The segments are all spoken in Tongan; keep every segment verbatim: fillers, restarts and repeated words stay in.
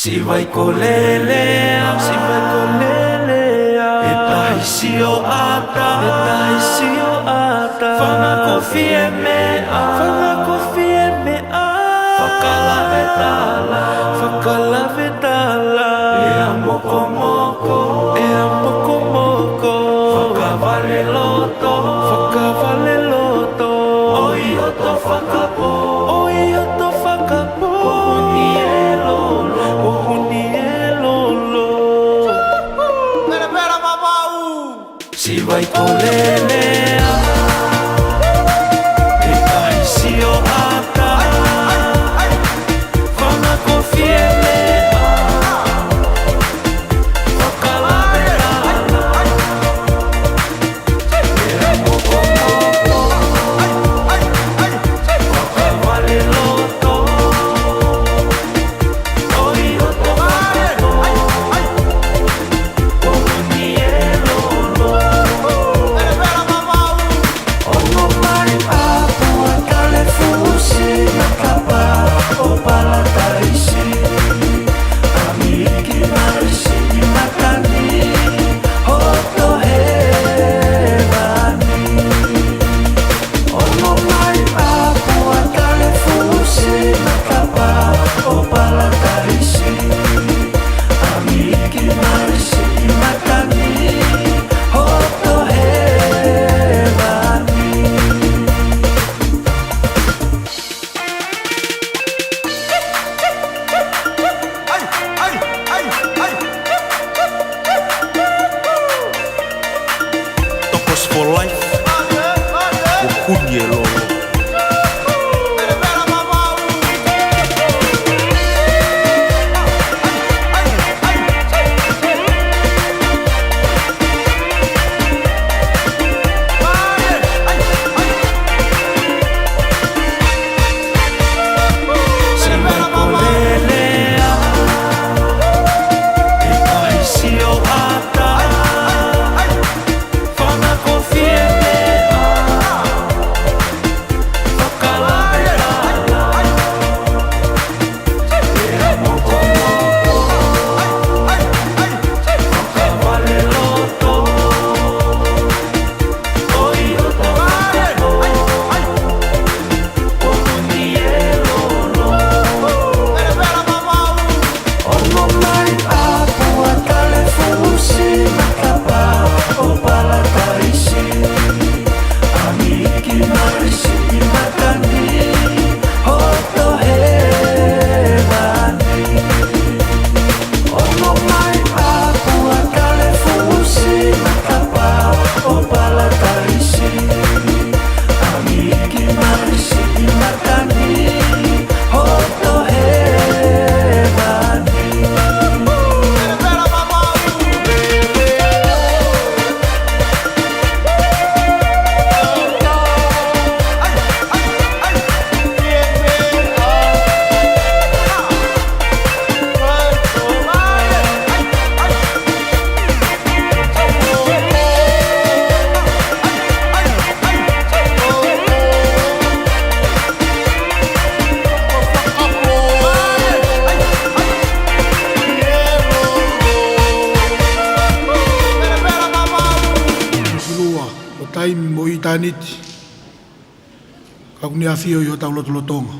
Sivaiko Lelea, Sivaiko Lelea. ʻE tahi sioʻata, ʻe tahi sioʻata. Fanga ko Fiemeʻa, Fanga ko Fiemeʻa. Fakalavetala, fakalavetala. Lea mokomoko, lea mokomoko. Fakavaleloto, fakavaleloto. ʻOi hoto fakapō, ʻoi hoto fakapō. Ko Hunielolo, ko Hunielolo. Pera, pera, mamau. Sivaiko Lelea, ʻe tahi sioʻata. Fanga ko Fiemeʻa, fakalavetala. Lea mokomoko, fakavaleloto. ʻOi hoto fakapō. Ko Hunielolo. Ono mai ʻa Pua Kalefusi, Makapa ʻo Palataisi. Kamiki Marisi, Matani, hoto hēvani. Ono mai ʻa Pua Kalefusi, Makapa ʻo Palataisi. Kamiki Marisi, Matani, hoto hēvani. Tokos for life. Ko Hunielolo. Ki lua, ʻo taimi mo ʻitāniti, ka ʻoku ne ʻafio ʻi hotau lotolotonga.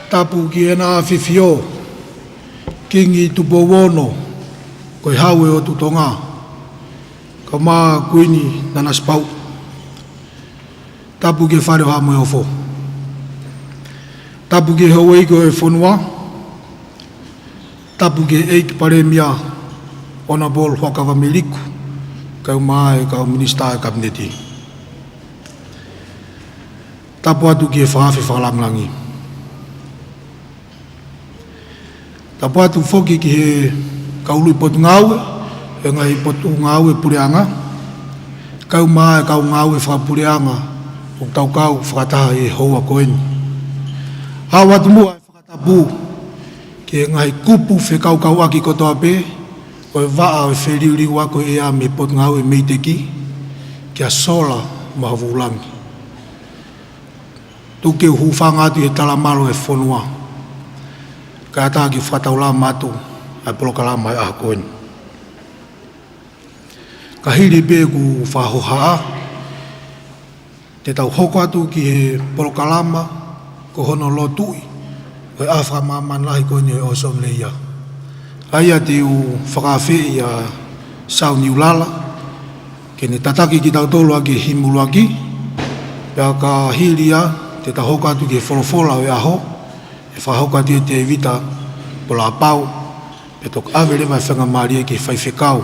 Tapu ki heʻena ʻAfifio, Kingi Tupou Ono, ko e Hau ʻo e ʻOtu Tonga, kae ʻumaʻā Kuini Nanasipauʻu. Tapu ki he Fale ʻo Haʻa Moheofo. Tapu ki he houʻeiki ʻo e fonua. Tapu ki he ʻEiki Palēmia, Honourable Huʻakavameiliku, kae ʻumaʻā e kau Minisitā ʻo e Kapineti. Tapu atu ki he fakaafe fakalangilangi. Tapu atu foki ki he kau ului potungāue, ʻo e ngaahi potungāue puleʻanga, kae ʻumaʻā e kau ngāue fakapuleʻanga ʻoku tau kau fakataha ʻi he houa ko eni. Haʻu atu muʻa e fakatapu ki he ngaahi kupu fekaukauʻaki kotoa pē ʻo e vaʻa ʻo e feliuliuaki ʻo e ʻea mei he Potungāue Meiteki, kia Sola Mahuvulangi. Tuku ke u hūfanga atu ʻi he talamalu ʻo e fonua. Kātaki fakataulama atu ʻa e polokalama ʻo e ʻaho ko eni. Ka hili pē ʻeku fakahohaʻa, te tau hoko atu ki he polokalama ko hono lotuʻi ʻo e ʻaho fakamāmani lahi ko eni ʻo e ʻōsoni lea. ʻA ia te u fakaafeʻi ʻa Sau Niulala ke ne tataki kitautolu ʻaki e himi ʻuluaki, pea ka hili ia te tau hoko atu ki he folofola ʻo e ʻaho, ʻe fakahoko atu ʻe Tēvita Polapau, pea toki ʻave leva e faingamālie ki he faifekau,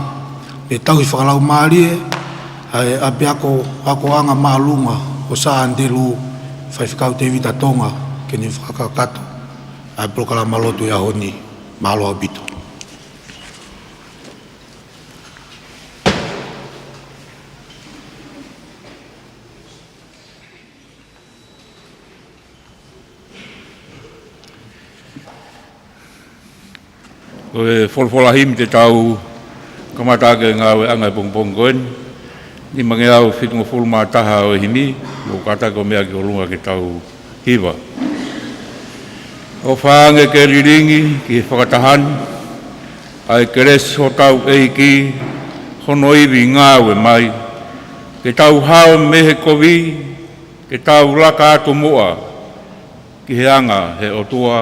ʻe tauhi fakalaumālie ʻa e ʻapiako akoʻanga māʻolunga ʻo Sā ʻAnitelū, Faifekau Tēvita Tonga, ke ne fakakakato ʻa e polokalama lotu ʻo e ʻaho ni. Mālō ʻaupito. Ko e folofola himi te tau kamata ʻaki e ngāueʻanga ʻo e pongipongi ko eni, nimangeau fitungofulu mā taha ʻo e himi, mou kātaki ʻo meʻa ki ʻolunga ke tau hiva. ʻOfa ange ke lilingi ki he fakataha ni ʻa e kelesi hotau ʻEiki, hono ivi ngāue mai, ke tau hao mei he kovi, ke tau laka atu muʻa ki he anga ʻo e ʻOtua.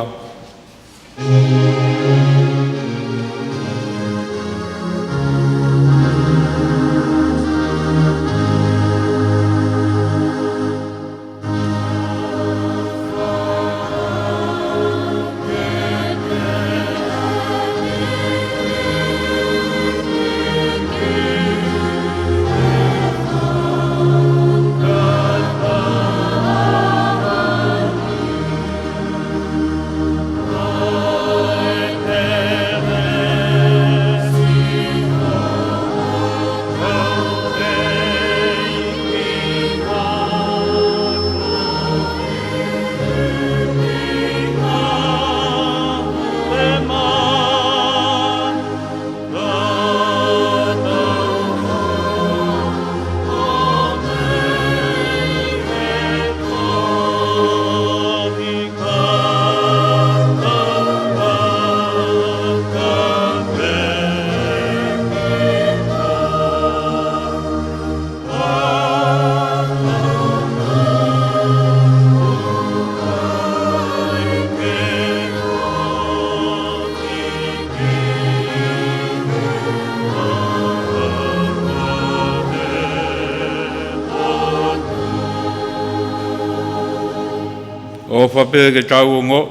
ʻOfa pē ke tau ongoʻi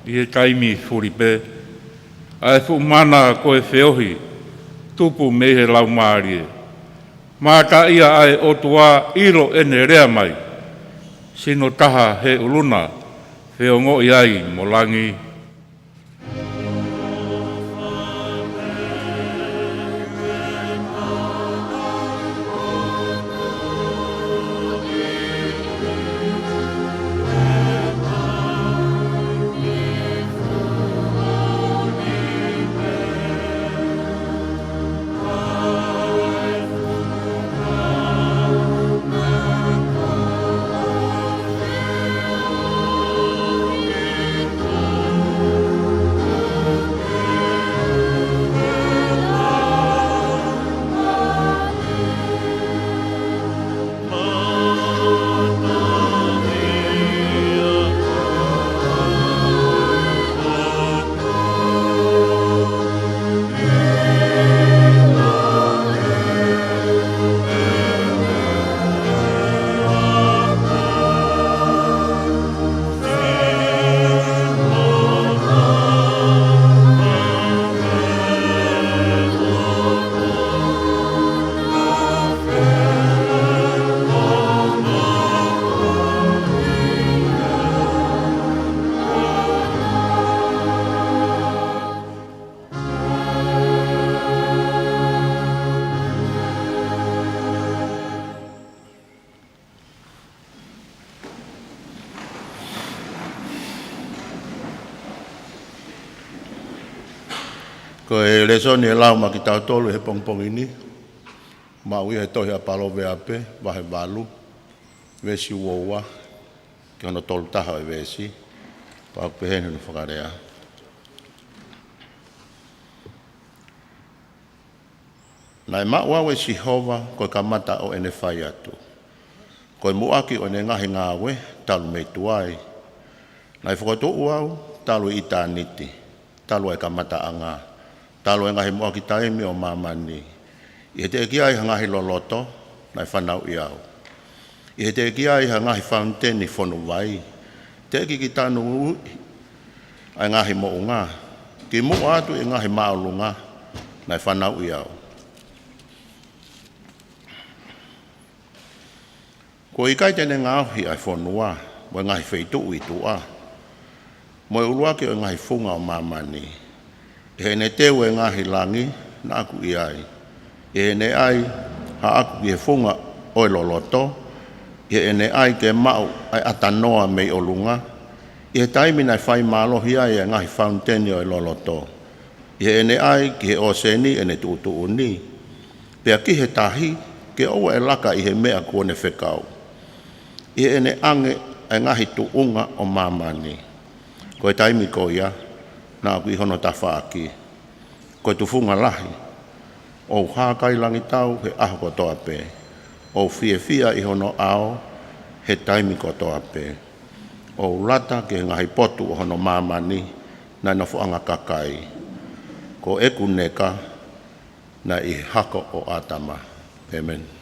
ʻi he taimi fuli pē ʻa e fuʻu mana ko e feohi tupu mei he Laumālie. Mātaʻia ʻa e ʻOtua, ʻilo ʻene lea mai, sino taha he ʻulu na, feongoʻi ai mo langi. Ko e lēsoni ʻe lau maʻa kitautolu he pongipongi ni, maʻu ia he tohi ʻa Paloveape, vahe valu, veesi uaua, ki hono tolu taha ʻo e veesi, pea ʻoku pehē ni hono fakalea. Naʻe maʻu au ʻe Sihova ko e kamata ʻo ʻene fai atu, ko e muʻaki ʻo ʻene ngaahi ngāue talu mei tuai. Naʻe fokotuʻu au talu ʻi ʻitāniti, talu ʻa e kamataʻanga, talu ʻa e ngaahi muʻaki taimi ʻo māmani. ʻI he teʻeki ai ha ngaahi loloto, naʻe fanauʻi au. ʻI he teʻeki ai ha ngaahi fauniteni fonu vai, teʻeki ke tanu uʻi ʻa e ngaahi moʻunga, kimuʻa atu ʻi he ngaahi māʻolunga, naʻe fanauʻi au. Kuo ʻikai te ne ngaohi ʻa e fonua, mo e ngaahi feituʻu ʻi tuʻa, mo e ʻuluaki ʻo e ngaahi funga ʻo māmani. ʻI heʻene teu e ngaahi langi, naʻa ku ʻi ai. ʻI heʻene ʻai haʻaku ki he funga ʻo e loloto, ʻi heʻene ʻai ke maʻu ʻa e ʻatanoa mei ʻolunga, ʻi he taimi naʻe fai mālohi ai ʻa e ngaahi fauniteni ʻo e loloto. ʻI heʻene ʻai ki he ʻōseni ʻene tuʻutuʻuni, pea ki he tahi ke ʻoua ʻe laka ʻi he meʻa kuo ne fekau. ʻI heʻene ʻange ʻa e ngaahi tuʻunga ʻo māmani. Ko e taimi ko ia, naʻa ku ʻi hono tafaʻaki. Ko e tufunga lahi, ʻoku hākailangitau he ʻaho kotoa pē, ʻoku fiefia ʻi hono ʻao he taimi kotoa pē. ʻOku lata ki he ngaahi potu ʻo hono māmani, naʻe nofoʻanga kakai. Ko ʻeku neka, naʻe ʻi he hako ʻo ʻĀtama. ʻĒmeni.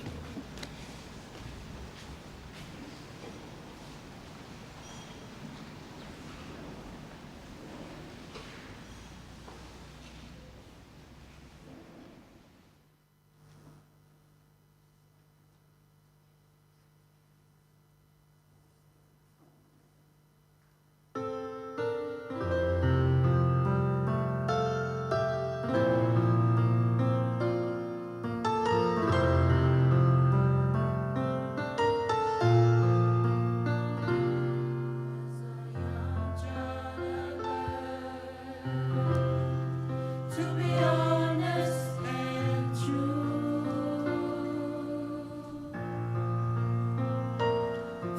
To be honest and true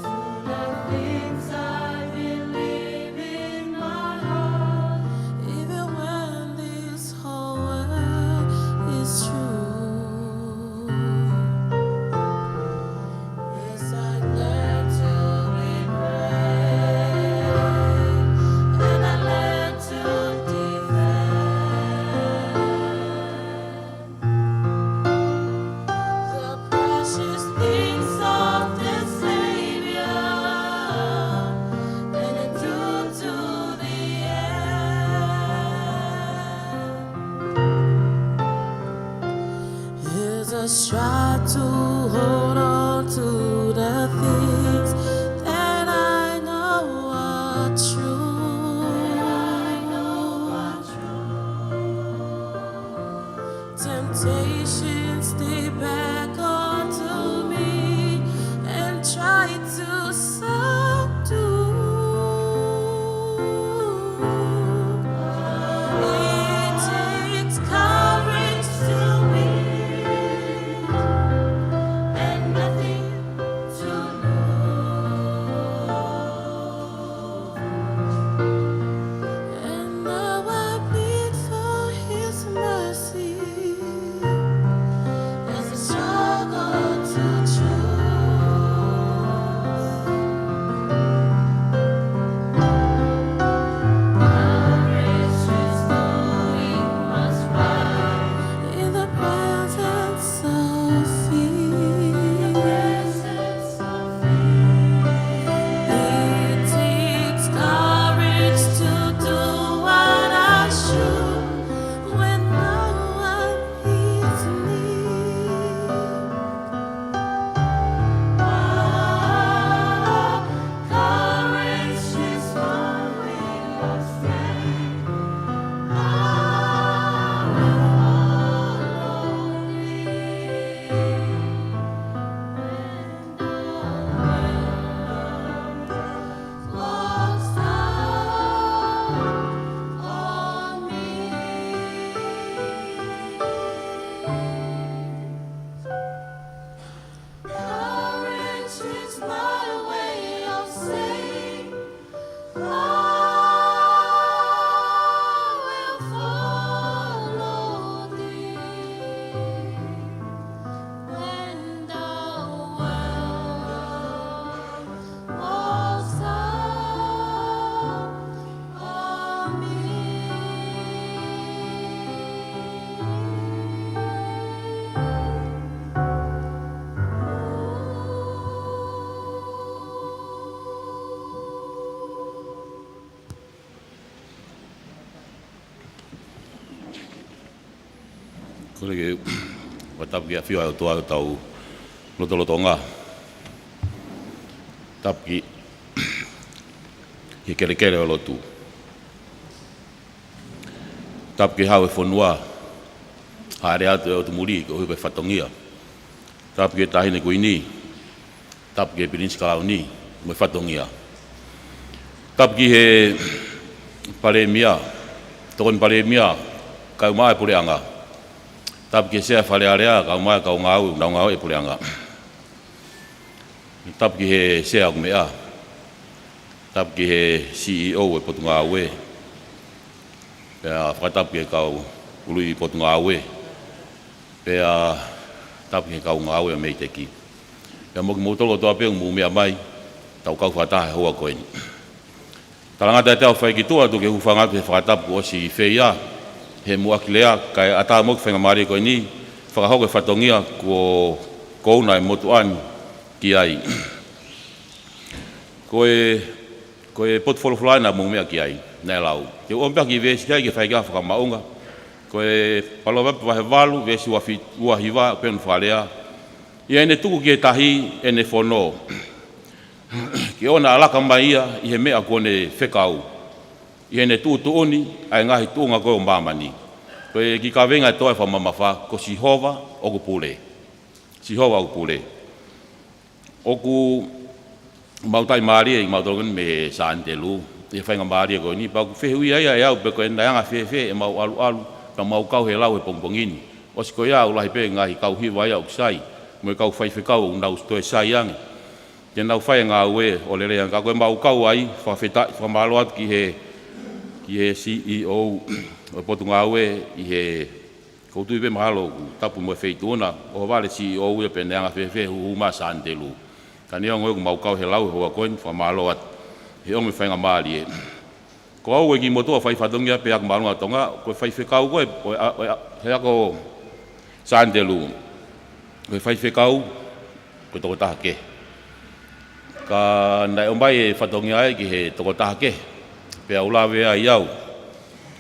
to the things I believe in my heart, even when this whole world is true. Yes, I learned to be brave, and I learned to defend the precious things of the Savior, and endure to the end. Is a strive to hold on to the things that I know are true. Temptations, they beckon to me and try to subdue. It takes courage to win and nothing to lose. And now I plead for His mercy as a Kole ke fakatapu ki he ʻafio ʻa e ʻOtua ʻi hotau lotolotonga. Tapu ki he kelekele ʻo e lotu. Tapu ki he Hau ʻo e fonua, hāʻele atu e ʻotu muli koeʻuhi ko e fatongia. Tapu ki he Taʻahine Kuini. Tapu ki he Pilinisi Kalauni mo e fatongia. Tapu ki he Palēmia, Tokoni Palēmia, kaeʻumaʻā e Puleʻanga. Tapu ki he Sea Fale Alea, kaeʻumaʻā e kau ngāue ʻoku nau ngāue ʻi he Puleʻanga. Tapu ki he Sea ʻoku meʻa. Tapu ki he C E O ʻo e Potungāue. Pea fakatapu ki he kau ului Potungāue. Pea tapu ki he kau ngāue ʻa MEIDECC. Pea mo kimoutolu kotoa pē ʻoku mou meʻa mai, tau kau fakataha he houa ko eni. Talangata ʻiate au ʻo fai ki tuʻa atu ke u hūfanga atu he fakatapu kuo ʻosi feia he muʻaki lea, kae ʻatā mo au ke faingamālie ko eni, fakahoko e fatongia kuo kouna e motuʻa ni ki ai. Ko e, ko e potu folofola naʻa mou meʻa ki ai, naʻe lau. Te u ʻomi pē ha kiʻi veesi ki ai ke fai ki ai ha fakamaʻunga. Ko e Palōvepi vahe valu, veesi ua fi-, ua hiva, pea ʻoku fakalea: ʻI heʻene tuku ki he tahi ʻene fono, ke ʻoua naʻa laka mai ia ʻi he meʻa kuo ne fekau, ʻi heʻene tuʻutuʻuni ʻa e ngaahi tuʻunga ko ē ʻo māmani. Ko e kiʻi kaveinga ʻe toe fakamamafa, ko Sihova ʻoku pule. Sihova ʻoku pule. ʻOku mau taʻimālie ʻi mautolu ko eni mei he Sānitelū, ʻi he faingamālie ko eni, pea ʻoku fehuʻia ia ʻe au pe ko e naʻe anga fēfē ʻemau ʻaluʻalu, ka mau kau he lau he pongipongi ni. ʻOsi ko ia ʻoku lahi pē ngaahi kau hiva ia ʻoku sai, mo e kau faifekau ʻoku nau toe sai ange. Te nau fai e ngāue ʻo lelei ange, ka ko e mau kau ai, fakafetaʻi, fakamālō atu ki he, ki he C E O ʻo e Potungāue ʻi he, ʻoku ou tui pē mahalo ʻoku tapu mo e feituʻu na, ʻohovale C E O ia pe naʻe anga fēfē huhu mai Sānitelū. Ka neongo ia ʻoku mau kau he lau he houa ko eni, fakamālō atu he ʻomi e faingamālie. Ko au ʻoku ʻikai ke u motuʻa fai fatongia pē he Ako Māʻolunga ʻo Tonga, ko e faifekau ko ē, ʻo e, ʻo e, he ako Sānitelū. Ko e faifekau, ko e tokotaha kehe. Ka naʻe ʻomai e fatongia ia ki he tokotaha kehe, pea u lave ai au.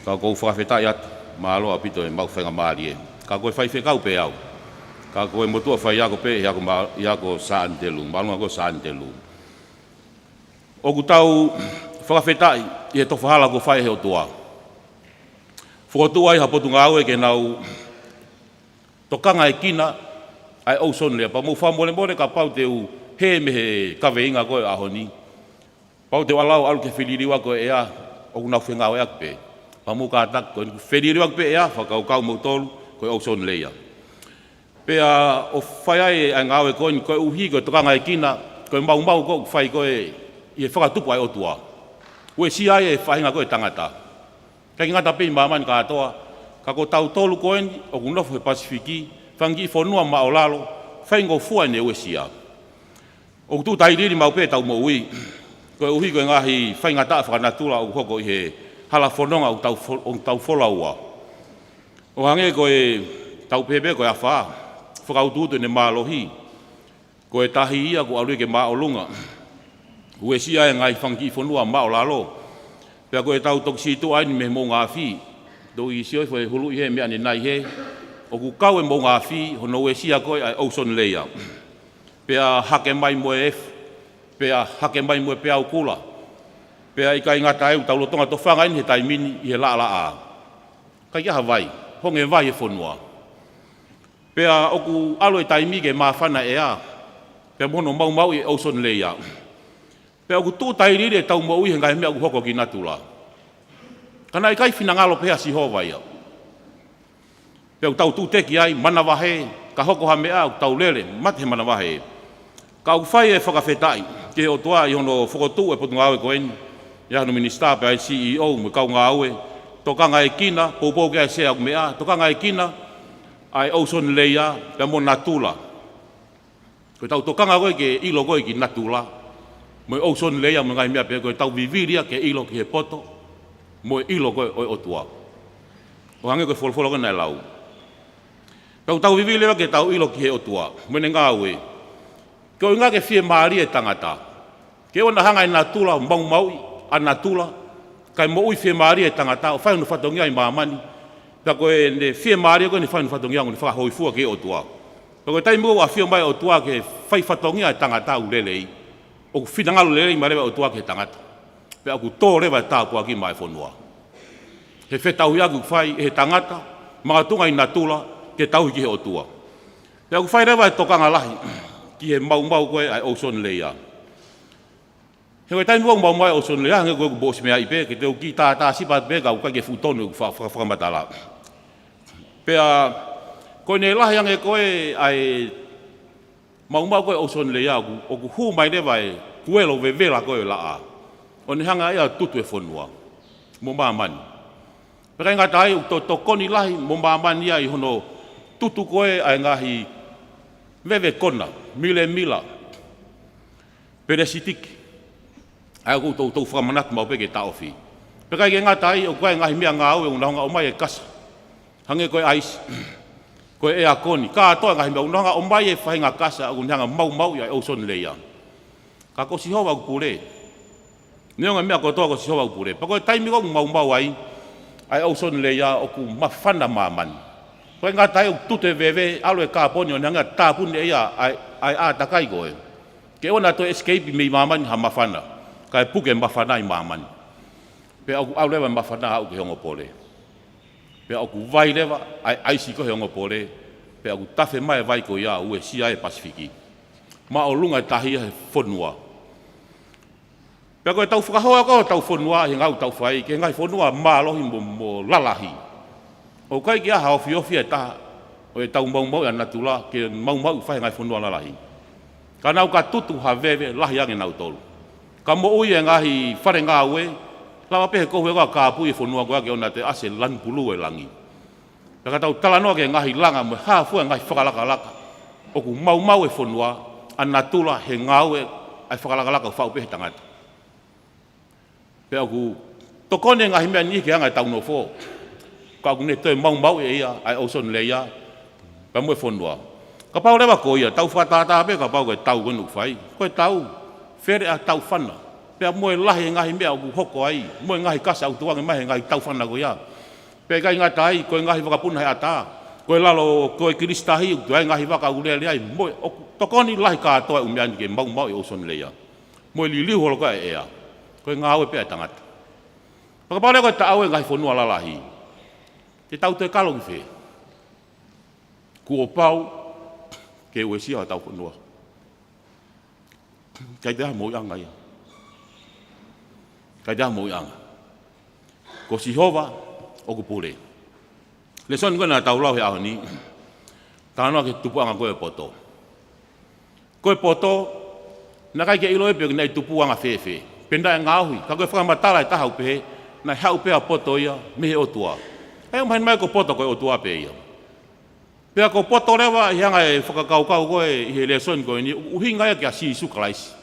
Ka ʻoku ou fakafetaʻi atu, mālō ʻaupito ʻemau faingamālie. Ka ko e faifekau pē au. Ka ko e motuʻa faiako pē he ako mā-, he ako Sānitelū, māʻolunga ko ē Sānitelū. ʻOku tau fakafetaʻi ʻi he tofa hala kuo fai ʻe he ʻOtua. Fokotuʻu ai ha potungāue ke nau tokangaekina ʻa e ʻōsone lea. Pea mou fakamolemole kapau te u hē mei he kaveinga ko ē ʻo e ʻaho ni. Pau te u ʻalu ʻalu ki he feliliuaki ʻo e ʻea, ʻoku nau fengāueʻaki pē. Pea mou kātaki ko eni ʻoku feliliuaki pē ʻea, fakakaukau moutolu ko e ʻōsone lea. Pea ʻoku fai ai ʻa e ngāue ko eni koeʻuhi ko e tokangaekina, ko e maumau ko ē ʻoku fai ko ē ʻi he fakatupu ʻa e ʻOtua. Uesia ai e faʻahinga ko ē ʻo e tangata. ʻIkai ke ngata pē ʻi māmani kātoa, ka ko tautolu ko eni ʻoku nofo he Pasifiki, fanga kiʻi fonua māʻulalo, faingofua ʻene uesia. ʻOku tuʻu tailiili maʻu pē ʻetau moʻui, koeʻuhi ko e ngaahi faingataʻa fakanatula ʻoku hoko ʻi he hala fononga ʻoku tau fo-, ʻoku tau folaua. ʻO hangē ko ʻetau pehē pē ko e afā, fakautuutu ʻene mālohi. Ko e tahi ia kuo ʻalu ia ke māʻolunga. Uesia e ngaahi fanga kiʻi fonua māʻulalo. Pea ko ʻetau toki sītuʻa eni mei he moʻunga afi. Toki sio hifo he hulu ʻi he meʻa ne nai he. ʻOku kau e moʻunga afi, hono uesia ko ē ʻa e ʻōsone lea. Pea hake mai mo e efu. Pea hake mai mo e peau kula. Pea ʻikai ngata ai ʻoku tau lolotonga tofanga eni he taimi ni ʻi he laʻalaʻā. ʻIkai ke ʻi ai ha vai, honge vai e fonua. Pea ʻoku ʻalu e taimi ke māfana e ʻea, pea mo hono maumauʻi e ʻōsone lea. Pea ʻoku tuʻu tailiili ʻetau moʻui he ngaahi meʻa ʻoku hoko ki natula. Ka naʻe ʻikai finangalo pē ʻa Sihova ia. Pea ʻoku tau tuʻu teki ai, manavahē, ka hoko ha meʻa ʻoku tau lele, mate he manavahē. Ka ʻoku fai e fakafetaʻi ki he ʻOtua ʻi hono fokotuʻu e potungāue ko eni, ʻi ai hono minisitā pea ʻi ai e C E O mo e kau ngāue, tokangaekina, poupou ki ai e sea ʻoku meʻa, tokangaekina ʻa e ʻōsone lea, pea mo natula. Ko ʻetau tokanga ko ē ke ʻilo ko ē ki natula, mo e ʻōsone lea mo e ngaahi meʻa pehē, ko ʻetau vivili ia ke ʻilo ki he poto, mo e ʻilo ko ē ʻo e ʻOtua. ʻO hangē ko e folofola ko ē naʻe lau. Pea ʻoku tau vivili ia ke tau ʻilo ki he ʻOtua, mo ʻene ngāue. Ko e ʻuhinga ke fiemālie e tangata. Ke ʻoua naʻa hanga ʻe natula ʻo maumauʻi ʻa natula, kae moʻui fiemālie e tangata, ʻo fai hono fatongia ʻi māmani. Pea ko ʻene fiemālie ko ʻene fai hono fatongia ʻoku ne fakahōifua ki he ʻOtua. Pea ko e taimi ʻoku ʻafio mai ʻOtua ke fai fatongia e tangata ʻoku lelei, ʻoku finangalo lelei mai leva ʻOtua ki he tangata. Pea ʻoku tō leva e tāpuaki maʻa e fonua he fetauhiʻaki ʻoku fai ʻe he tangata, makatuʻunga ʻi natula, ke tauhi ki he ʻOtua. Pea ʻoku fai leva e tokanga lahi ki he maumau ko ē ʻa e ozone layer. He ko e taimi ʻoku maumau ai e ozone layer, hangē ko ʻeku post meʻa ai pē, ke te u kiʻi tātāsipa pē, ka ʻoku ʻikai ke fuʻu tonu ʻeku fa-, fa-, fakamatala. Pea ko ʻene lahi ange ko ē ʻa e maumau ko ē ozone layer ʻoku, ʻoku hū mai leva e kuelo vevela ko ē ʻo e laʻā, ʻo ne hanga ia ʻo tutu e fonua mo māmani. Pea ʻikai ngata ai, ʻoku to-, tokoni lahi mo māmani ia ʻi hono tutu ko ē ʻa e ngaahi veve kona, milemila, pelesitiki, ʻa ia ʻoku toutou fakamanatu maʻu pē ke taʻofi. Pea ʻikai ke ngata ai, ʻoku ʻi ai e ngaahi meʻangāue ʻoku nau hanga ʻomai e kasa, hangē ko e ʻaisi, ko e ʻeakoni, kātoa e ngaahi meʻa ʻoku nau hanga ʻomai e faʻahinga kasa ʻoku ne hanga maumauʻi ʻa e ozone layer. Ka ko Sihova ʻoku pule. Neongo e meʻa kotoa, ko Sihova ʻoku pule. Pea ko e taimi ʻoku maumau ai ʻa e ozone layer, ʻoku mafana māmani. ʻIkai ngata ai, ʻoku tutu e veve, ʻalu e kāponi ʻo ne hanga ʻo tāpuni ʻe ia ʻa e, ʻa e ʻātakai ko ē, ke ʻoua naʻa toe escape mei māmani ha mafana, kae puke e mafana ʻi māmani. Pea ʻoku ʻalu leva e mafana ʻo aʻu ki he ongo pole. Pea ʻoku vai leva ʻa e ʻaisi ko ē he ongo pole, pea ʻoku tafe mai e vai ko ia ʻo uesia e Pasifiki, māʻolunga e tahi ia he fonua. Pea ko ʻetau fakahoa ko ē hotau fonua ʻi he ngāue ʻoku tau fai ki he ngaahi fonua mālohi mo, mo lalahi, ʻoku ʻikai ke ʻi ai ha ofiofi ʻe taha ʻo ʻetau maumauʻi ʻa natula ki he maumau ʻoku fai ʻe he ngaahi fonua lalahi. Ka nau ka tutu ha veve lahi ange nautolu, ka moʻui e ngaahi fale ngāue, lava pē he kohu ʻe ua ʻo kāpui e fonua ko ia ke ʻoua naʻa toe ʻasi e lanu pulū ʻo e langi. Pea ka tau talanoa ki he ngaahi langa mo e hā fua e ngaahi fakalakalaka, ʻoku maumau e fonua ʻa natula he ngāue ʻa e fakalakalaka ʻoku faʻu pē ʻe he tangata. Pea ʻoku tokoni e ngaahi meʻa ni ki he anga ʻetau nofo, ka ʻoku ne toe maumauʻi ʻe ia ʻa e ozone layer pea mo e fonua. Kapau leva ko ia, tau fakatātā pē kapau ko e tau ko eni ʻoku fai, ko e tau, fele ʻa e tau fana, pea mo e lahi e ngaahi meʻa ʻoku hoko ai, mo e ngaahi kasa ʻoku tukuange mai he ngaahi tau fana ko ia. Pea ʻikai ngata ai, ko e ngaahi vakapuna he ʻatā, ko e lalo, ko e kilisitahi, ʻoku ʻi ai e ngaahi vaka ʻoku lele ai, mo e, ʻoku tokoni lahi kātoa e ʻū meʻa ni ke maumauʻi e ozone layer mo e liliu holo ko ē ʻa e ʻea. Ko e ngāue pē ʻa e tangata. Pea kapau leva ko e taʻau e ngaahi fonua lalahi, te tau toe kalo ki fē? Kuo pau ke uesia hotau fonua. ʻIkai toe ʻi ai ha moʻuiʻanga ia. ʻIkai toe ʻi ai ha moʻuiʻanga. Ko Sihova ʻoku pule. Lēsoni ko ē naʻa tau lau he ʻaho ni, talanoa ki he tupuʻanga ko ē ʻo e poto. Ko e poto, naʻe ʻikai ke ʻilo ia pe naʻe tupuʻanga fēfē, pe naʻe ngaohi, ka ko e fakamatala ʻe taha ʻoku pehē, naʻe haʻu pē ʻa e poto ia mei he ʻOtua. ʻA ia ʻoku mahino mai ko e poto ko e ʻOtua pē ia. Pea ko e poto leva ʻi he anga e fakakaukau ko ē ʻi he lēsoni ko eni, ʻuhinga ia kia Sīsū Kalaisi.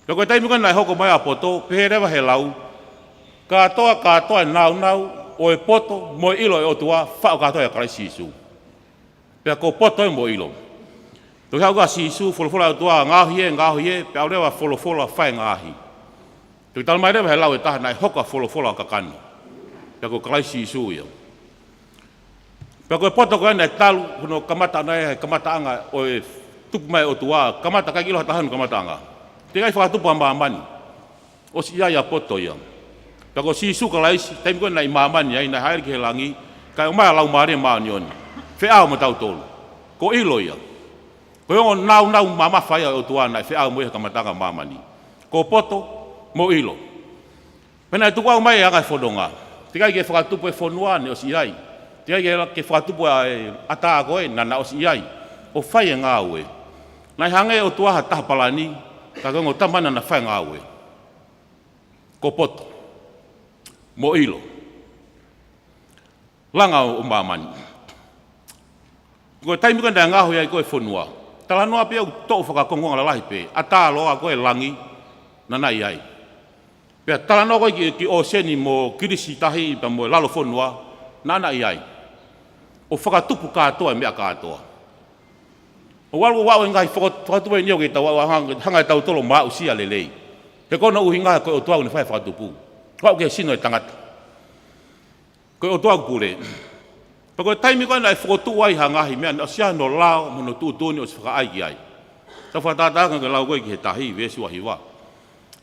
Pea ko e taimi ko ē naʻe hoko mai ai ʻa e poto, pehē leva he lau, kātoa, kātoa e nāunau ʻo e poto mo e ʻilo ʻo e ʻOtua, faʻo kātoa ʻia Kalaisi Sīsū. Pea ko e poto ia mo e ʻilo. Toki haʻu ʻa Sīsū, folofola ʻa e ʻOtua, ngaohi ē, ngaohi ē, pea ʻalu leva e folofola fai e ngaohi. Toki talamai leva he lau ʻe taha naʻe hoko ʻa e folofola ʻo kakano. Pea ko Kalaisi Sīsū ia. Pea ko e poto ko ē naʻe talu hono kamata ʻana ia he kamataʻanga ʻo e tupu mai e ʻOtua, kamata ʻikai ke ʻilo ha taha hono kamataʻanga. Teʻeki ai fakatupu ʻa māmani. ʻOsi ʻi ai ʻa e poto ia. Pea ko Sīsū Kalaisi, taimi ko ē naʻe ʻi māmani ai, naʻe hāʻele ki he langi, kae ʻomai ʻa e Laumālie Māʻoniʻoni. Feʻao mo tautolu. Ko e ʻilo ia. Ko e ongo nāunau mamafa ia ʻo e ʻOtua naʻe feʻao mo ia he kamataʻanga ʻo māmani. Ko e poto mo e ʻilo. Pea naʻe tukuange mai e anga e fononga. Teʻeki ai ke fakatupu e fonua, naʻe ʻosi ʻi ai. Teʻeki ai ke, ke fakatupu ʻa e ʻatā ko ē, naʻa na ʻosi ʻi ai ʻo fai e ngāue. Naʻe hangē ʻOtua ha taha palani, ka ko e ongo tama naʻa na fai e ngāue. Ko e poto mo e ʻilo. Langa ʻo māmani. Ko e taimi ko ē naʻe ngaohi ai ko ē e fonua, talanoa pē ia ʻoku toʻo fakakongokonga lalahi pē, ʻatā loa ko ē langi naʻa na ʻi ai. Pea talanoa ko ē ki, ki ʻōseni mo kilisitahi pea mo e lalo fonua naʻa na ʻi ai. ʻO fakatupu kātoa e meʻa kātoa. ʻO ʻalu ʻo aʻu e ngaahi faka-, fakatupu ʻeni ʻoku tau aʻu hanga, hanga ʻe tautolu ʻo maʻusia lelei. He ko hono ʻuhinga ko e ʻOtua ʻoku ne fai e fakatupu. ʻO aʻu ki he sino ʻo e tangata. Ko e ʻOtua ʻoku pule. Pea ko e taimi ko ē naʻe fokotuʻu ai ha ngaahi meʻa, naʻe ʻosi ʻi ai hono lao mo hono tuʻutuʻuni ʻosi fakaʻai ki ai. Tau fakatātā ange ki he lau ko ē ki he tahi, veesi ua hiva.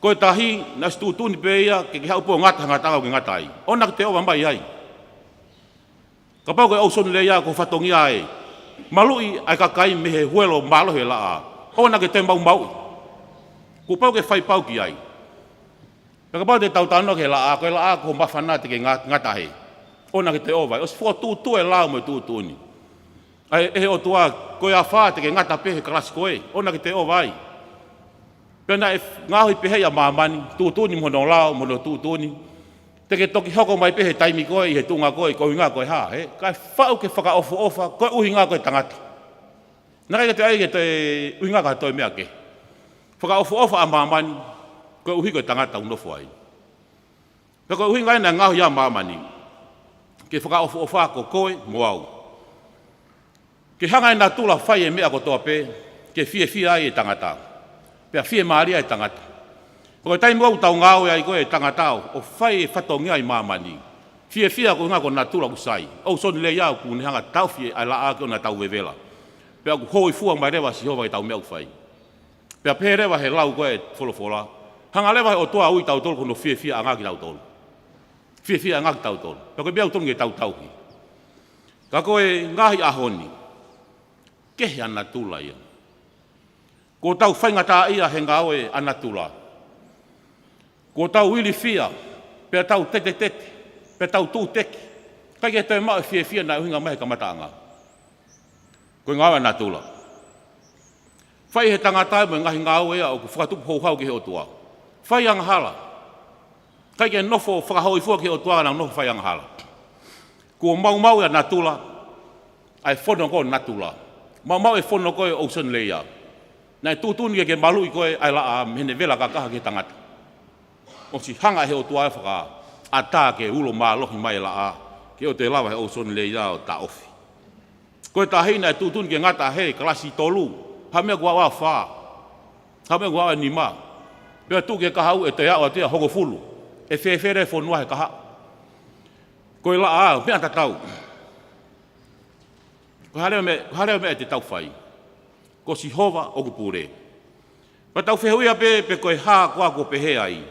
Ko e tahi, naʻe ʻosi tuʻutuʻuni pē ia ke ke haʻu pē ʻo ngata he ngataʻanga ʻoku ke ngata ai. ʻOua naʻa ke toe ʻova mai ai. Kapau ko e ʻOcean Layer ko e fatongia ʻe maluʻi ai e kakai mei he huelo mālohi ʻo e laʻā, ʻoua naʻa ke toe maumauʻi. Kuo pau ke fai pau ki ai. Pea kapau te tau talanoa ki he laʻā, ko e laʻā ko e māfana te ke nga-, ngata hē. ʻOua naʻa ke toe ʻova ai. ʻOsi fokotuʻutuʻu e lao mo e tuʻutuʻuni ʻa e, ʻe he ʻOtua, ko e afā te ke ngata pē he kalasi ko ē, ʻoua naʻa ke toe ʻova ai. Pea naʻe ngaohi pehē ʻa māmani, tuʻutuʻuni mo hono lao, mo hono tuʻutuʻuni. Te ke toki hoko mai pē he taimi ko ē, ʻi he tuʻunga ko ē, ko e ʻuhinga ko e hā, hē? Kae faʻu ke fakaʻofoʻofa, ko e ʻuhinga ko e tangata. Naʻe ʻikai ke toe ʻai ke toe ʻuhinga ki ha toe meʻa kehe. Fakaʻofoʻofa ʻa māmani, koeʻuhi ko e tangata ʻoku nofo ai. Pea ko e ʻuhinga ia naʻe ngaohi ai ʻa māmani, ke fakaʻofoʻofa ko koe mo au. Ke hanga ʻe natula ʻo fai e meʻa kotoa pē, ke fiefia ai e tangata. Pea fiemālie ai e tangata. Ko e taimi ʻoku tau ngāue ai ko ē e tangata ʻo, ʻo fai e fatongia ʻi māmani. Fiefia ko e ʻuhinga ko natula ʻoku sai. ʻOcean Layer ʻoku ne hanga ʻo taʻofi ʻa e laʻā ke ʻoua naʻa tau vevela. Pea ʻoku hōifua mai leva ʻa Sihova ki heʻetau meʻa ʻoku fai. Pea pehē leva he lau ko ē e folofola, hanga leva he ʻOtua ʻo ui kitautolu ko hono fiefiaʻanga kitautolu. Fiefiaʻanga kitautolu. Pea ko e meʻa ʻoku totonu ke tau tauhi. Ka ko e ngaahi ʻaho ni, kehe ʻa natula ia. Kuo tau faingataʻaʻia he ngāue ʻa natula. Kuo tau ilifia, pea tau tetetete, pea tau tūteki. ʻIkai ke toe maʻu e fiefia naʻe ʻuhinga mai he kamataʻanga. Ko e ngāue ʻa natula. Fai he tangata mo e ngaahi ngāue ia ʻoku fakatupu houhau ki he ʻOtua. Fai angahala. ʻIkai ke nofo fakahōifua ki he ʻOtua, naʻa nau nofo fai angahala. Kuo maumauʻi ʻa natula, ʻa e fono ko ē ʻo natula. Maumauʻi e fono ko ē ʻo e ʻOcean Layer. Naʻe tuʻutuʻuni ke ke maluʻi koe ʻa e laʻā mei heʻene vela kakaha ki he tangata. ʻOsi hanga ʻe he ʻOtua ʻo fakaʻatā ke ulo mālohi mai e laʻā, ke ʻoua toe lava he ʻOcean Layer ʻo taʻofi. Ko e tahi naʻe tuʻutuʻuni ke ngata hē, kalasi tolu, ha meʻa kuo aʻu ʻo fā, ha meʻa kuo aʻu ʻo nima. Pea tuʻu ki he kahaʻu ʻe toe aʻu atu ia ʻo hongofulu. ʻE fēfē e fonua he kahaʻu? Ko e laʻā, meʻa tatau. Ko e hā leva e meʻa, ko e hā leva e meʻa te tau fai? Ko Sihova ʻoku pule. Pea tau fehuʻia pē, pe ko e hā koā kuo pehē ai?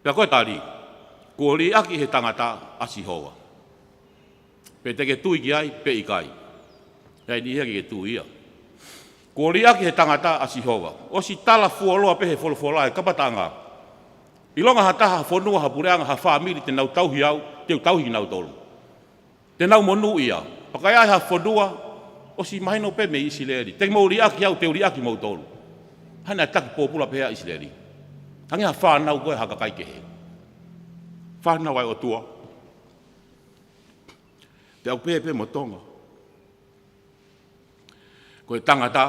Pea ko e tali, kuo liʻaki ʻe he tangata ʻa Sihova. Pe te ke tui ki ai, pe ʻikai. ʻE ʻi ai e niʻihi ia ke tui ia. Kuo liʻaki ʻe he tangata ʻa Sihova. ʻOsi tala fuoloa pē he folofola he kamataʻanga. ʻIlonga ha taha, ha fonua, ha puleʻanga, ha fāmili te nau tauhi au, te u tauhi kinautolu. Te nau monūʻia. Pea ka ʻi ai ha fonua, ʻosi mahino pē mei ʻIsileli. Te mou liʻaki au, te u liʻaki moutolu. Hangē ha taki pōpula pehē ʻa ʻIsileli. Hangē ha fānau ko ē ha kakai kehe. Fānau ʻa e ʻOtua. Te u pehē pē mo Tonga. Ko e tangata,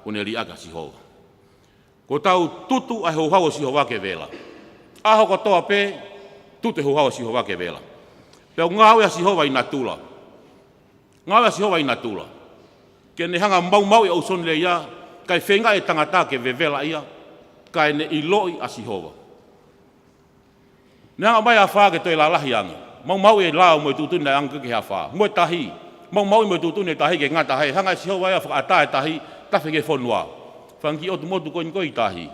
kuo ne liʻaki ʻa Sihova. Kuo tau tutu ʻa e houhau ʻo Sihova ke vela. ʻAho kotoa pē, tutu e houhau ʻo Sihova ke vela. Pea ʻoku ngāue ʻa Sihova ʻi natula. Ngāue ʻa Sihova ʻi natula. Ke ne hanga ʻo maumauʻi e ʻOcean Layer, kae feinga e tangata ke vevela ia, kae ne ʻiloʻi ʻa Sihova. Ne hanga mai e afā ke toe lalahi ange. Maumauʻi e lao mo e tuʻutuʻuni naʻe ʻange ki he afā. Mo e tahi. Maumauʻi mo e tuʻutuʻuni e tahi ke ngata hē. Hanga ʻe Sihova ia ʻo fakaʻatā e tahi, tafe ki he fonua. Fanga kiʻi ʻotu motu ko eni ko e tahi.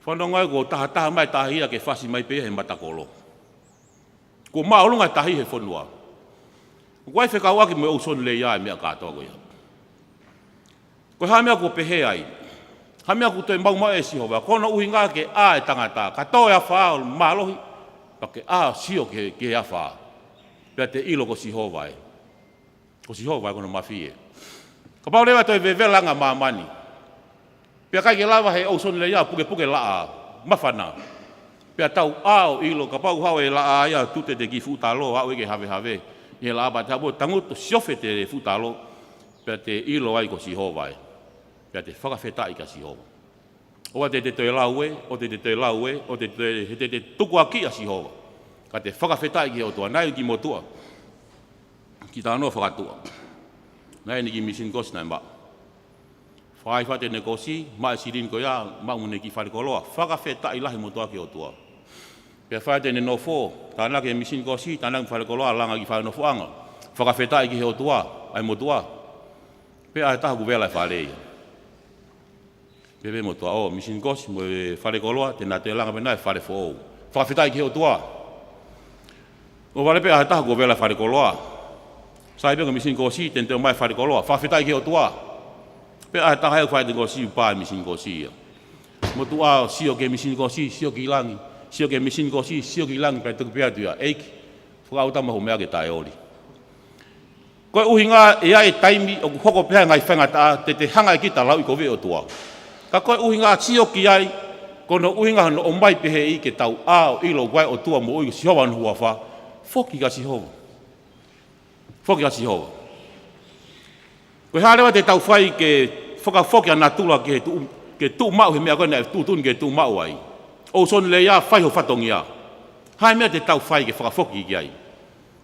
Fanongo ai, kuo tahataha mai e tahi ia ke fasi mai pē ia he matakolo. Kuo māʻolunga e tahi he fonua. ʻOku ʻi ai e fekauʻaki mo e ʻOcean Layer e meʻa kātoa ko ia. Ko e hā e meʻa kuo pehē ai? Hā e meʻa kuo toe maumauʻi ʻe Sihova? Ko hono ʻuhinga ke ʻā e tangata, ka tō e afā ʻo mālohi, pea ke ʻā ʻo sio ki he, ki he afā. Pea te ʻilo ko Sihova ē. Ko Sihova ē, ko hono mafie. Kapau leva ʻe toe vevela ange ʻa māmani, pea ʻikai ke lava he ʻOcean Layer ʻo pukepuke e laʻā, māfana. Pea tau ʻā ʻo ʻilo, kapau ʻoku haʻu e laʻā ia ʻo tute ʻete kiʻi fuʻu talo, aʻu ia ke havehave ʻi he laʻā, pea te haʻu ʻo tangutu ʻo siofi ʻete fuʻu talo, pea te ʻilo ai ko Sihova ē. Pea te fakafetaʻi kia Sihova. ʻOua te te toe lau ē, ʻoua te te toe lau ē, ʻoua te te toe, he te te tukuakiʻi ʻa Sihova. Ka te fakafetaʻi ki he ʻOtua. Naʻe ʻi ai e kiʻi motuʻa, kiʻi talanoa fakatuʻa. Naʻe ʻi ai e kiʻi mīsini kosi naʻe maʻu. Fai fate ʻene kosi, maʻu e silini ko ia, maʻu mo ʻene kiʻi fale koloa. Fakafetaʻi lahi e motuʻa ki he ʻOtua. Pea fai atu ʻene nofo, tānaki e misini kosi, tānaki mo e fale koloa, langa ki he fale nofoʻanga. Fakafetaʻi ki he ʻOtua ʻa e motuʻa. Pea ʻaho ʻe taha ʻoku vela e fale ia. Pea pehē e motuʻa, ʻō, misini kosi mo e fale koloa, te na toe langa pē ʻa e fale foʻou. Fakafetaʻi ki he ʻOtua. ʻO vale pē ʻaho ʻe taha kuo vela e fale koloa. Sai pē ko e misini kosi, te na toe ʻomai e fale koloa. Fakafetaʻi ki he ʻOtua. Pea ʻaho ʻe taha ʻoku fai atu e kosi, pā e misini kosi ia. Motuʻa, sio ki he misini kosi, sio ki langi. Sio ki he misini kosi, sio ki langi, pea toki pehē atu ia, ʻEiki, fakaʻau tama ho meʻa ke taʻeoli. Ko e ʻuhinga ʻe ʻi ai e taimi ʻoku hoko pē ai e ngaahi faingataʻa, te te hanga ʻe kita ʻo lauʻikoviʻi e ʻOtua. Ka ko e ʻuhinga, sio ki ai, ko hono ʻuhinga hono ʻomai pehē ʻe ia ke tau ʻā ʻo ʻilo ʻoku ʻi ai e ʻOtua moʻui, ko Sihova hono huafa. Foki kia Sihova. Foki kia Sihova. Ko e hā leva te tau fai ke fakafoki ʻa natula ke tuʻu, ke tuʻu maʻu he meʻa ko ē naʻe tuʻutuʻuni ke tuʻu maʻu ai? ʻOsone Leia, fai ho fatongia. Hā e meʻa te tau fai ke fakafoki ki ai?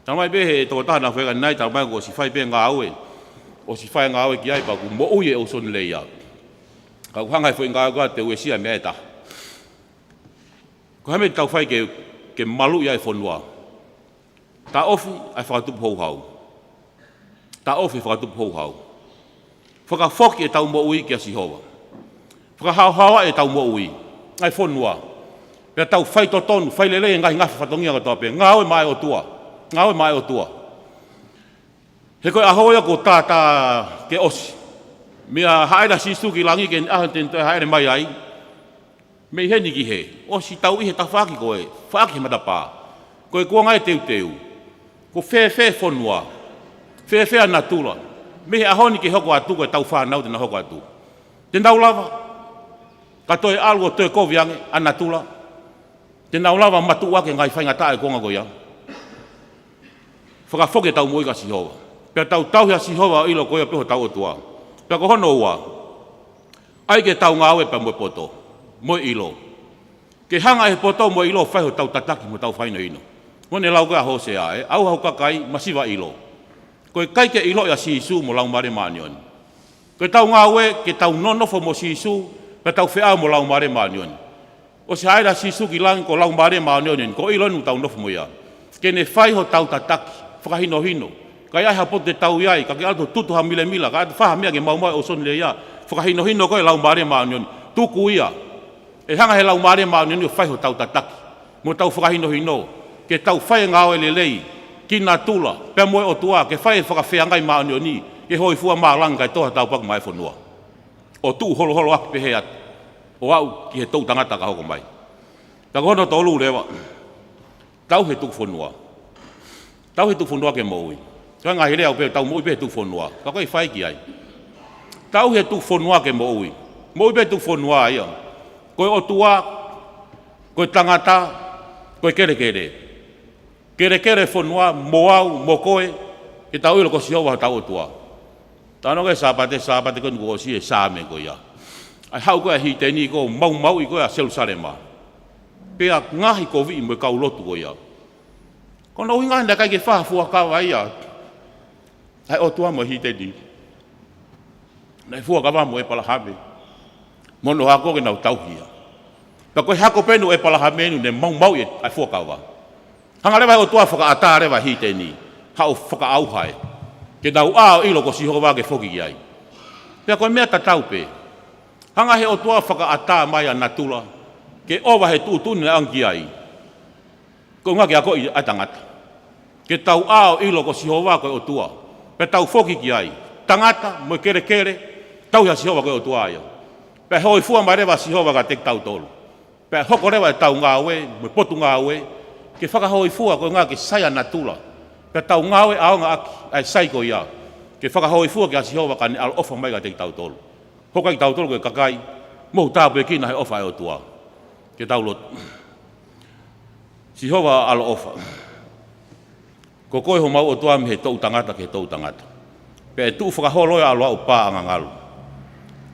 Talamai pē ʻe he tokotaha naʻe fai ki ai, talamai kuo ʻosi fai pē ngāue. ʻOsi fai ngāue ki ai pea kuo moʻui ʻa ʻOsone Leia. Ka ʻoku hanga ʻe he foʻi ngāue ko ia ʻo uesia e meʻa ʻe taha. Ko e hā e meʻa te tau fai ke, ke maluʻi ai e fonua? Taʻofi ʻa e fakatupu houhau. Taʻofi e fakatupu houhau. Fakafoki ʻetau moʻui kia Sihova. Fakahaohaoaʻi ʻetau moʻui, ʻa e fonua. Pea tau faitotonu, fai lelei e ngaahi ngafa fatongia kotoa pē. Ngāue maʻa e ʻOtua. Ngāue maʻa e ʻOtua. He ko e ʻaho ia kuo tātā ke ʻosi. Meʻa haʻele ʻa Sīsū ki langi ki he ʻaho te ne toe haʻele mai ai. Mei heni ki hē, ʻosi tau ʻi he tafaʻaki ko ē, faʻaki he matapā. Ko e kuonga e teuteu. Ko e fēfē e fonua, fēfē ʻa natula. Mei he ʻaho ni ke hoko atu, ko ʻetau fānau te nau hoko atu. Te nau lava, ka toe ʻalu ʻo toe kovi ange ʻa natula. Te nau lava matuʻuaki e ngaahi faingataʻa e kuonga ko ia. Fakafoki ʻetau moʻui kia Sihova. Pea tau tauhi ʻa Sihova ʻo ʻilo ko ia pē hotau ʻOtua. Pea ko hono ua, ʻai ke tau ngāue pea mo e poto, mo e ʻilo. Ke hanga ʻe he poto mo e ʻilo ʻo fai hotau tataki mo hotau fakahinohino. Mo ʻene lau ko ē ʻa Hōsea, ē, ʻauha ho kakai, masiva ʻilo. Ko e ʻikai ke ʻiloʻi ʻa Sīsū mo Laumālie Māʻoniʻoni. Ko ʻetau ngāue, ke tau nonofo mo Sīsū, pea tau feʻao mo Laumālie Māʻoniʻoni. ʻOsi haʻele ʻa Sīsū ki langi ko Laumālie Māʻoniʻoni, ko e ʻilo eni ʻoku tau nofo mo ia. Ke ne fai hotau tataki, fakahinohino. Ka ʻi ai ha potu te tau ʻi ai, ka ke ʻalu ʻo tutu ha milemila, ka ʻatu fai ha meʻa ke maumau e ʻōsone Leia, fakahinohino koe ʻe Laumālie Māʻoniʻoni. Tuku ia. ʻE hanga ʻe he Laumālie Māʻoniʻoni ʻo fai hotau tataki mo hotau fakahinohino, ke tau fai e ngāue lelei ki natula, pea mo e ʻOtua, ke fai e fakafeangai māʻoniʻoni, ke hōifua maʻa langi kae tō ha tāpuaki maʻa e fonua. ʻO tuʻu holoholoaki pehē atu, ʻo aʻu ki he toʻu tangata ka hoko mai. Ka ko hono tolu leva, tauhi e tuku fonua. Tauhi e tuku fonua ke moʻui. Ko e ngaahi lea ʻoku pehē tau moʻui pē he tuku fonua. Ka ʻoku ʻikai fai ki ai. Tauhi e tuku fonua ke moʻui. Moʻui pē he tuku fonua ia. Ko e ʻOtua, ko e tangata, ko e kelekele. Kelekele e fonua, mo au, mo koe, ke tau ʻilo ko Sihova hotau ʻOtua. Talanoa ki he Sāpate, Sāpate ko eni kuo ʻosi e Saame ko ia. ʻA e haʻu ko ē ʻa e hiteni ko ē ʻo maumauʻi ko ē ʻa Selusalema. Pea ngaohi koviʻi mo e kau lotu ko ia. Ko hono ʻuhinga naʻe ʻikai ke fai ha fuakava ia ʻa e ʻOtua mo e hiteni. Naʻe fuakava mo ʻĒpalahame mo hono hako ke nau tauhi ia. Pea ko e hako pē eni ʻo ʻĒpalahame eni naʻe maumauʻi ʻa e fuakava. Hanga leva ʻe he ʻOtua ʻo fakaʻatā leva e hiteni, haʻu ʻo fakaʻauha ē, ke nau ʻā ʻo ʻilo ko Sihova ke foki ki ai. Pea ko e meʻa tatau pē. Hanga ʻe he ʻOtua ʻo fakaʻatā mai ʻa natula, ke ʻova he tuʻutuʻuni naʻe ʻoange ki ai. Ko e ʻuhinga ke akoʻi ʻa e tangata. Ke tau ʻā ʻo ʻilo ko Sihova ko e ʻOtua. Pea tau foki ki ai. Tangata mo e kelekele, tauhi ʻa Sihova ko e ʻOtua ia. Pea hōifua mai leva ʻa Sihova kiate kitautolu. Pea hoko leva ʻetau ngāue, mo e potungāue, ke fakahōifua ko e ʻuhinga ke sai ʻa natula. Pea tau ngāue ʻaonga ʻaki ʻa e sai ko ia. Ke fakahōifua kia Sihova ka ne ʻaloʻofa mai kiate kitautolu. Hoko ai kitautolu ko e kakai, mohu tāpuekina he ʻofa ʻa e ʻOtua. Ke tau lotu. Sihova ʻaloʻofa. Ko koe homau ʻOtua mei he toʻu tangata ki he toʻu tangata. Pea ʻe tuʻu fakaholo ʻa e ʻaloʻofa ʻo pā ʻa ngangalu.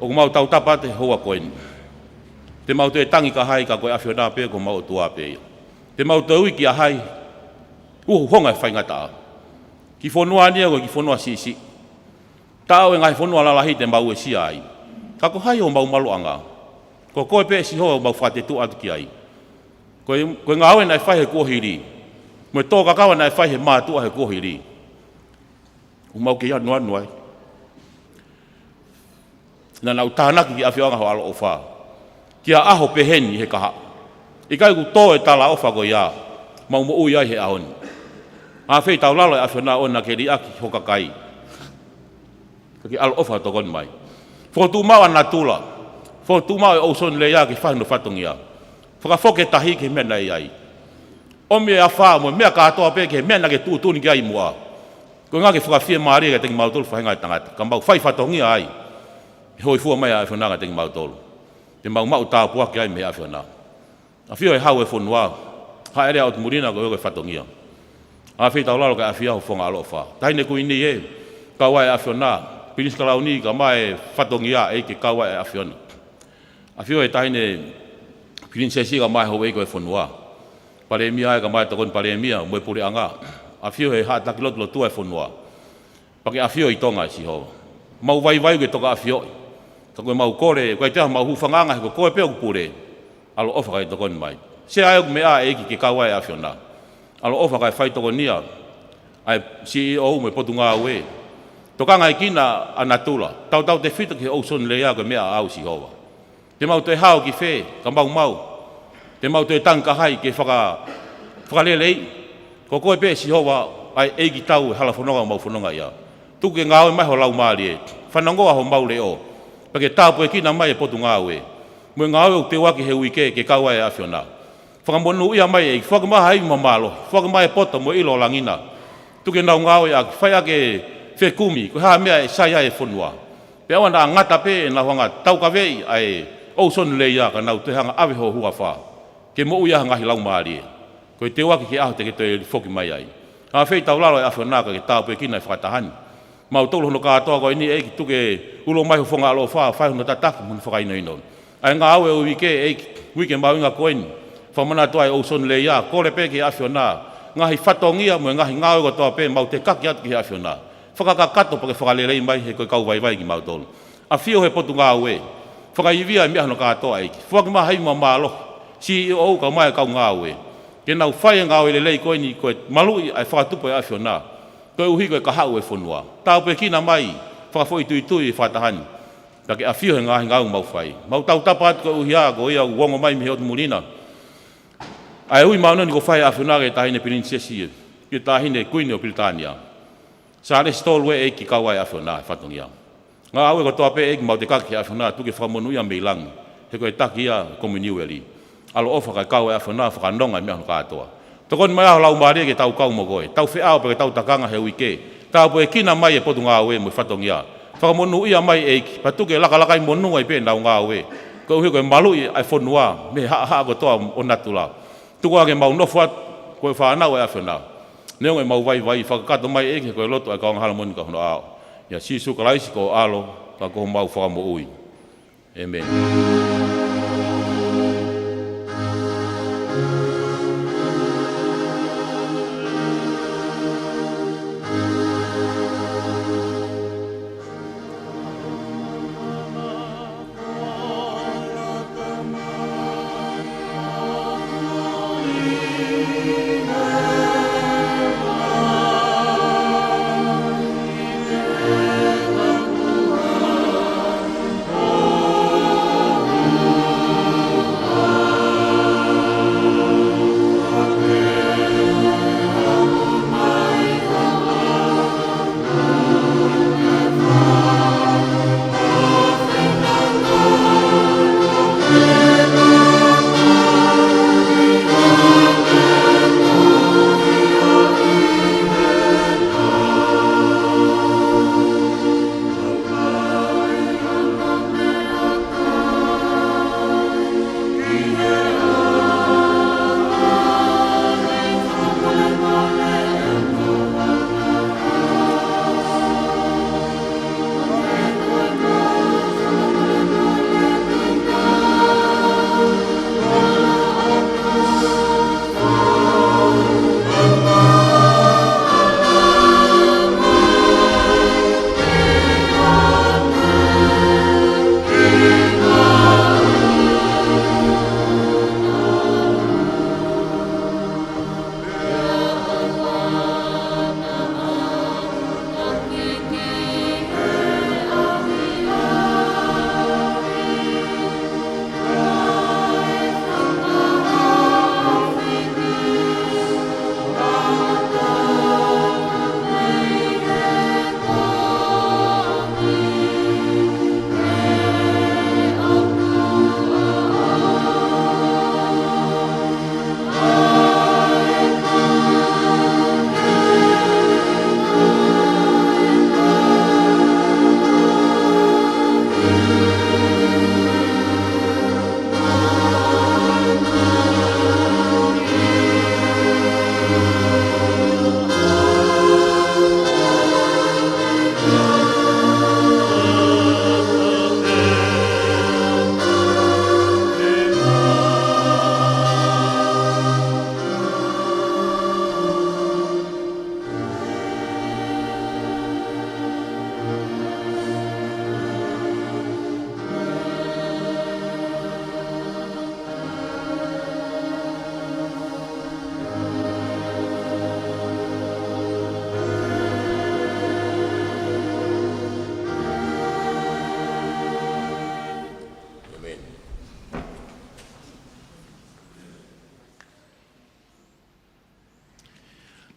ʻOku mau tautapa atu he houa ko eni. Te mau toe tangi kia hai ka ko e ʻAfiona pē ko homau ʻOtua pē ia. Te mau toe ui kia hai, ʻoku uhonga e faingataʻa. Kiʻi fonua ni ia ko e kiʻi fonua siʻisiʻi. Taʻu e ngaahi fonua lalahi te mau uesia ai. Ka ko hai homau maluʻanga? Ko koe pē Sihova ʻoku mau fakatetuʻa atu ki ai. Ko e, ko e ngāue naʻe fai he kuohili, mo e tō kakava naʻe fai he mātuʻa he kuohili, ʻoku mau kei anuanu ai. Naʻa nau tānaki ki he ʻafioʻanga ho ʻaloʻofa ki ha ʻaho pehē ni he kahaʻu. ʻIkai ke tō e talaʻofa ko ia, mau moʻui ai he ʻaho ni. Afeitaulalo e ʻAfiona ʻo na ke liʻaki ho kakai. Ka ke ʻaloʻofa tokoni mai. Fokotuʻu maʻu ʻa natula. Fokotuʻu maʻu e ozone layer ke fai hono fatongia. Fakafoki e tahi ki he meʻa naʻe ʻi ai. ʻOmi e afā mo e meʻa kātoa pē ki he meʻa naʻa ke tuʻutuʻuni ki ai muʻa. Ko e ʻuhinga ke fakafiemālie kiate kimautolu faʻahinga e tangata, ka mau fai fatongia ai. He hōifua mai ʻa e ʻAfiona kiate kimautolu. Pea mau maʻu tāpuaki ai mei he ʻAfiona. ʻAfio he hau e fonua, hāʻele ʻa ʻOtu Muli na koeʻuhi ko e fatongia. Afeitaulalo kae ʻafio ho fofonga ʻaloʻofa. Taʻahine Kuini ē, kau ai e ʻAfiona. Pilinisi Kalauni, kae ʻumaʻā e fatongia ʻEiki, kau ai e ʻAfiona. ʻAfio he taʻahine Pilinisesi kae ʻumaʻā e houʻeiki ʻo e fonua. Palēmia ē kae ʻumaʻā e Tokoni Palēmia mo e Puleʻanga. ʻAfio he Haʻa Taki Lotu, Lotua e fonua. Pea ke ʻafio ʻi Tonga ʻe Sihova. Mau vaivai ke toka ʻafioʻi. Ka ko e mau kole, ʻoku ʻikai toe ʻi ai ha mau hūfangaʻanga he ko koe pē ʻoku pule. ʻAloʻofa kae tokoni mai. Sea ē ʻoku meʻa ʻEiki ke kau ai e ʻAfiona. ʻAloʻofa kae faitokonia ʻa e C E O mo e Potungāue. Tokangaʻi kinaua ʻa natula. Tautautefito ki he ozone layer ko e meʻa ʻaʻau Sihova. Te mau toe hao ki fē, ka mau mau. Te mau toe tangi ki hai ke faka-, fakaleleiʻi. Ko koe pē Sihova ʻa e ʻEiki tau e hala fononga ʻoku mau fononga ia. Tuku ke ngāue mai ho Laumālie. Fanongoa ho mau leʻo. Pea ke tāpuekina mai e Potungāue. Mo e ngāue ʻoku teuaki he uike ke kau ai e ʻAfiona. Fakamonūʻia mai ʻEiki, foaki mai ha ivi mo e mālohi, foaki mai e poto mo e ʻilo ʻo langi na. Tuku ke nau ngāueʻaki, fai ʻaki e fekumi, ko e hā e meʻa ʻe sai ai e fonua. Pea ʻoua naʻa ngata pē ʻenau hanga taukaveʻi ʻa e ozone layer ka nau toe hanga ʻave ho huafa. Ke moʻui ai ha ngaahi laumālie. Ko e teuaki ki he ʻaho te ke toe foki mai ai. Afeitaulalo e ʻAfiona ka ke tāpuekina e fakataha ni. Mautolu hono kātoa ko eni ʻEiki, tuku ke ulo mai ho fofonga ʻaloʻofa, fai hono tataki mo hono fakahinohino. ʻA e ngāue ʻo e uike ʻEiki, uike mahuʻinga ko eni. Fakamanatu ai ʻa e ozone layer, kole pē ki he ʻAfiona. Ngaahi fatongia mo e ngaahi ngāue kotoa pē, mau tekaki atu ki he ʻAfiona. Fakakakato pea ke fakalelei mai he ko e kau vaivai kimautolu. ʻAfio he Potungāue. Fakaivia e meʻa hono kātoa ʻEiki. Foaki mai ha ivi mo e mālohi. C E O kae ʻumaʻā e kau ngāue. Ke nau fai e ngāue lelei ko eni ko e maluʻi ʻa e fakatupu ʻa e ʻAfiona. Koeʻuhi ko e kahaʻu e fonua. Tāpuekina mai, fakafoʻituitui e fakataha ni. Pea ke ʻafio he ngaahi ngāue ʻoku mau fai. Mau tautapa atu koeʻuhi ko ia ʻoku ongo mai mei he ʻOtu Muli na. ʻA e ui māʻoniʻoni kuo fai ʻe he ʻAfiona ki he taʻahine Pilinisesi, ki he taʻahine Kuini ʻo Pilitānia. Sālesi Tolu ē ʻEiki, kau ai e ʻAfiona he fatongia. Ngāue kotoa pē ʻEiki, mau tekaki ki he ʻAfiona, tuku ke fakamonūʻia mei langi. He ko e taki ia e Kominiueli. ʻAloʻofa kae kau ai e ʻAfiona, fakanonga e meʻa hono kātoa. Tokoni mai ho Laumālie ke tau kau mo koe. Tau feʻao pea ke tau takanga he uike. Tāpuekina mai e Potungāue mo e fatongia. Fakamonūʻia mai ʻEiki, pea tuku ke lakalaka monū ai pē ʻenau ngāue. Koeʻuhi ko e maluʻi ʻa e fonua mei he haʻahaʻa kotoa ʻo natula. Tuku ke mau nofo atu ko e fānau ʻa e ʻAfiona. Neongo ʻemau vaivai, fakakakato mai ʻEiki ko e lotu ʻa e kau angahala moʻoni ka hono ʻao. ʻIa Sīsū Kalaisi ko ho ʻAlo, ka ko homau Fakamoʻui. ʻĒmeni.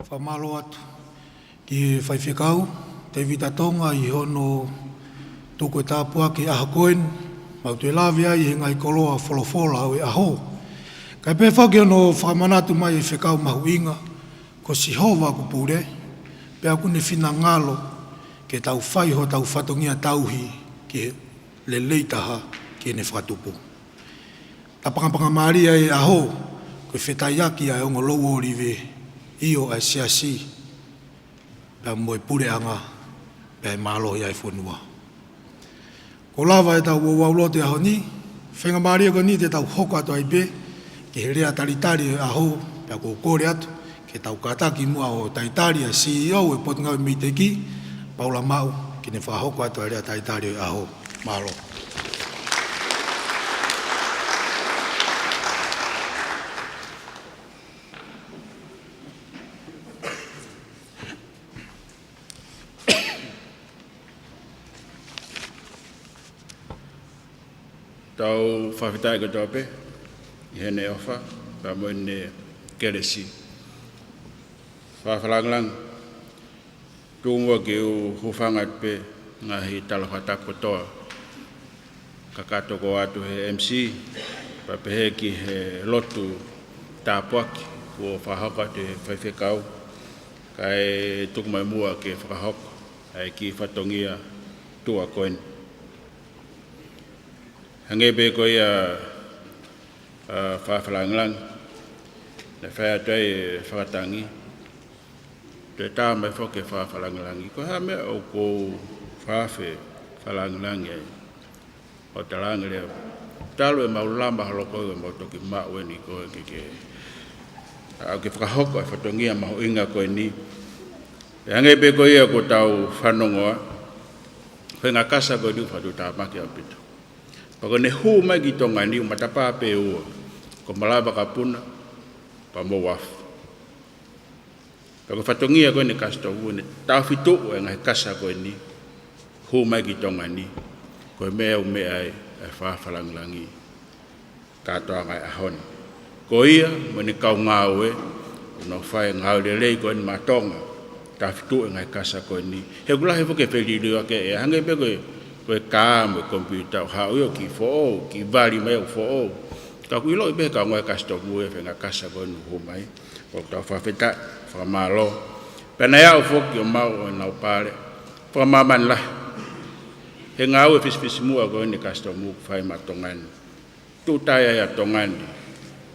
Fakamālō atu ki he faifekau, Tēvita Tonga, ʻi hono tuku e tāpuaki ʻaho ko eni, mau toe lave ai he ngaahi koloa folofola ʻo e ʻaho. Kae pehē foki hono fakamanatu mai e fekau mahuʻinga, ko Sihova ʻoku pule, pea ʻoku ne finangalo ke tau fai hotau fatongia tauhi ki he lelei taha ki heʻene fakatupu. Tapakapaka mālie e ʻaho, ko e fetaiaki ʻa e ongo louʻolive, ʻio ʻa e siasi, pea mo e puleʻanga, pea e mālohi ʻa e fonua. Ko e lava ʻetau ouau lotu he ʻaho ni, feinga mālie ko eni te tau hoko atu ai pē ki he lea talitali e ʻaho, pea ʻoku ou kole atu ke tau kātaki muʻa ʻo talitali ʻa e C E O e Potungāue Meʻiteki, Paula Maʻu, ke ne fakahoko atu ʻa e lea talitali e ʻaho. Mālō. Tau fakafetaʻi kotoa pē ʻi heʻene ʻofa pea mo ʻene kelesi. Fakafakalāngilangi. Tuku muʻa ke u hūfanga atu pē he ngaahi tala fakatapu kotoa, kakato atu he M C, pea pehē ki he lotu tāpuaki kuo fakahoko atu ʻe he faifekau, kae tuku mai muʻa ke fakahoko ʻa e kiʻi fatongia tuʻa ko eni. Hangē pē ko ia, ʻa, fakafakalāngilangi, naʻe fai atu ai e fakatangi, toe tā mai foki e fakafakalāngilangi. Ko e hā e meʻa ʻoku ou fakafakalāngilangi ai? ʻO talaange leva, talu ʻemau lama holo ko ē ʻemau toki maʻu eni ko ē ke, ke, ʻa, ke fakahoko e fatongia mahuʻinga ko eni. Pea hangē pē ko ia kuo tau fanongoa, ko e ngaahi kasa ko eni ʻoku fakatuʻutāmaki ʻaupito. Pea ko ʻene hū mai ki Tonga ni ʻoku matapā pē ʻe ua, ko Malaʻevakapuna pea mo Uafu. Pea ko e fatongia ko eni e Customs, ʻene tāfituʻu e ngaahi kasa ko eni, hū mai ki Tonga ni, ko e meʻa ʻoku meʻa ai e fakafakalāngilangi kātoanga e ʻaho ni. Ko ia mo ʻene kau ngāue, ʻoku nau fai e ngāue lelei ko eni maʻa Tonga, tāfituʻu e ngaahi kasa ko eni. He ʻoku lahi foki e feliliuaki, ʻe hangē pē ko e, ko e kā mo e komipiuta ʻoku haʻu ia ʻo kiʻi foʻou, kiʻi vali mai ʻo foʻou. Ka ʻoku ʻiloʻi pē ʻe he kau ngāue Customs e faʻahinga kasa ko eni ʻoku hū mai. ʻOku tau fakafetaʻi, fakamālō. Pea naʻe aʻu foki ʻo maʻu ʻenau paale fakamāmani lahi he ngāue fisifisimuʻa ko eni e Customs ʻoku fai maʻa Tonga ni. Tuʻu taʻe ai ʻa Tonga ni,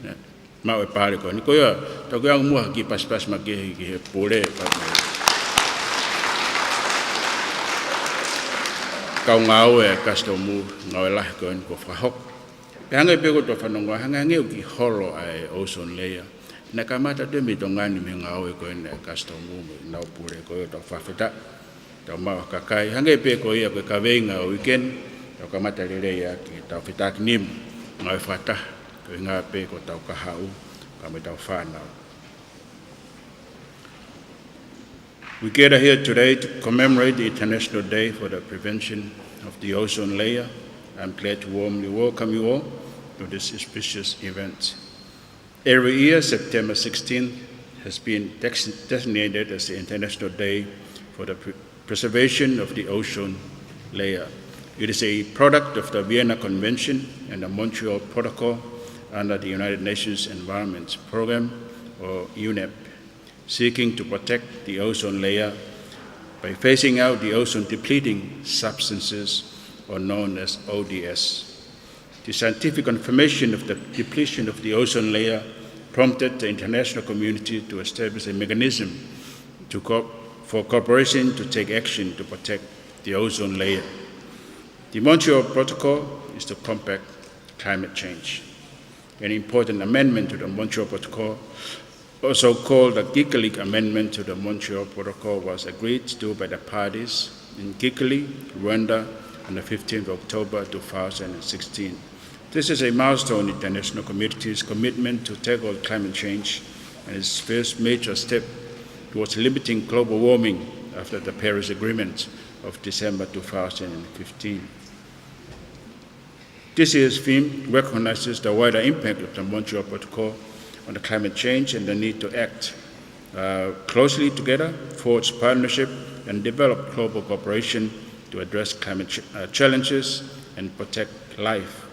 ne, maʻu e paale ko eni. Ko ia, tau kiʻi ʻange muʻa ha kiʻi pasipasi makehe ki he pule, pea mo e kau ngāue e Customs, ngāue lahi ko eni kuo fakahoko. Pea hangē pē ko ʻetau fanongoa, hangē, hangē ʻoku kiʻi holo ʻa e ozone layer. Naʻe kamata atu mei Tonga ni mei he ngāue ko eni e Customs mo ʻenau pule, ko ia ʻoku tau fakafetaʻi. Tau maʻu ha kakai, hangē pē ko ia ko e kaveinga ʻo e uike ni, tau kamata lelei ʻaki ʻetau fetākinima, ngāue fakataha, ko e ʻuhinga pē ko hotau kahaʻu, pea mo ʻetau fānau. We gather here today to commemorate the International Day for the Prevention of the Ozone Layer. I'm glad to warmly welcome you all to this auspicious event. Every year, September sixteenth has been dex-, designated as the International Day for the Pre-, Preservation of the Ozone Layer. It is a product of the Vienna Convention and the Montreal Protocol under the United Nations Environment Programme, or UNEP, seeking to protect the ozone layer by phasing out the ozone depleting substances, or known as O D S. The scientific confirmation of the depletion of the ozone layer prompted the international community to establish a mechanism to co-, for cooperation to take action to protect the ozone layer. The Montreal Protocol is to combat climate change. An important amendment to the Montreal Protocol, also called the Kigali Amendment to the Montreal Protocol, was agreed to by the parties in Kigali, Rwanda, on the fifteenth of October two thousand and sixteen. This is a milestone in the international community's commitment to tackle climate change and its first major step towards limiting global warming after the Paris Agreement of December two thousand and fifteen. This year's theme recognizes the wider impact of the Montreal Protocol on the climate change and the need to act. uh, closely together, forge partnership, and develop global cooperation to address climate ch-, uh, challenges and protect life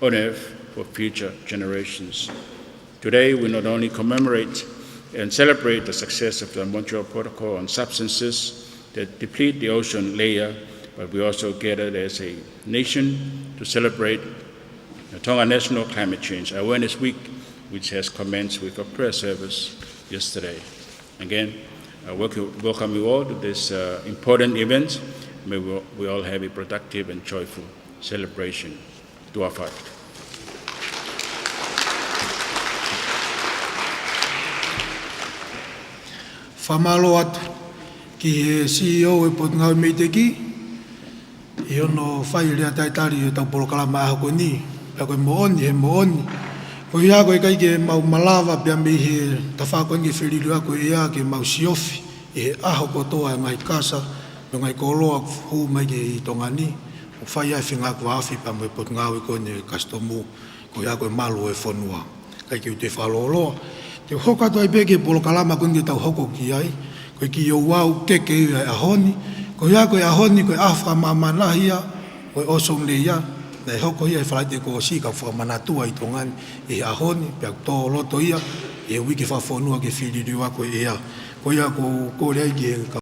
on Earth for future generations. Today, we not only commemorate and celebrate the success of the Montreal Protocol on substances that deplete the ozone layer, but we also gather as a nation to celebrate the Tonga National Climate Change Awareness Week, which has commenced with a prayer service yesterday. Again, I welcome, welcome you all to this, uh, important event. May we, we all have a productive and joyful celebration. Tuʻa ʻofa atu. Fakamālō atu ki he C E O ʻo e Potungāue Meiteki, ʻi hono fai e lea talitali ʻo ʻetau polokalama ʻaho ko eni, pea ko e moʻoni, he moʻoni. Ko ia ko e ʻikai ke mau malava pea mei he tafaʻaki ko eni ke feliliuaki ʻa e ʻea ke mau siofi ʻi he ʻaho kotoa e ngaahi kasa, mo e ngaahi koloa ʻoku hū mai ki Tonga ni, ʻo fai ai e feinga ko ē ʻo aʻu pea mo e potungāue ko eni e kasitomu, ko ia ko e malu ʻo e fonua. ʻIkai ke u toe fakalōloa, te u hoko atu ai pē ki he polokalama ko eni ke tau hoko ki ai, ko e kiʻi ouau keke ia e ʻaho ni, ko ia ko e ʻaho ni, ko e ʻaho fakamāmani ia ʻo e ozone layer, naʻe hoko ia he Falaite kuo ʻosi, ka fakamanatu ai ʻi Tonga ni ʻi he ʻaho ni, pea ʻoku tō loto ia ʻi he uike fakafonua ke feliliuaki e ʻea. Ko ia ʻoku ou kole ai ki he ka-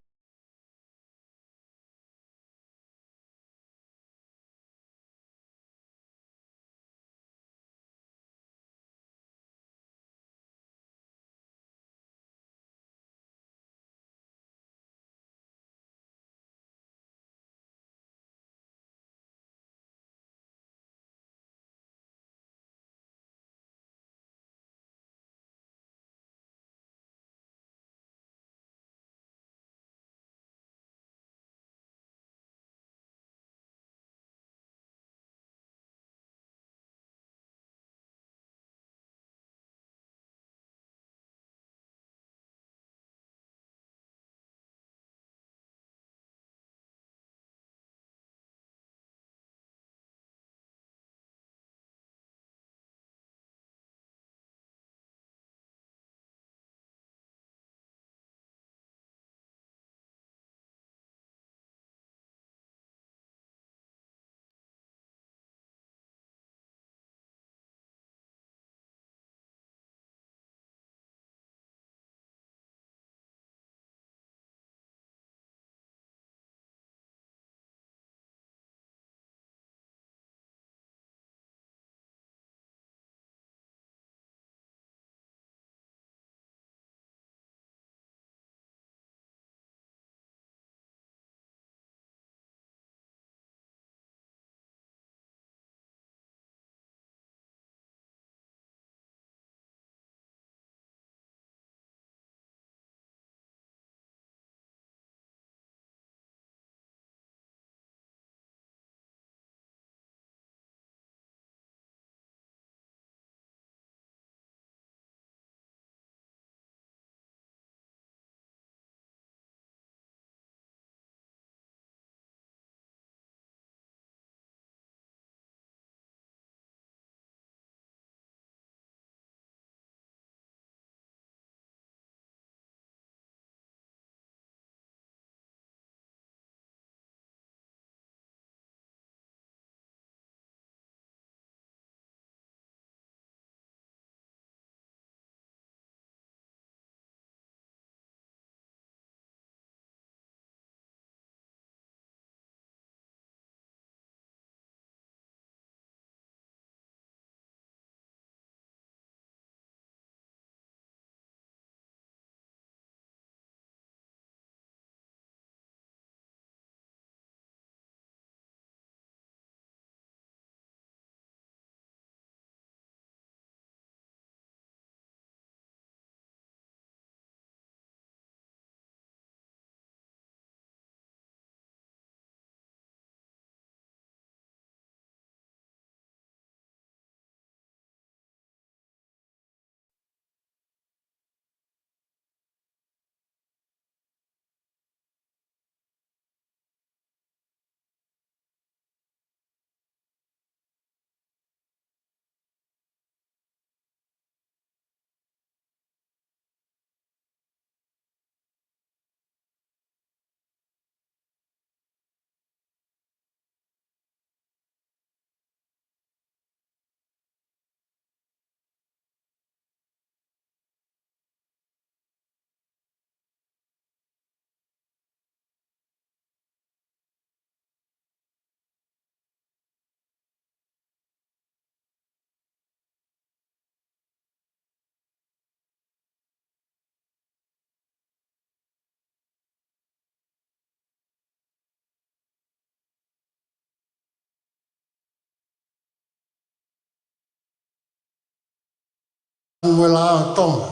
Tapu mo e Laʻā ʻo Tonga,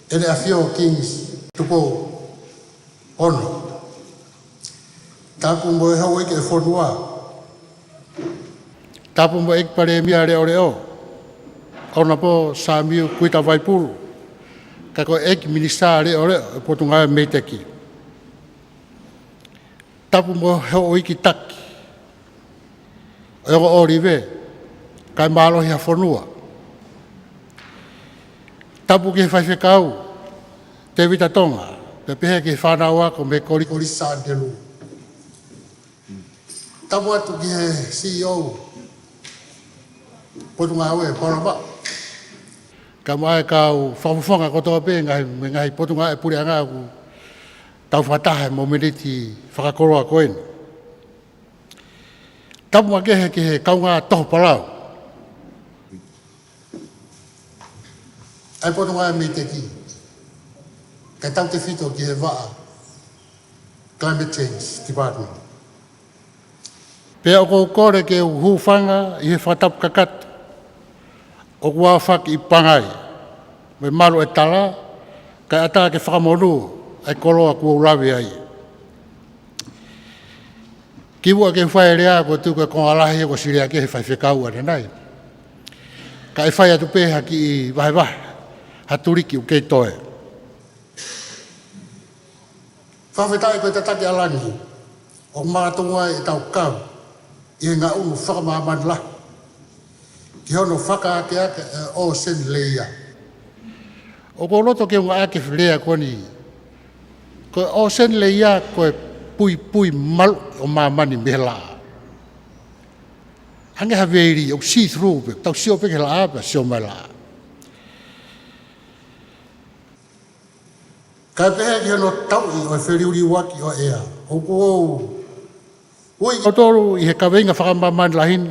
ʻEne ʻAfio Kingi Tupou Ono. Tapu mo e Houʻeiki ʻo e fonua. Tapu mo e ʻEiki Palēmia Leʻoleʻo, Honourable Sāmiu Kuita Vaipulu, ka ko e ʻEiki Minisitā Leʻoleʻo ʻo e Potungāue Meiteki. Tapu mo e Houʻeiki Taki ʻo e Ongo ʻŌlive, kae mālohi ha fonua. Tapu ki he Faifekau Tēvita Tonga, pea pehē ki he fānau ako mei Koli-, Kolisi Sā ʻAnitelū. Tapu atu ki he CEO Potungāue Palopalema, kae ʻumaʻā e kau fakafofonga kotoa pē ngaahi, mei he ngaahi potungāue puleʻanga ʻoku tau fakataha he momeniti fakakoloa ko eni. Tapu makehe ki he kaungā toho palau ʻa e Potungāue Meiteki, kae tautefito ki he vaʻa Climate Change Department. Pea ʻoku ou kole ke u hūfanga ʻi he fakatapu kakato ʻoku aofaki ʻi Pangai mo e malu ʻo e tala, kae ʻatā ke fakamonū ʻa e koloa kuo u lave ai. Kimuʻa ke u fai e lea, ʻoku ou tui ko e konga lahi ʻoku ʻosi lea ki ai e faifekau ʻanenai, kae fai atu pē ha kiʻi vahevahe, ha tuliki ʻoku kei toe. Fakafetaʻi ko e tataki ʻa langi ʻoku makatuʻunga ʻi heʻetau kau ʻi he ngaʻunu fakamāmani lahi ki hono fakaakeake ʻa e ʻōseni leia. ʻOku ou loto ke u ngāueʻaki e lea ko eni, ko e ʻōseni leia ko e puipui maluʻi ʻo māmani mei he laʻā. Hangē ha veili ʻoku see through pē, tau sio pē ki he laʻā pea sio mai laʻā. Kae pehē ki hono tauʻi ʻo e feliuliuaki ʻo e ʻea, ʻoku ou ui kitautolu ʻi he kaveinga fakamāmani lahi ni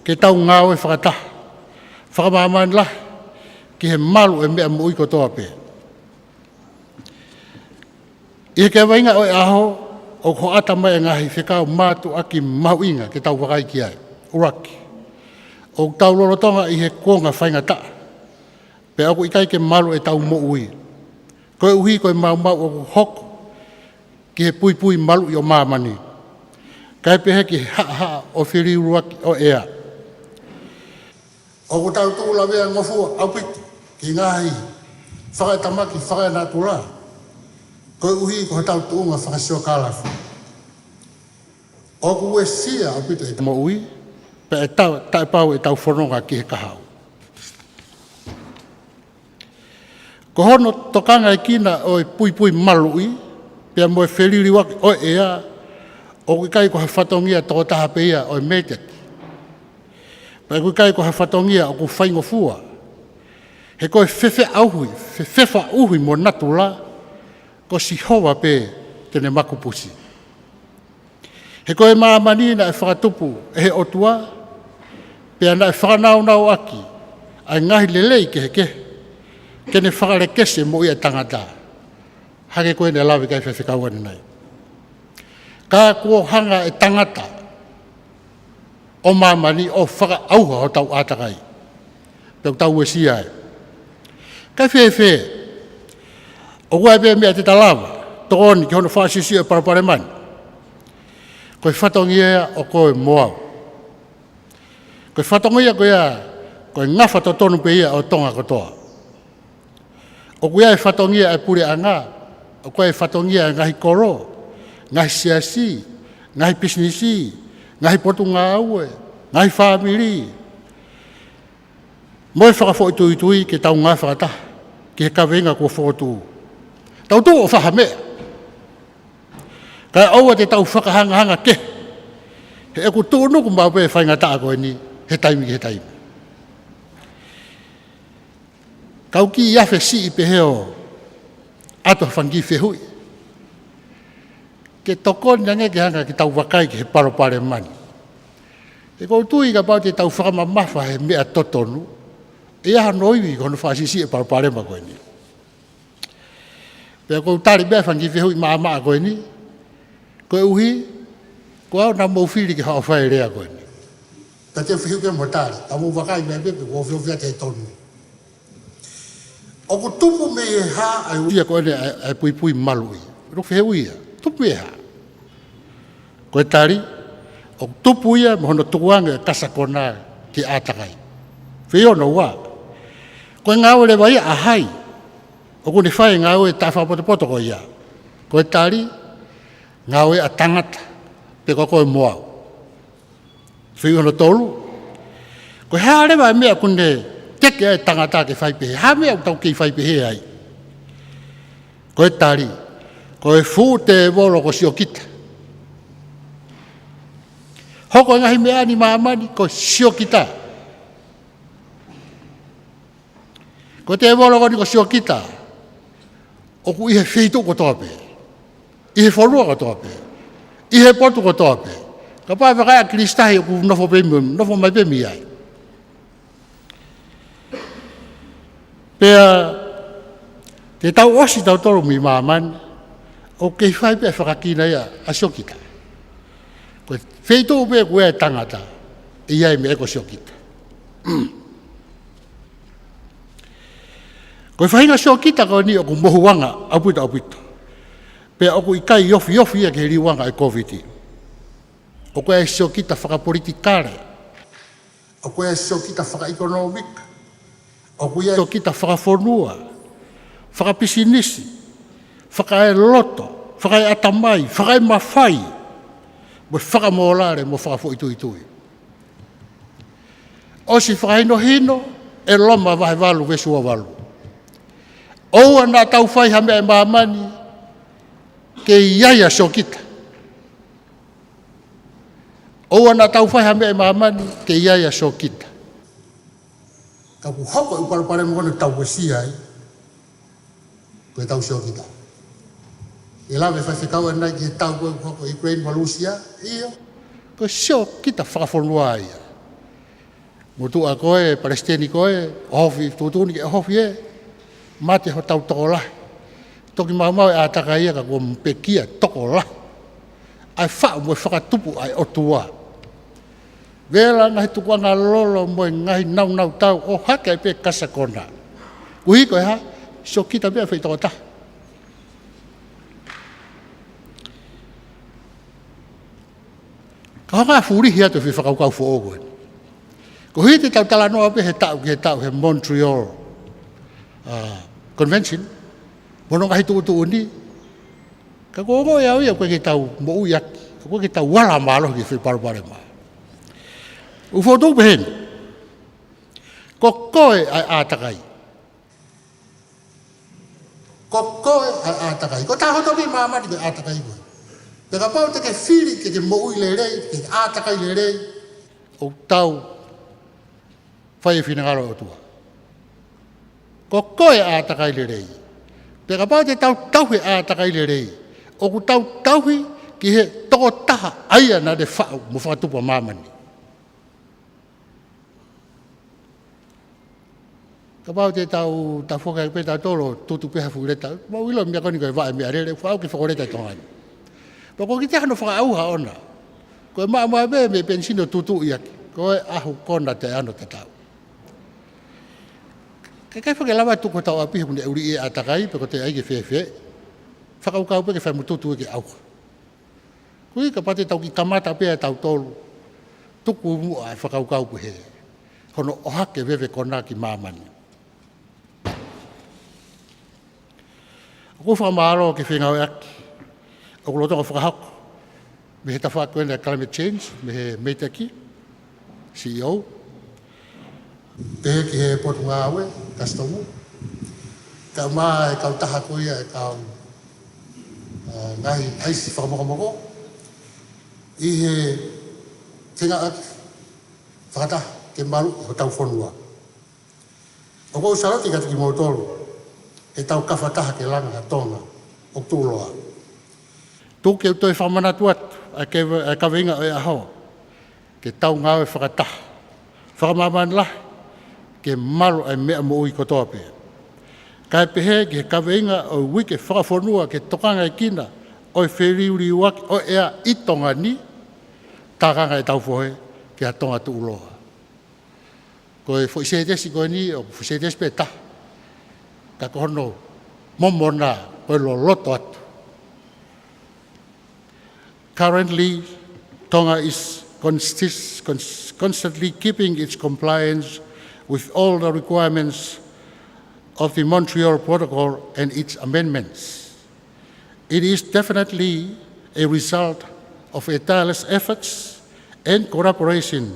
ke tau ngāue fakataha fakamāmani lahi ki he malu ʻo e meʻa moʻui kotoa pē. ʻI he kaveinga ʻo e ʻaho, ʻoku hoʻata mai e ngaahi fekau mātuʻaki mahuʻinga ke tau vakai ki ai. ʻUluaki, ʻoku tau lolotonga ʻi he kuonga faingataʻa, pea ʻoku ʻikai ke malu ʻetau moʻui, koeʻuhi ko e maumau ʻoku hoko ki he puipui maluʻi ʻo māmani, kae pehē ki he haʻahaʻa ʻo e feliuliuaki ʻo e ʻea. ʻOku tau tuʻu lavea ngofua ʻaupito ki he ngaahi fakaetamaki fakanatula, koeʻuhi ko hotau tuʻunga fakasiokālafi. ʻOku uesia ʻaupito ʻetau moʻui, pea ʻe tau, taʻepau ʻetau fononga ki he kahaʻu. Ko hono tokangaʻi kinautolu ʻo e puipui maluʻi pea mo e feliuliuaki ʻo e ʻea, ʻoku ʻikai ko ha fatongia tokotaha pē ia ʻo e MEIDECC, pea ʻoku ʻikai ko ha fatongia ʻoku faingofua. He ko e fefeʻauhi, fe-, fefaʻuhi mo natula, ko Sihova pē te ne makupusi. He ko e māmani naʻe fakatupu ʻe he ʻOtua, pea naʻe fakanaunauʻaki ʻa e ngaahi lelei kehekehe ke ne fakalekesi e moʻui ʻa e tangata. Hangē ko eni naʻe lave ki ai e faifekau ʻanenai. Ka kuo hanga ʻe he tangata ʻo māmani ʻo fakaʻauha hotau ʻātakai, pea ʻoku tau uesia ai. Kae fēfē? ʻOku ʻi ai pē meʻa te ta lava tokoni ki hono fakasiʻisiʻi e palopalema ni. Ko e fatongia ia ʻo koe mo au. Ko e fatongia ko ia, ko e ngafa totonu pē ia ʻo Tonga kotoa. ʻOku ʻi ai e fatongia ʻa e puleʻanga, ʻoku ʻi ai e fatongia ʻa e ngaahi kolo, ngaahi siasi, ngaahi pisinisi, ngaahi potungāue, ngaahi fāmili, mo e fakafoʻituitui ke tau ngāue fakataha ki he kaveinga kuo fokotuʻu. Tau tuʻu ʻo fai ha meʻa, kae ʻoua te tau fakahangahanga kehe, he ʻoku tuʻunuku maʻu pē e faingataʻa ko eni he taimi ki he taimi. Kau kiʻi afe siʻi pehē ʻo ʻoatu ha fanga kiʻi fehuʻi ke tokoni ange ke hanga ke tau vakai ki he palopalema ni. He ʻoku ou tui kapau te tau fakamamafa he meʻa totonu, ʻe ʻi ai hano ivi ki hono fakasiʻisiʻi e palopalema ko eni. Pea ʻoku ou tali pē ʻa e fanga kiʻi fehuʻi maʻamaʻa ko eni, koeʻuhi ko au naʻa mou fili ke haʻu ʻo fai e lea ko eni. Pea te u fehuʻi pē mo tali, ka mou vakai mai pē pe ʻoku ou fehuʻi atu he tonu. ʻOku tupu mei he hā ʻa e uesia ko eni ʻa e, ʻa e puipui maluʻi? ʻOku fehuʻi ia. Tupu mei he hā? Ko e tali, ʻoku tupu ia mei hono tukuange ʻo e kasa kona ki he ʻātakai. Fehuʻi hono ua. Ko e ngāue leva ia ʻa hai ʻoku ne fai e ngāue taʻefakapotopoto ko ia? Ko e tali, ngāue ʻa tangata, pe ko koe mo au. Fehuʻi hono tolu. Ko e hā leva e meʻa ʻoku ne teke ai e tangata ke fai pehē? Hā e meʻa ʻoku tau kei fai pehē ai? Ko e tali, ko e fuʻu tēvolo ko Siokita. Hoko e ngaahi meʻa ni ʻi māmani ko Siokita. Ko e tēvolo ko eni ko Siokita, ʻoku ʻi he feituʻu kotoa pē, ʻi he fonua kotoa pē, ʻi he potu kotoa pē. Kapau ʻe vakai ʻa Kilisitahi ʻoku nofo pē mei, nofo mai pē mei ai. Pea te tau ʻosi tautolu mei māmani, ʻoku kei fai pē e fakakina ia ʻa Siokita. Ko e feituʻu pē ʻoku ʻi ai e tangata, ʻe ʻi ai e meʻa ko Siokita. Ko e faʻahinga Siokita ko eni ʻoku mohuʻanga ʻaupito ʻaupito. Pea ʻoku ʻikai ofiofi ia ki he liuanga ʻo e Kōviti. ʻOku ʻi ai e Siokita fakapolitikale. ʻOku ʻi ai e Siokita fakaʻekonōmika. ʻOku ʻi ai e Siokita fakafonua, fakapisinisi, fakaeloto, fakaeʻatamai, fakaemafai, mo e fakamōlale, mo fakafoʻituitui. ʻOsi fakahinohino ʻe Loma vahe valu veesi ua valu. ʻOua naʻa tau fai ha meʻa ʻi māmani ke ʻi ai ʻa Siokita. ʻOua naʻa tau fai ha meʻa ʻi māmani ke ʻi ai ʻa Siokita. Ka ʻoku hoko e palopalema ko eni ʻoku tau uesia ai, ko e tau Siokita. ʻE lave faifekau ʻanenai ki he tau ko ē ʻoku hoko ʻi Ukraine mo Lūsia, ʻio. Ko e Siokita fakafonua ia. Motuʻa ko ē, palesiteni ko ē, ʻohofi, tuʻutuʻuni ke ʻohofi ē, mate hotau tokolahi. Toki maumau e ʻātakai ia ka kuo pekia tokolahi. ʻA e faʻu mo e fakatupu ʻa e ʻOtua. Vela ngaahi tukuʻanga lolo mo e ngaahi naunau tau ʻohake ai pē kasa kona. Koeʻuhi ko e hā? Siokita pē ʻa e foʻi tokotaha. Ka hanga ʻo fulihi atu e foʻi fakakaukau foʻou ko eni. Koeʻuhi te tau talanoa pē he taʻu ki he taʻu he Montreal, uh, Convention, mo hono ngaahi tuʻutuʻuni, ka ʻoku ou ongoʻi au ia ʻoku ʻikai ke tau moʻui ʻaki, ʻoku ʻikai ke tau ala mālohi ki he foʻi palopalema. ʻOku fokotuʻu peheni. Ko koe ʻa e ʻātakai. Ko koe ʻa e ʻātakai. Ko e taha hoto mei māmani ko e ʻātakai koe. Pea kapau te ke fili ke ke moʻui lelei, ke ke ʻātakai lelei, ʻoku tau fai e finangalo ʻo e ʻOtua. Ko koe ʻa e ʻātakai lelei. Pea kapau te tau tauhi e ʻātakai lelei, ʻoku tau tauhi ki he tokotaha ʻa ia naʻa ne faʻu mo fakatupu ʻa māmani. Kapau te tau, tau foki pē tautolu ʻo tutu pē ha fuʻu leta. Mau ʻilo e meʻa ko eni ko e vaʻe meʻalele, ʻoku faʻu ke fakaleta ʻi Tonga ni. Pea ʻoku ʻikai ke ʻi ai hano fakaʻauha ʻona. Ko e maʻu mai pē mei he penisini ʻo tutuʻi ʻaki. Ko e ʻaho ko ena te ano te tau. Ke ʻikai fai ke lava tuku hotau ʻapi he ʻoku ne ʻuliʻi e ʻātakai, pe ko e teʻeki ai ke fēfē. Fakakaukau pē ke fai mo tutu ke ʻauha. Koeʻuhi kapau te tau kiʻi kamata pē ʻa tautolu, tuku muʻa e fakakaukau pehē, hono ʻohake veve kona ki māmani. ʻOku ou fakamālō ki he fengāueʻaki ʻoku lolotonga fakahoko mei he tafaʻaki ko ena e climate change, mei he MEIDECC, C E O. Pehē ki he Potungāue Kasitomu. Kae ʻumaʻā e kautaha ko ia e kau, ʻa, ngaahi ʻaisi fakamokomoko ʻi he fengāueʻaki fakataha ke maluʻi hotau fonua. ʻOku ou sāloti kiate kimoutolu, he tau kafataha ke langa ha Tonga ʻoku tuʻuloa. Tuku ke u toe fakamanatu atu ʻa e ke-, ʻa e kaveinga ʻo e ʻaho, ke tau ngāue fakataha, fakamāmani lahi, ke malu ʻa e meʻa moʻui kotoa pē. Kae pehē ki he kaveinga ʻo e uike fakafonua ke tokangaekina ʻo e feliuliuaki ʻo e ʻea ʻi Tonga ni, tākanga ʻetau fohe, ki ha Tonga tuʻuloa. Ko e foʻi sētesi ko eni, ʻoku foʻi sētesi pē ʻe taha. Ka ko hono momona, ko e loloto atu. Currently, Tonga is consist-, cons-, constantly keeping its compliance with all the requirements of the Montreal Protocol and its amendments. It is definitely a result of a tireless efforts and collaboration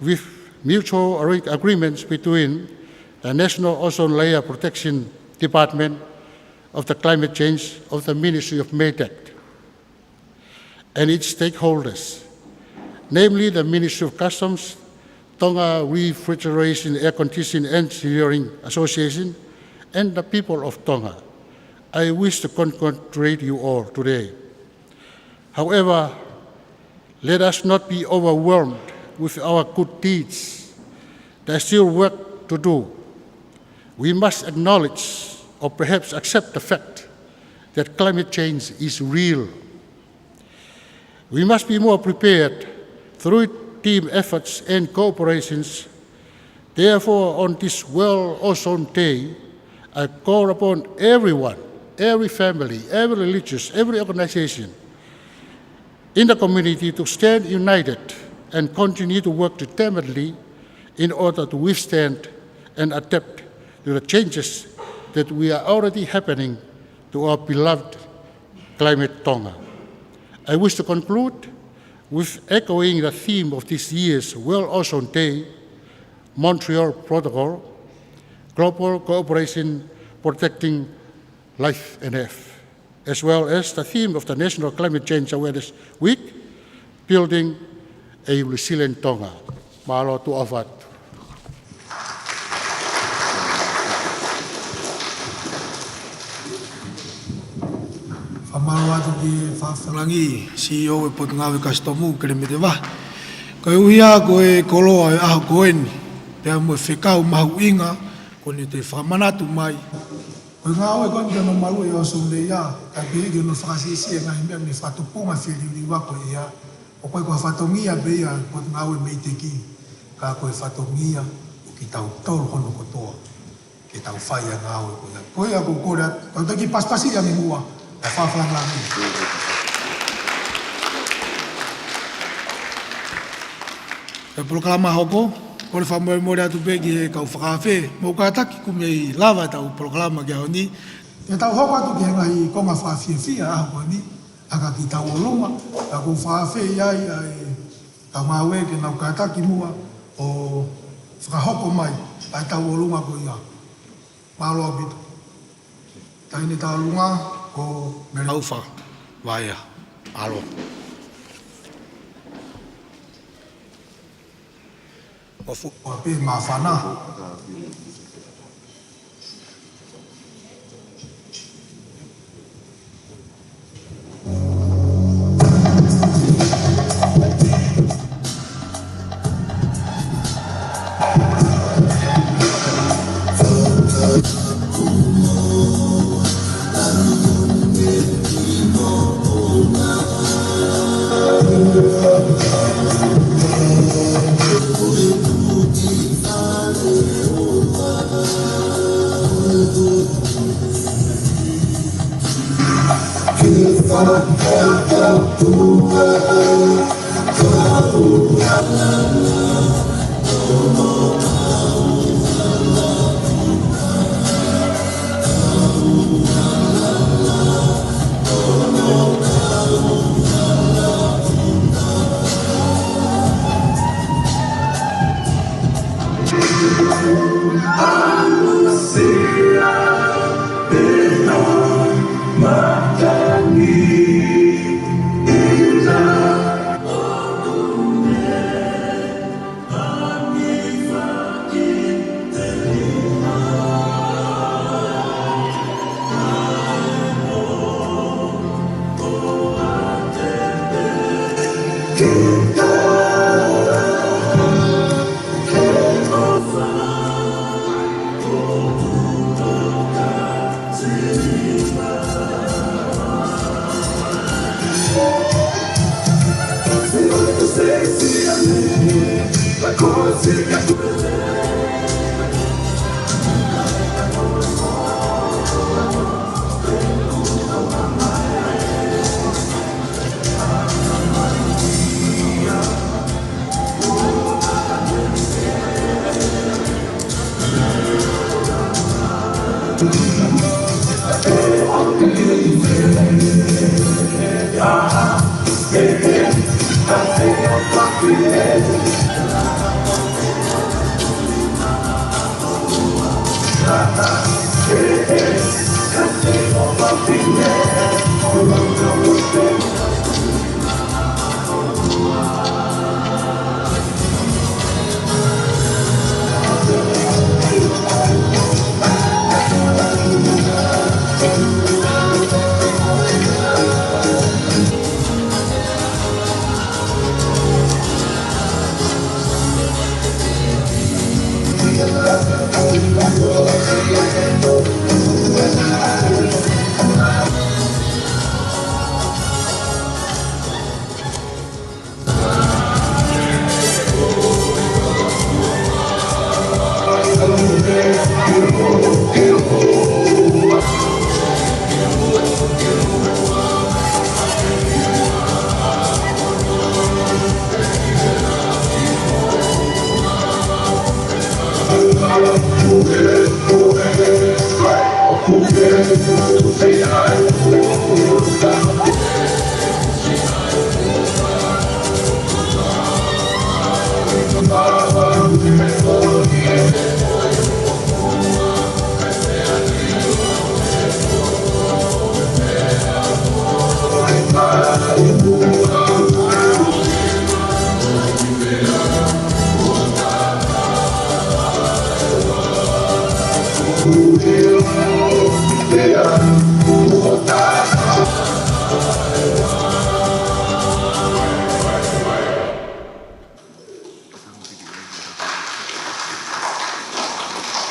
with mutual arra-, agreements between the National Ozone Layer Protection Department of the Climate Change of the Ministry of METAC and its stakeholders, namely the Ministry of Customs, Tonga Refrigeration Air Conditioning Engineering Association, and the people of Tonga. I wish to congratulate you all today. However, let us not be overwhelmed with our good deeds. There's still work to do. We must acknowledge or perhaps accept the fact that climate change is real. We must be more prepared through team efforts and cooperations. Therefore, on this World Ozone Day, I call upon everyone, every family, every religious, every organization in the community to stand united and continue to work determinedly in order to withstand and adapt to the changes that we are already happening to our beloved climate Tonga. I wish to conclude with echoing the theme of this year's World Ozone Day, Montreal Protocol, Global Cooperation Protecting Life and Earth, as well as the theme of the National Climate Change Awareness Week, Building a Resilient Tonga. Mālō, tuʻa ʻofa atu. Fakamālō atu ki he Faʻahinga Langi, C E O e Potungāue Kasitomu, Kelemete Vahe. Koeʻuhi ko e koloa e ʻaho ko eni, pea mo e fekau mahuʻinga, ko eni te fakamanatu mai. Ko e ngāue ko eni ke nau malu e ozone layer, ka pehē ke nau fakasiʻisiʻi e ngaahi meʻa mei he fakatupunga feliuliu ako ia. ʻOku ʻi ai ko ha fatongia pē ia Potungāue METAC, ka ko e fatongia ʻo kitautolu hono kotoa ke tau fai ʻa e ngāue ko ia. Ko ia ʻoku ou kole atu, tau taki pasipasi ia ni muʻa, ʻa e Faʻahinga Langi. Ko e polokalama hoko, kole fakamolemole atu pē ki he kau fakaafe, mou kātaki kumi ʻi lava ʻetau polokalama ki he ʻaho ni. Ke tau hoko atu ki he ngaahi konga fakafiefia ʻaho ko eni, ʻa ia ka ki tauʻolunga, ka ʻoku ou fakaafe ai ʻa e kau ngāue ke nau kātaki muʻa ʻo fakahoko mai ʻa e tauʻolunga ko ia. Mālō ʻaupito. Taʻahine tauʻolunga ko Mele Aufa Vaea. Mālō. ʻO fuʻu pē māfana.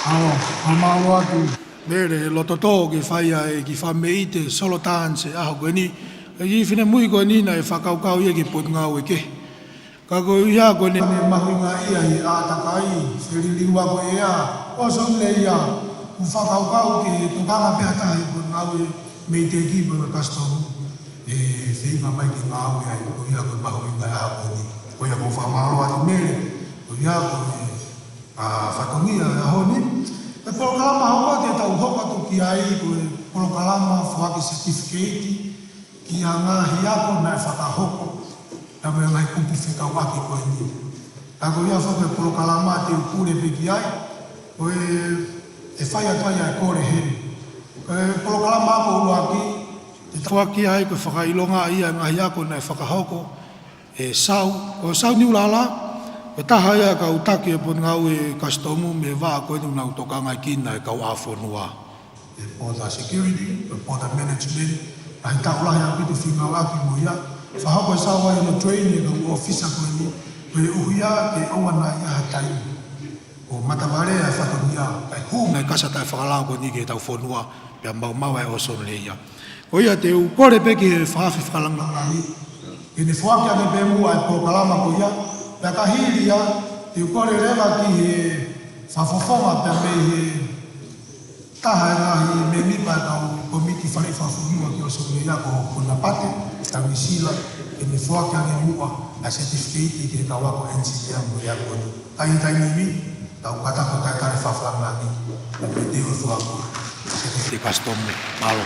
ʻAo, ʻa mālō atu. Mele, loto tō ke fai ʻa e kiʻi fāmili ʻi he solo dance ʻaho ko eni. ʻE kiʻi finemui ko eni naʻe fakakaukau ia ki he potungāue kehe. Ka ko ia ko eni naʻe mahuʻinga ia ʻi he ʻātakai, feliliua ko ia, ʻo sōne ia, ʻoku fakakaukau ke tokanga pē ha taha ʻi he potungāue mei he teki pe ko e custom. ʻE feinga mai ke ngāue ai, ko ia ko e mahuʻinga ʻaho ko eni. Ko ia ʻoku ou fakamālō atu Mele, ko ia ko e, ʻa, fatongia ʻaho ni. ʻE polokalama hoko te tau hoko atu ki ai, ko e polokalama foaki certificate, ki he ngaahi ako naʻe fakahoko, ʻa e ngaahi kupu fekauʻaki ko eni. Ka ko ia foki e polokalama te u pule pē ki ai, ko e, ʻe fai atu ai ʻa e kole heni. Ko e polokalama ako ʻuluaki, ʻe foaki ai ko e fakaʻilonga ia e ngaahi ako naʻe fakahoko ʻe Sau, ko Sau Niulala, ko e taha ia e kau taki e potungāue custom mei he vaʻa ko eni ʻoku nau tokangaʻi kinaua e kau ʻāfonua. E border security, e border management, ʻa e taʻu lahi ʻaupito fengāueʻaki mo ia. Fakahoko ʻe Sau ai hono train e kau ʻōfisa ko eni, koeʻuhi ke ʻoua naʻa ʻi ai ha taimi ʻoku matavale ai e fatongia, kae hū mai e kasa taʻefakalao ko eni ki heʻetau fonua, pea maumau ai ʻa e ʻōsone ia. Ko ia te u kole pē ki he fakafe fakalāngilangi ke ne foaki ange pē muʻa e polokalama ko ia, pea ka hili ia, te u kole leva ki he fakafofonga pea mei he taha e ngaahi mēmipa e kau kōmiti faleʻi fakafonua ki ʻōsone ia ko Konapate, Tauisila, ke ne foaki ange muʻa ʻa e certificate ki he kau ako engineer mo e ako ni. Taimi, taimi ni, tau kātaki ʻo talitali e fakafakalāngilangi, pea mei te u foaki ʻa e certificate custom, mālō.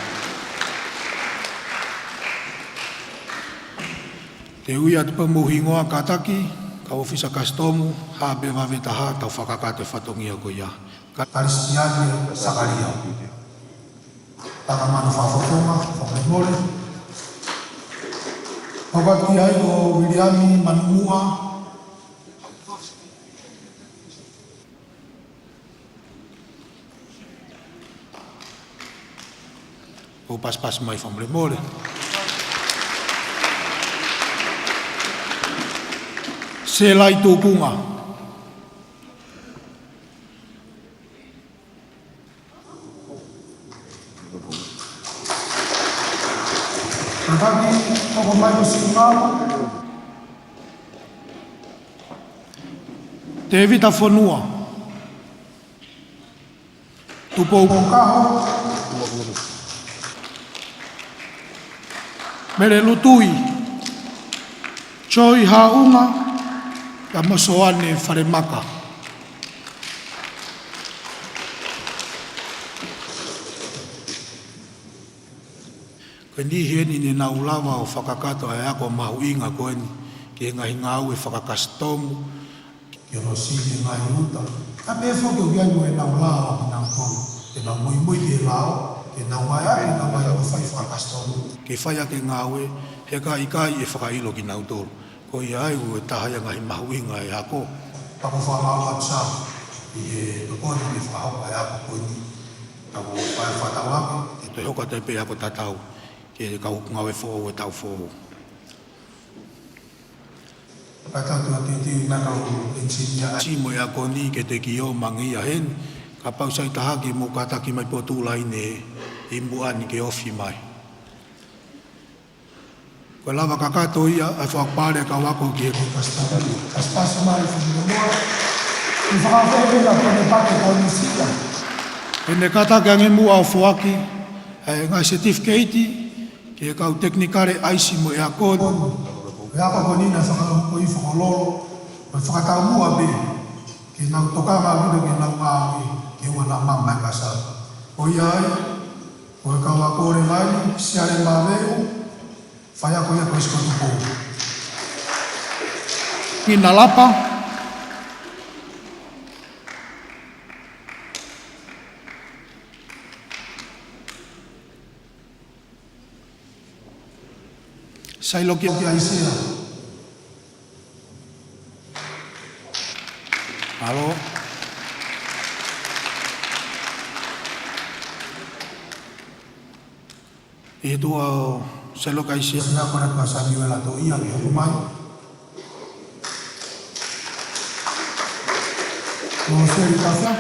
Te u ui atu pē homou hingoa kātaki, kau ʻōfisa custom, hā pē vave taha, tau fakakakato e fatongia ko ia. Ka- Kalisitiane Sakalia. Takamano fakafofonga, fakamolemole. Hoko atu ki ai ko Viliami Manumuʻa. ʻO pasipasi mai fakamolemole. Selai Tukunga. Kātaki, hoko mai ko Singapore. Tēvita Fonua. Tupou Kaho. Mele Lutui. Joy Haʻunga. Pea mo Soane Falemaka. Ko e niʻihi eni ne nau lava ʻo fakakakato ʻa e ako mahuʻinga ko eni ki he ngaahi ngāue fakakasitomu, ki hono sili e ngaahi uta. Ka pehē foki ʻoku ʻi ai mo ʻenau lao ʻa kinautolu. Ke nau muimui ki he lao, ke nau vaheʻi, ke nau vaheʻi ʻo fai fakakasitomu. Ke fai ʻaki e ngāue, he ka ʻikai ʻe fakaʻilo kinautolu. Ko ia ai ʻoku taha ia e ngaahi mahuʻinga e ako. Pea ʻoku ou fakamālō atu Sam ʻi he tokoni ke fakahoko e ako ko eni. Tau fai fakatauange ke toe hoko atu pē ako tatau ki he kau ngāue foʻou e taʻu foʻou. Ka tau tuʻu atu ʻi he kau ʻenisinia. Sio mo e ako ni ke te kei ō mangi ia heni. Kapau sai taha ke mou kātaki mai potu laine ʻi muʻa ni ke ofi mai. Ko e lava kakato ia ʻa e fakapale kau ako ki he kastani. Kasi pasi mai fiki no moa. ʻI fakafehe na pene pake kau nisita. Pene kātaki ange muʻa ʻo foaki ʻa e ngaahi certificate ki he kau technical ʻaisi mo e ako. E ako ko eni naʻe fakahoko ʻi Fokololo. Ko e fakataumuʻa pē ke nau tokanga ʻaupito ke nau ngāue ke ʻoua naʻa mamae kasa. Ko ia ai, ko e kau ako leva eni, Siale Maveu, faiako ia ko Sikotupo. Nina Lapa. Sailoki ʻAisea. Alo. ʻI he tuʻa ʻo Sailoki ʻAisea. Sina kona ka Samiuela Toʻia ke hoko mai. Loseli Kafia.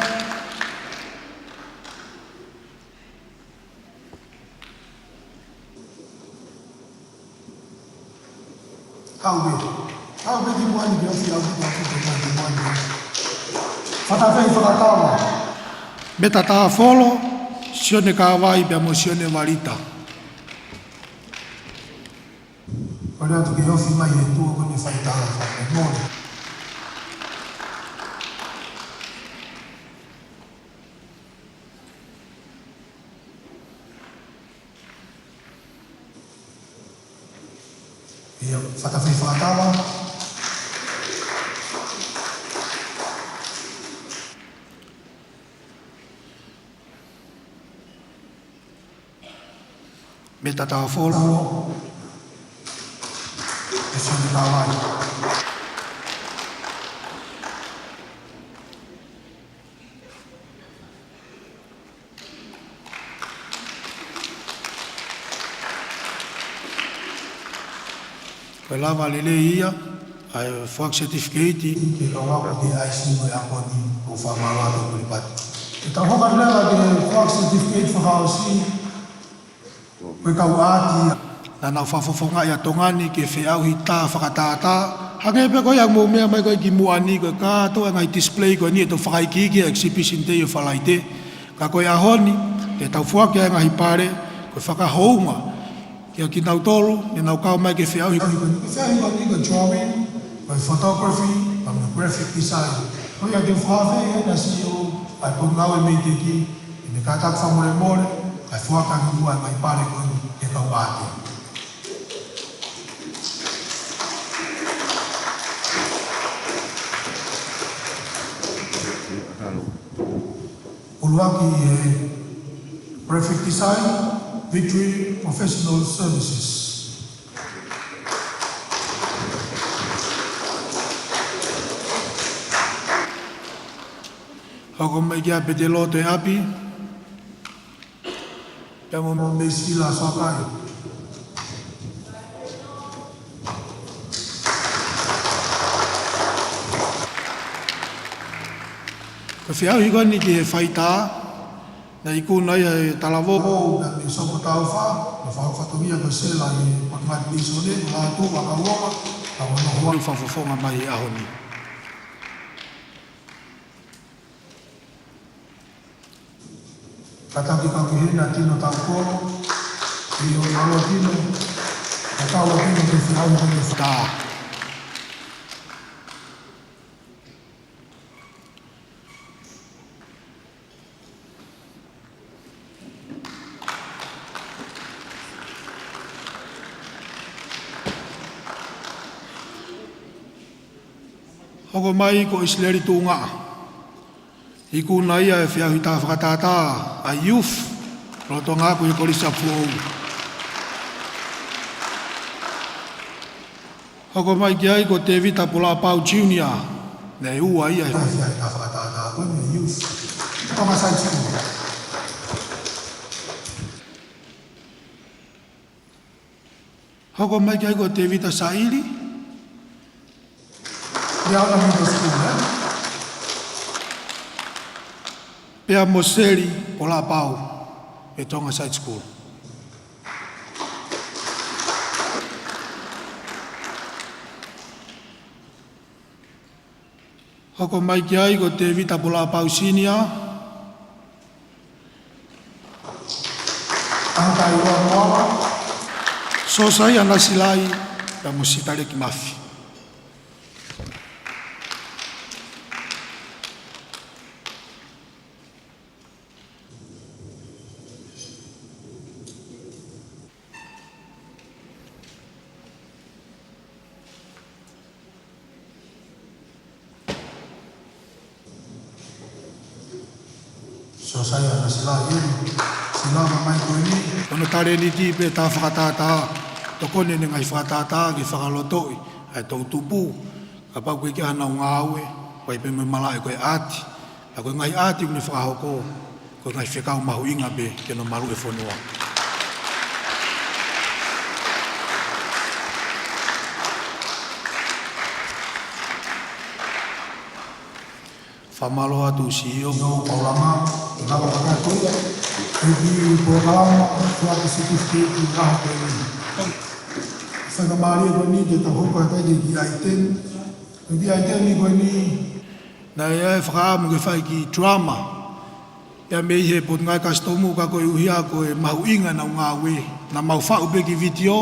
Kau pē. Kau pē ki muʻa ni ke ofi au ki muʻa ni. Fakafeʻi fakatauange. Meta Tāfolo, Sione Kāvai pea mo Sione Valita. Kole atu ke ofi mai he tuʻa ko eni fai tala fakamolemole. ʻIo, fakafeʻi fakatauange. Meta Tāfolo. Talo. Sione Kāvai. Ko e lava lelei ia ʻa e foaki certificate. Ke kau ako ki he ʻaisi mo e ako ni, ʻoku ou fakamālō atu Kulipati. Ke tau hoko atu leva ki he foaki certificate fakaʻosi. Ko e kau ʻaati ia. Naʻa nau fakafofongaʻi ʻa Tonga ni ke feʻauhi tā fakatātā. Hangē pē ko ia ʻoku mou meʻa mai ko ē ki muʻa ni, ko e kātoa e ngaahi display ko eni ʻe toe fakaikiiki ʻi he exhibition day ʻo Falaite. Ka ko e ʻaho ni, ke tau foaki ʻa e ngaahi pale, ko e fakahounga kia kinautolu ne nau kau mai ke feʻauhi. Ke feʻauhi ko eni ko e drawing, ko e photography, pea mo e graphic design. Ko ia te u fakafeʻi ʻe he C E O ʻa e Potungāue Mei Teki, ʻi he kātaki fakamolemole, kae foaki ange muʻa e ngaahi pale ko eni ki he kau ʻaati. ʻUluaki ʻe he graphic design, Victory Professional Services. Hoko mai kia Petelo Toeapi. Pea mo Meisila Soakai. Ko e feʻauhi ko eni ki he faitā, naʻe ikuna ia ʻe Talavou. Pea mo Sopo Taufa, mo fakafatongia ko Sela ʻi he Potungāue Piliso ni, Lātū, Vakauloma, ka mo Nohoa. Fakafofonga mai he ʻaho ni. Kātaki kau ki hena Tino Taukolo, ʻio, mālō Tino, ka tau a Tino ke feʻauhi ko eni. Tā. Hoko mai ko ʻIsileli Tuʻungaʻa. Ikuna ia e feʻauhi tā fakatātā ʻa e youth, lolotonga ko e Kolisi ʻa Foʻou. Hoko mai ki ai ko Tevita Pulapau Junior, naʻe ua ia he feʻauhi tā fakatātā ko eni youth, Tonga Side School. Hoko mai ki ai ko Tevita Saili, Leona Middle School, ē? Pea mo Seli Pulapau, ʻi Tonga Side School. Hoko mai ki ai ko Tevita Pulapau Senior, Anga Taiwa Moala, Sosaia Nasilai, pea mo Sitaleki Mafi. Sosaia Nasilai, ē, Silama mai ko eni. Ko hono talēniti pē tā fakatātā, tokoni ʻene ngaahi fakatātā ke fakalotoʻi ʻa e toʻutupu, kapau ʻoku ʻikai ke ʻi ai hanau ngāue, ʻoku ʻi ai pē mo e malaʻe ko e ʻaati. Ka ko e ngaahi ʻaati ʻoku ne fakahoko, ko e ngaahi fekau mahuʻinga pē ki hono maluʻi e fonua. Fakamālō atu CEO Paulama, ʻi he kava kakato ia, ʻi he polokalama, fua ki certificate ʻi he ʻaho ko eni. Fakamālō ko eni te tau hoko atu ai ki he item, ki he item ko eni. Naʻe ʻi ai e fakaʻamu ke fai e kiʻi drama pea mei he Potungāue Kasitomu, ka koeʻuhi ko e mahuʻinga ʻenau ngāue, naʻa mau faʻu pē e kiʻi vitiō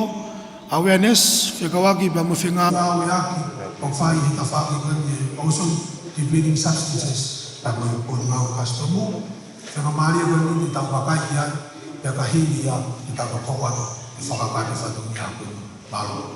awareness, fekauʻaki pea mo e fengāueʻaki ʻoku fai ʻi he tafaʻaki ko eni ʻo e ʻōsoni, depleting substances, pea mo e Potungāue Kasitomu. Fakamālō ko eni te tau vakai ki ai, pea ka hili ia te tau toki hoko atu e fakakaukau fatongia ko eni. Mālō.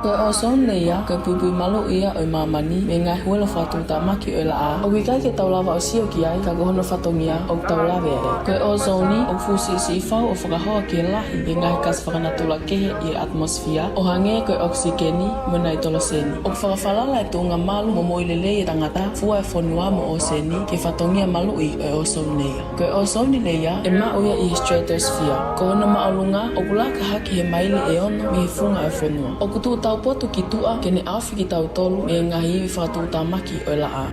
Ko e ozone layer, ko e puipui maluʻi ia ʻo e māmani mei he ngaahi huelo fakatuʻutāmaki ʻo e laʻā. ʻOku ʻikai ke tau lava ʻo sio ki ai, ka ko hono fatongia ʻoku tau lave ai. Ko e ozone ʻoku fuʻu siʻisiʻi fau ʻo fakahoa ki he lahi e ngaahi kasa fakanatula kehe ʻi he atmosphere, ʻo hangē ko e ʻokisikeni mo e naitoloseni. ʻOku fakafalala e tuʻunga malu mo moʻui lelei e tangata, fua e fonua mo ʻōseni ki he fatongia maluʻi ʻo e ozone layer. Ko e ozone layer ʻe maʻu ia ʻi he stratosphere. Ko hono māʻolunga ʻoku laka hake he maile ʻe ono mei he funga ʻo e fonua. ʻOku tuʻu taupotu ki tuʻa ke ne ʻaofi kitautolu mei he ngaahi ivi fakatuʻutāmaki ʻo e laʻā.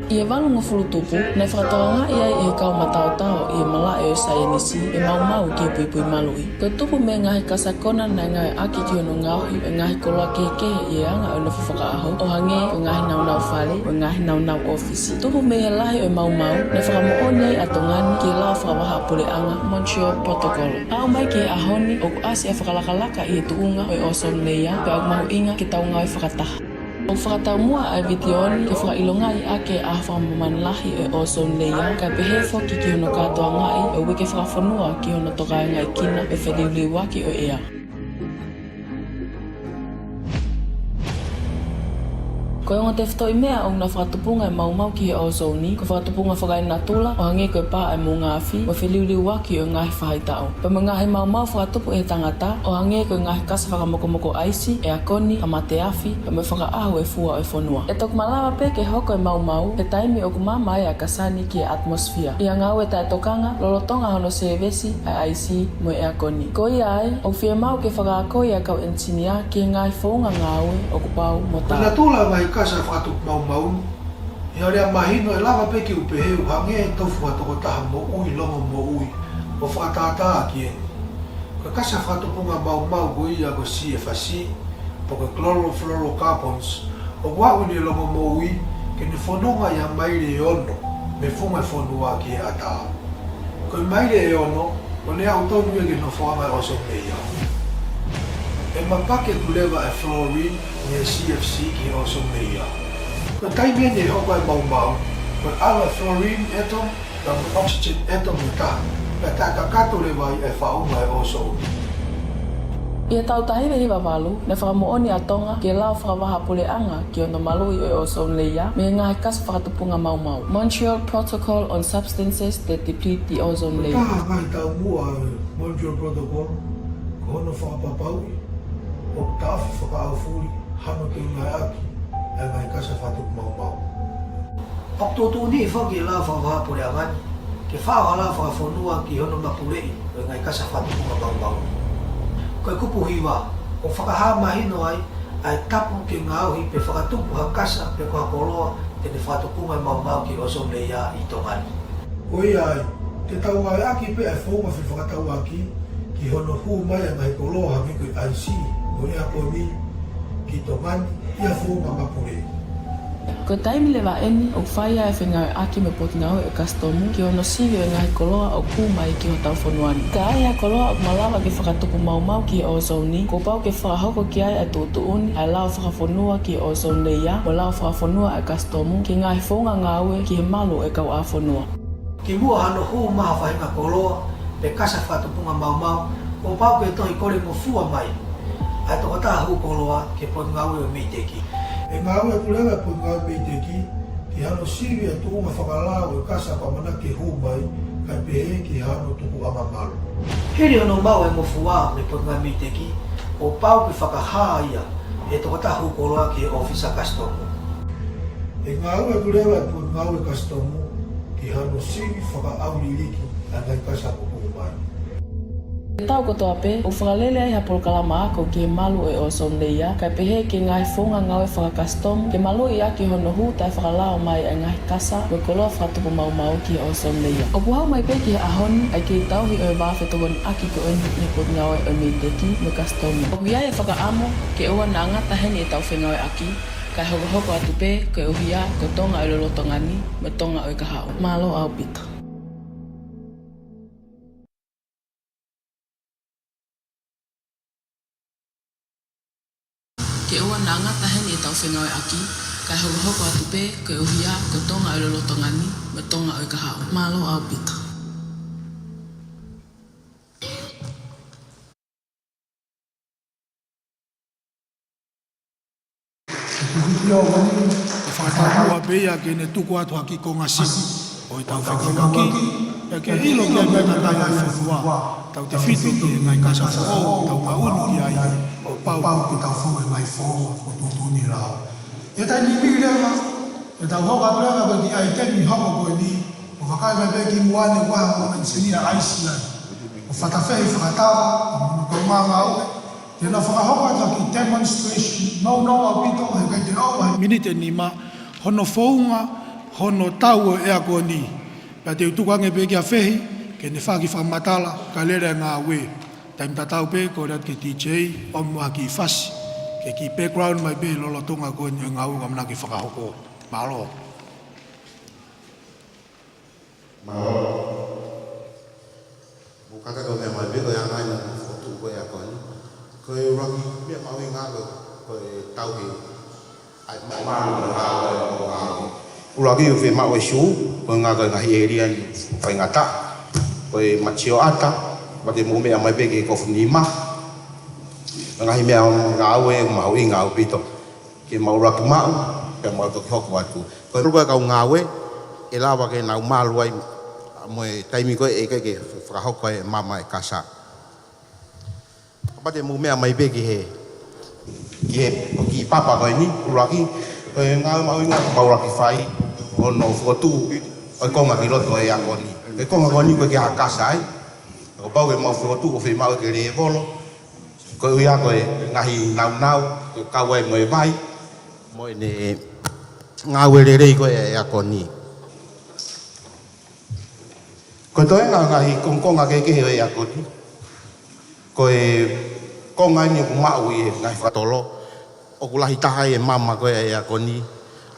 ʻI he valungofulu tupu, naʻe fakatokangaʻi ai ʻe he kau mataotao ʻi he malaʻe ʻo e saienisi e maumau ki he puipui maluʻi. Ko e tupu mei he ngaahi kasa kona naʻe ngāueʻaki ki hono ngaohi e ngaahi koloa kehekehe ʻi he anga ʻo e nofo fakaʻaho, ʻo hangē ko e ngaahi naunau fale, ko e ngaahi naunau ʻōfisi. Tupu mei he lahi ʻo e maumau, naʻe fakamoʻoni ai ʻa Tonga ni ki he lao fakavahaʻapuleʻanga Montreal Protocol. Aʻu mai ki he ʻaho ni, ʻoku ʻasi ʻa e fakalakalaka ʻi he tuʻunga ʻo e ozone layer, pea ʻoku mahuʻinga ke tau ngāue fakataha. ʻOku fakataumuʻa ʻa e vitiō ni ke fakaʻilongaʻi ʻaki e ʻaho fakamāmani lahi ʻo e ozone layer, kae pehē foki ki hono kātoangaʻi ʻo e uike fakafonua ki hono tokaʻi e ngaahi kina mo e feliuliuaki ʻo e ʻea. Ko e ongo tefitoʻi meʻa ʻoku na fakatupunga e maumau ki he ozone, ko e fakatupunga fakaenatula, ʻo hangē ko e pā ʻa e moʻunga afi, mo e feliuliuaki ʻo e ngaahi faʻahitaʻu. Pea mo e ngaahi maumau fakatupu ʻe he tangata, ʻo hangē ko e ngaahi kasa fakamokomoko ʻaisi, ʻeakoni, kamate afi, pea mo e fakaʻahu e fua ʻo e fonua. ʻE toki malava pē ke hoko e maumau he taimi ʻoku maama ai ʻa e kasa ni ki he atmosphere ʻi ha ngāue taʻetokanga lolotonga hono sēvesi ʻa e ʻaisi mo e ʻeakoni. Ko ia ai, ʻoku fiemaʻu ke fakaako ʻa e kau ʻenisinia ki he ngaahi founga ngāue ʻoku pau mo taau. Ko e natula e ngaahi kasa fakatupu maumau ni, ʻi ha lea mahino ʻe lava pē ke u pehē ʻoku hangē e tofu ʻa e tokotaha moʻui longomoʻui ʻo fakatātā ki ai. Ko e kasa fakatupunga maumau ko ia ko e C F C, pe ko e chlorofluorocarbons, ʻoku aʻu ʻene longomoʻui ke ne fononga ʻi ha maile ʻe ono mei he funga e fonua ki he ʻatā. Ko e maile ʻe ono, ʻoku ne aʻu tonu ia ki he nofoʻanga ʻo e ozone layer. ʻE mapaki atu leva e fluorine mei he C F C ki he ozone layer. Ko e taimi ʻeni ʻe hoko ai e maumau, ko e ʻalu e fluorine atom, pea mo e oxygen atom ʻe taha, pea taʻekakato leva ai e faʻunga e ozone. ʻI he taʻu taha hiva hiva valu, naʻe fakamoʻoni ʻa Tonga ke lao fakavahaʻapuleʻanga ki hono maluʻi ʻo e ozone layer mei he ngaahi kasa fakatupunga maumau, Montreal Protocol on Substances that Deplete the Ozone Layer. Ko e taha e ngaahi taumuʻa ʻo e Montreal Protocol, ko hono fakapapauʻi ʻoku taʻofi fakaʻaufuli hano kei ngāueʻaki e ngaahi kasa fakatupu maumau. ʻOku tuʻutuʻuni foki e lao fakavahaʻapuleʻanga ni ke faʻo ha lao fakafonua ki hono mapuleʻi ʻo e ngaahi kasa fakatupunga maumau. Ko e kupu hiva, ʻoku fakahā mahino ai ʻa e tapu ke ngaohi pe fakatupu ha kasa pe ko ha koloa te ne fakatupunga e maumau ki he ozone layer ʻi Tonga ni. Ko ia ai, te tau ngāueʻaki pē ʻa e founga fefakatauʻaki ki hono hū mai ʻa e ngaahi koloa hangē ko e ʻaisi mo e ʻeakoni ki Tonga ni ʻi ha founga mapuleʻi. Ko e taimi leva ʻeni ʻoku fai ai e fengāueʻaki mo e Potungāue ʻo e Kasitomu ki hono sivi ʻo e ngaahi koloa ʻoku hū mai ki hotau fonua ni. Ka ai ha koloa ʻoku malava ke fakatupu maumau ki he ozone, kuo pau ke fakahoko ki ai ʻa e tuʻutuʻuni ʻa e lao fakafonua ki he ozone layer mo e lao fakafonua ʻa e Kasitomu ki he ngaahi founga ngāue ki he malu ʻo e kauʻāfonua. Kimuʻa hano hū mai ha faʻahinga koloa pe kasa fakatupunga maumau, kuo pau ke tohi kolengofua mai ʻa e tokotaha hū koloa ki he Potungāue ʻo e MEIDECC. ʻE ngāue atu leva e Potungāue MEIDECC ki hano sivi e tuʻunga fakalao ʻo e kasa ʻoku ʻamanaki ke hū mai, kae pehē ki hano tukuʻanga malu. Hili hono maʻu e ngofua mei he Potungāue MEIDECC, kuo pau ke fakahā ia ʻe he tokotaha hū koloa ki he ʻōfisa Kasitomu. ʻE ngāue atu leva e Potungāue Kasitomu ki hano sivi fakaʻauliliki ʻa e ngaahi kasa ʻoku hū mai. He taʻu kotoa pē, ʻoku fakalele ai ha polokalama ako ki he malu ʻo e ozone layer, kae pehē ki he ngaahi founga ngāue fakakasitomu ke maluʻi ʻaki hono hū taʻefakalao mai ʻa e ngaahi kasa mo e koloa fakatupu maumau ki he ozone layer. ʻOku hau mai pē ki he ʻaho ni ʻa e kei tauhi ʻo e vā fetokoniʻaki ko ʻeni ʻi he Potungāue ʻo e MEIDECC mo e Kasitomu. ʻOku ʻi ai e fakaʻamu ke ʻoua naʻa ngata heni ʻetau fengāueʻaki, kae hokohoko atu pē koeʻuhi ko Tonga ʻo e lolotonga ni mo Tonga ʻo e kahaʻu. Mālō ʻaupito. Ke ʻoua naʻa ngata heni ʻetau fengāueʻaki, kae hokohoko atu pē koeʻuhi ko Tonga ʻo e lolotonga ni mo Tonga ʻo e kahaʻu. Mālō ʻaupito. ʻE fakataumuʻa pē ia ke ne tuku atu ha kiʻi konga siʻi ʻo ʻetau fekauʻaki, pea ke ʻilo ki ai pē ʻa e kakai ʻo e fonua, tautefito ki he ngaahi kasa foʻou ʻoku tau ngaʻunu ki ai, kuo pau ke tau fou he ngaahi founga ʻoku tuʻutuʻuni ʻe he lao. ʻI he taimi ni leva, ʻe tau hoko atu leva ki he ʻaiteni hoko ko eni, ʻo vakai mai pē ki muʻa ne ʻoku ʻi ai hono ʻenisini ʻaisi ai, ʻo fakafeʻiloaki fakatava, ʻa hono kaungā ngāue, ke na fakahoko atu ha kiʻi demonstration nounou ʻaupito, he ʻikai te u ʻai. Miniti ʻe nima, hono founga, hono tau ʻo e ʻeakoni. Pea te u tuku ange pē kia Fehi, ke ne fai ha kiʻi fakamatala, kae lele e ngāue. Taimi tatau pē, kole atu ki he D J, ʻomi muʻa ha kiʻi fasi, ke kiʻi background mai pē lolotonga ko eni ʻo e ngāue ʻoku ʻamanaki ke fakahoko. Mālō. Mālō. Mou kātaki ʻo meʻa mai pē ko e anga ʻeni ʻo e fokotuʻu ko ē ʻo e ʻeakoni. Ko e ʻuluaki meʻa mahuʻinga ko, ko e tauhi ʻa e maʻu, maʻu, maʻu, maʻu, maʻu. ʻUluaki ʻoku fiemaʻu e sū, ko e ngaahi, ko e ngaahi ʻēlia ʻoku faingataʻa. Ko e mati ʻo ʻata, pea te mou meʻa mai pē ki he kofu nima. Ngaahi meʻa ʻo e ngāue mahuʻinga ʻaupito. Ke mau ʻuluaki maʻu, pea mau toki hoko atu. Ko e ʻuluaki kau ngāue, ʻe lava ke nau malu ai, mo e taimi ko ē ʻe ʻikai ke fakahoko e maama e kasa. Kapau te mou meʻa mai pē ki he, ki he, ko e kiʻi papa ko eni, ʻuluaki, ko e ngāue mahuʻinga ʻoku mau ʻuluaki fai, ʻo hono fokotuʻu ʻo e konga ki loto ʻo e ʻeakoni. Ko e konga ko eni ʻoku ʻikai ke ʻi ai ha kasa ai, kuo pau ke mau fokotuʻu ʻo fiemaʻu ke lēvolo, koeʻuhi ko e ngaahi naunau, ko e kau ai mo e vai, mo ʻene ngāue lelei ko ē ʻa e ʻeakoni. Ko e toenga ngaahi kongokonga kehekehe ʻo e ʻeakoni. Ko e konga ʻeni ʻoku maʻu ʻi he ngaahi fakatolo, ʻoku lahi taha ai e maama ko ē ʻa e ʻeakoni,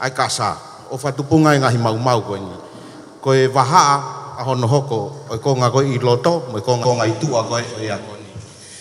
ʻa e kasa, ʻo fakatupunga e ngaahi maumau ko eni. Ko e vahaʻa ʻa hono hoko ʻo e konga ko ē ʻi loto, mo e konga, konga ʻi tuʻa ko ē ʻo e ʻeakoni.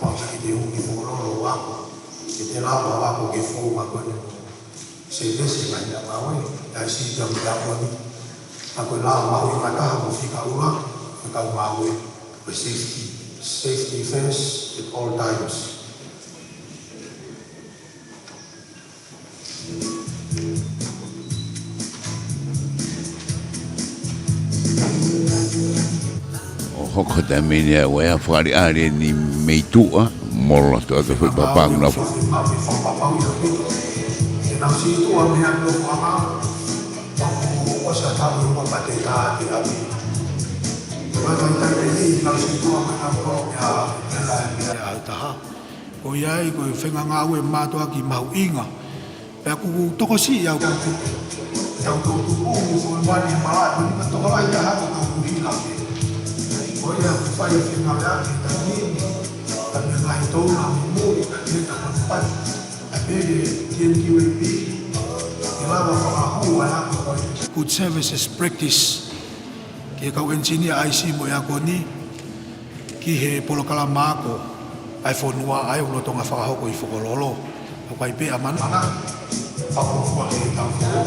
pau ke te ui Fokololo ʻo ako, ke te lava ʻo ako ki he founga ko eni. Sētesi mai na mawe, ʻa e si ka mea ko eni. ʻA ko e lava mahuʻinga taha mo fika ʻuluaki, fika mawe, ko e safety, safety first at all times. ʻO hoko taimi ni ʻa e uea fakaʻaliʻali eni mei tuʻa, molo atu ʻa e foʻi papanga. Ko ia ai ko e fengāngāue mātuʻaki mahuʻinga. Pea ʻoku tokosiʻi au. Tau tau tuku ʻi foʻi mani malaʻe, mani ma tokolahi taha ko tau kuhila. Ko ia ʻoku fai fengāueʻaki, tau nini, tau mea ngai tau na mui, tau mea tau manu pai. A pele, T N Q A P, ke lava fakahū ʻa e ako ko ē. Good services practice. Ki he kau engineer ʻa e si mo e ako ni. Ki he polokalama ako ʻa e fonua ʻa e ʻulutonga fakahoko ʻi Fokololo. ʻOku ʻi ai pē ʻa e mana. Ako kuo ke tau fo.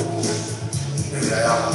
Pele ʻa e ako.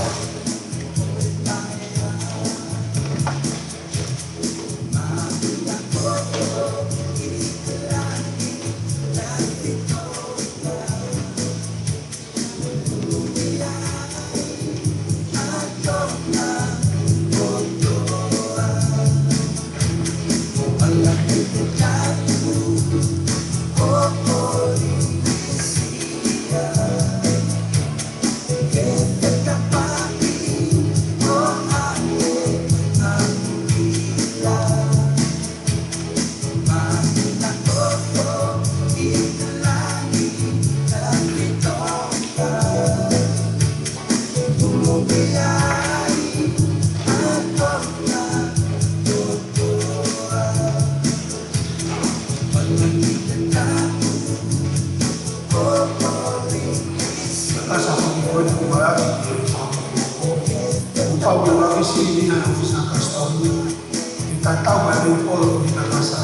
Tatau mai e leipolo ko e takasa.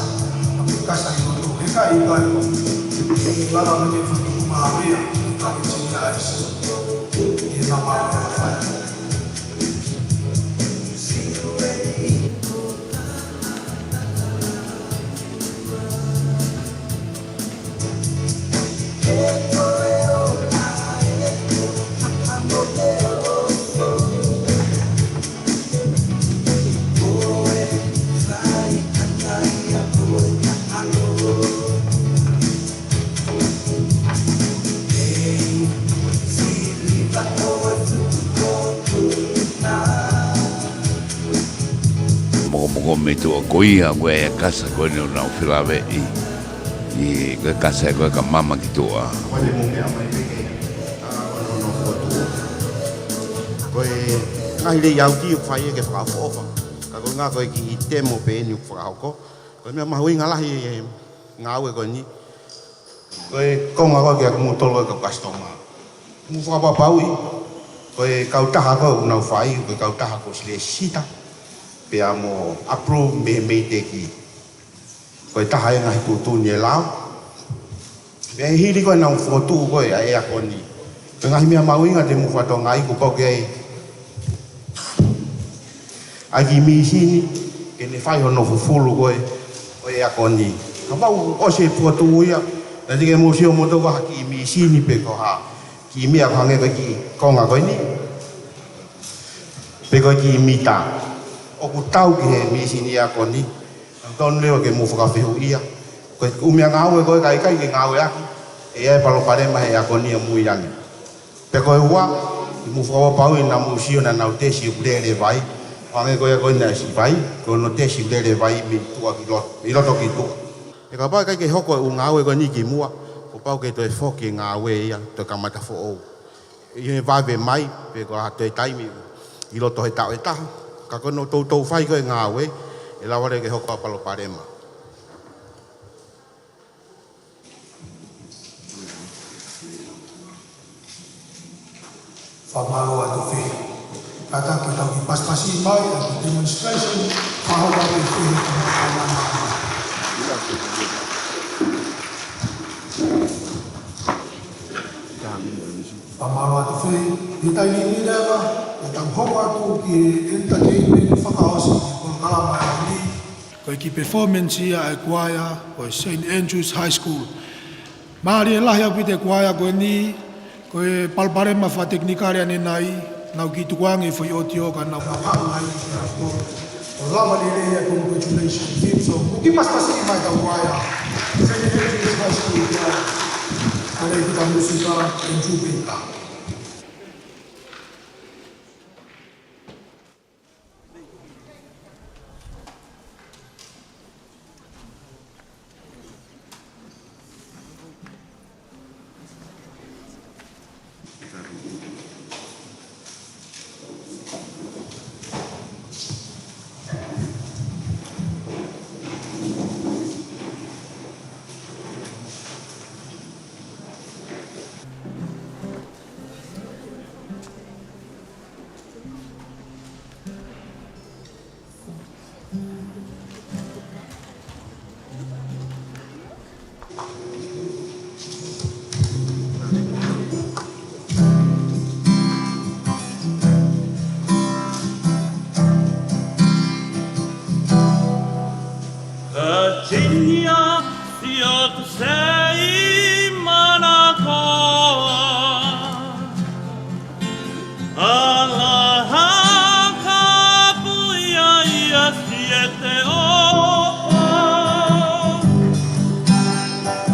Takasa ʻi loto. He ka ʻi ai. Lava me ke fatu kuma avea. Ka ke tina ʻa e si. Ke na ma. Mokomoko mei tuʻa ko ia ko e kasa ko eni ʻoku nau felāveʻi. ʻI ko e kasa ko e ka mama ki tuʻa. Ko e mo mea mai peke. ʻA, ko e no, no fotu. Ko e ngaahi lei ʻauti ʻoku fai ʻe ke fakaʻofoʻofa. Ka ko e ngaahi ko e kiʻi temo pē eni ʻoku fakahoko. Ko e meʻa mahuʻinga lahi e ngāue ko eni, ko e konga ko ē kia kimoutolu e kau customer. Mou fakapapauʻi, ko e kautaha ko ē ʻoku nau fai, ko e kautaha kuo ʻosi lēsisita, pea mo approve mei he MEIDECC. Ko e taha e ngaahi tuʻutuʻuni ʻe lao. Pea hili ko ē ʻenau fokotuʻu ko ē ʻa e ʻeakoni. Ko e ngaahi meʻa mahuʻinga te mou fakatokangaʻi kuo pau ke ʻi ai ʻa e kiʻi mīsini, ke ne fai hono fufulu ko ē ʻo e ʻeakoni. Kapau ʻosi e fokotuʻu ia, naʻe teʻeki ke mou sio moutolu ko ha kiʻi mīsini pe ko ha kiʻi meʻa ʻoku hangē ko e kiʻi konga ko eni, pe ko e kiʻi mita. ʻOku tau ki he mīsini ʻeakoni. Tonu leva ke mou fakafehuʻia. Ko e ʻū meʻangāue ko ē ka ʻikai ke ngāueʻaki, ʻe ʻi ai e palopalema he ʻeakoni ʻamui ange. Pea ko e ua, mou fakapapauʻi naʻa mou sio naʻa nau tesi ʻoku lele vai. Hangē ko ia ko ē naʻe ʻosi fai, ko hono tesi ʻoku lele vai mei tuʻa ki loto, mei loto ki tuʻa. Pea kapau ʻe ʻikai ke hoko e ʻū ngāue ko eni kimuʻa, kuo pau ke toe foki e ngāue ia, toe kamata foʻou. ʻI he vave mai, pe ko ha toe taimi ʻi loto he taʻu ʻe taha, ka ko hono toutou fai ko ē e ngāue, ʻe lava leva ke hoko ʻa e palopalema. Fakamālō atu Fē. Kātaki tau kiʻi pasipasi mai, ʻa e demonstration, fakahoko atu ʻe Fē. Fakamālō atu Fē, ʻi he taimi ni leva, ʻe tau hoko atu ki he entertainment fakaʻosi ʻo e polokalama ʻo e ʻaho ni. Ko e kiʻi performance ia ʻa e kuaea ʻo e Saint Andrew's High School. Mālie lahi ʻaupito e kuaea ko eni, ko e palopalema fakatekinikale ʻanenai, nau kiʻi tukuange e foʻi ʻotiō ka nau haʻu ai ki he ʻaho. ʻO lava lelei ʻa e congratulation theme song. Mou kiʻi pasipasi mai ʻetau kuaea. Saint Andrew's High School kuaea. Kau ʻi he kau mūsika, Andrew Baker. Virginia, fiot sei manakoa. Alaha ka pui ai a siete o. A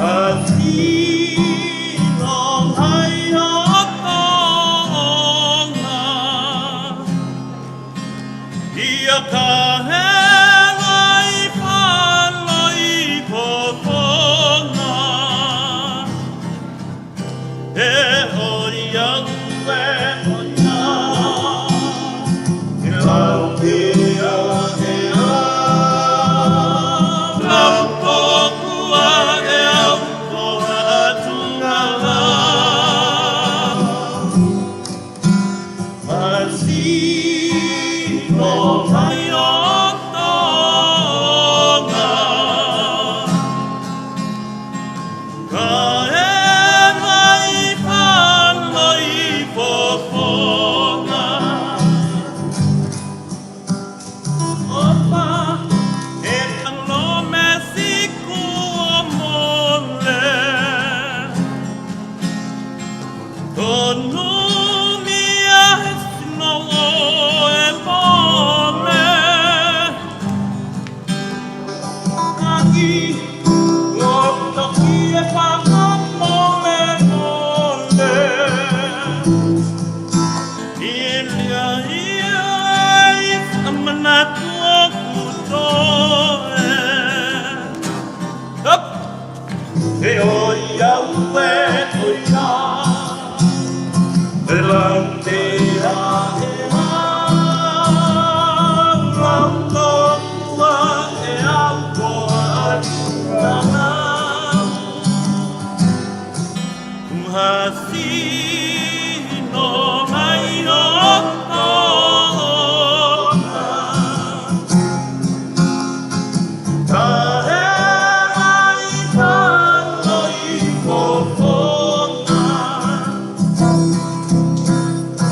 sino hai o Tonga. Ia ka hela i falo i Fofonga. E ʻoi au e ʻoi au. E lau pē au e au. Lau tokua e au ko Haʻatunga la. Masino mai o Tonga. Ka e mai falo i Fofonga. Opa, e kalo Mesiku o mole. Tonu mia he sino e mole. Aki, o toki e fakamolemole. Ilia ia i fakamanatu ʻoku toe. Up. E ʻoi au e ʻoi au. E lau pē au e au. Lau tokua e au ko Kasino mai o Tonga, kae mai fano i fofonga.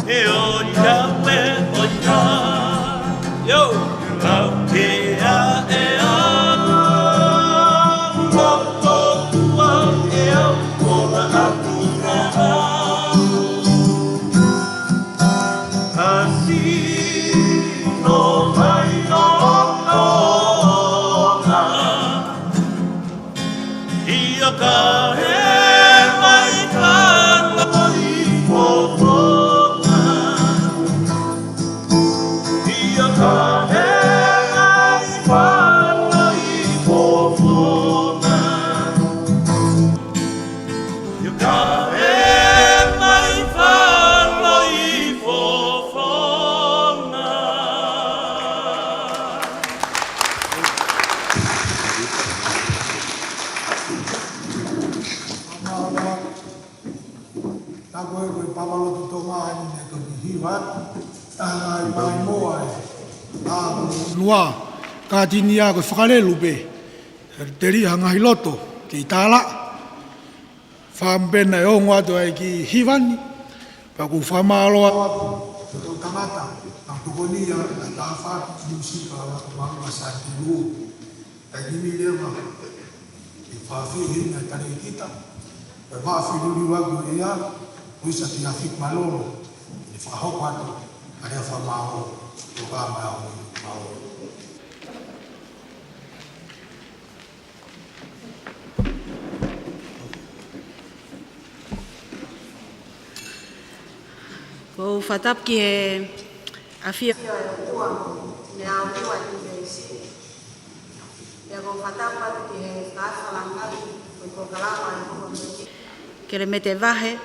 E o ia me o ia. Yo. Kau ke a e a. Loto tua e au ko la atura. Kasino mai o Tonga. Ia kae mai fano i fofonga. Ia kae mai fano i fofonga. Ia kae mai fano i fofonga. Ka ko e, ko e papa lotu Tonga ni ne toki hiva. Tangai mai moa e. Nua, ka tini ia ko e fakalelu pē. Teli ha ngaahi loto, ki tala. Fāmili na e ongo atu ai ki hiva ni. Pea ʻoku ou fakamālō atu. Tau tangata, tau tokoni ia, na tafa, musika, la ko mama sa tilu. Taimi ni leva, ʻe fafihina e talēkita, ʻe fafihina ʻi he ʻaho ko ia, ʻo isa ki he afi malolo, ʻe fakahoko atu, ʻa e fakamālō, ʻo ka mai au, mālō. ʻOku ou fakatapu ki he ʻafio ʻa e ʻOtua, ne au tua i te isi. Pea ʻoku ou fakatapu atu ki he fakafalangali, ko e polokalama ʻa e Houʻeiki Kelemete Vahe,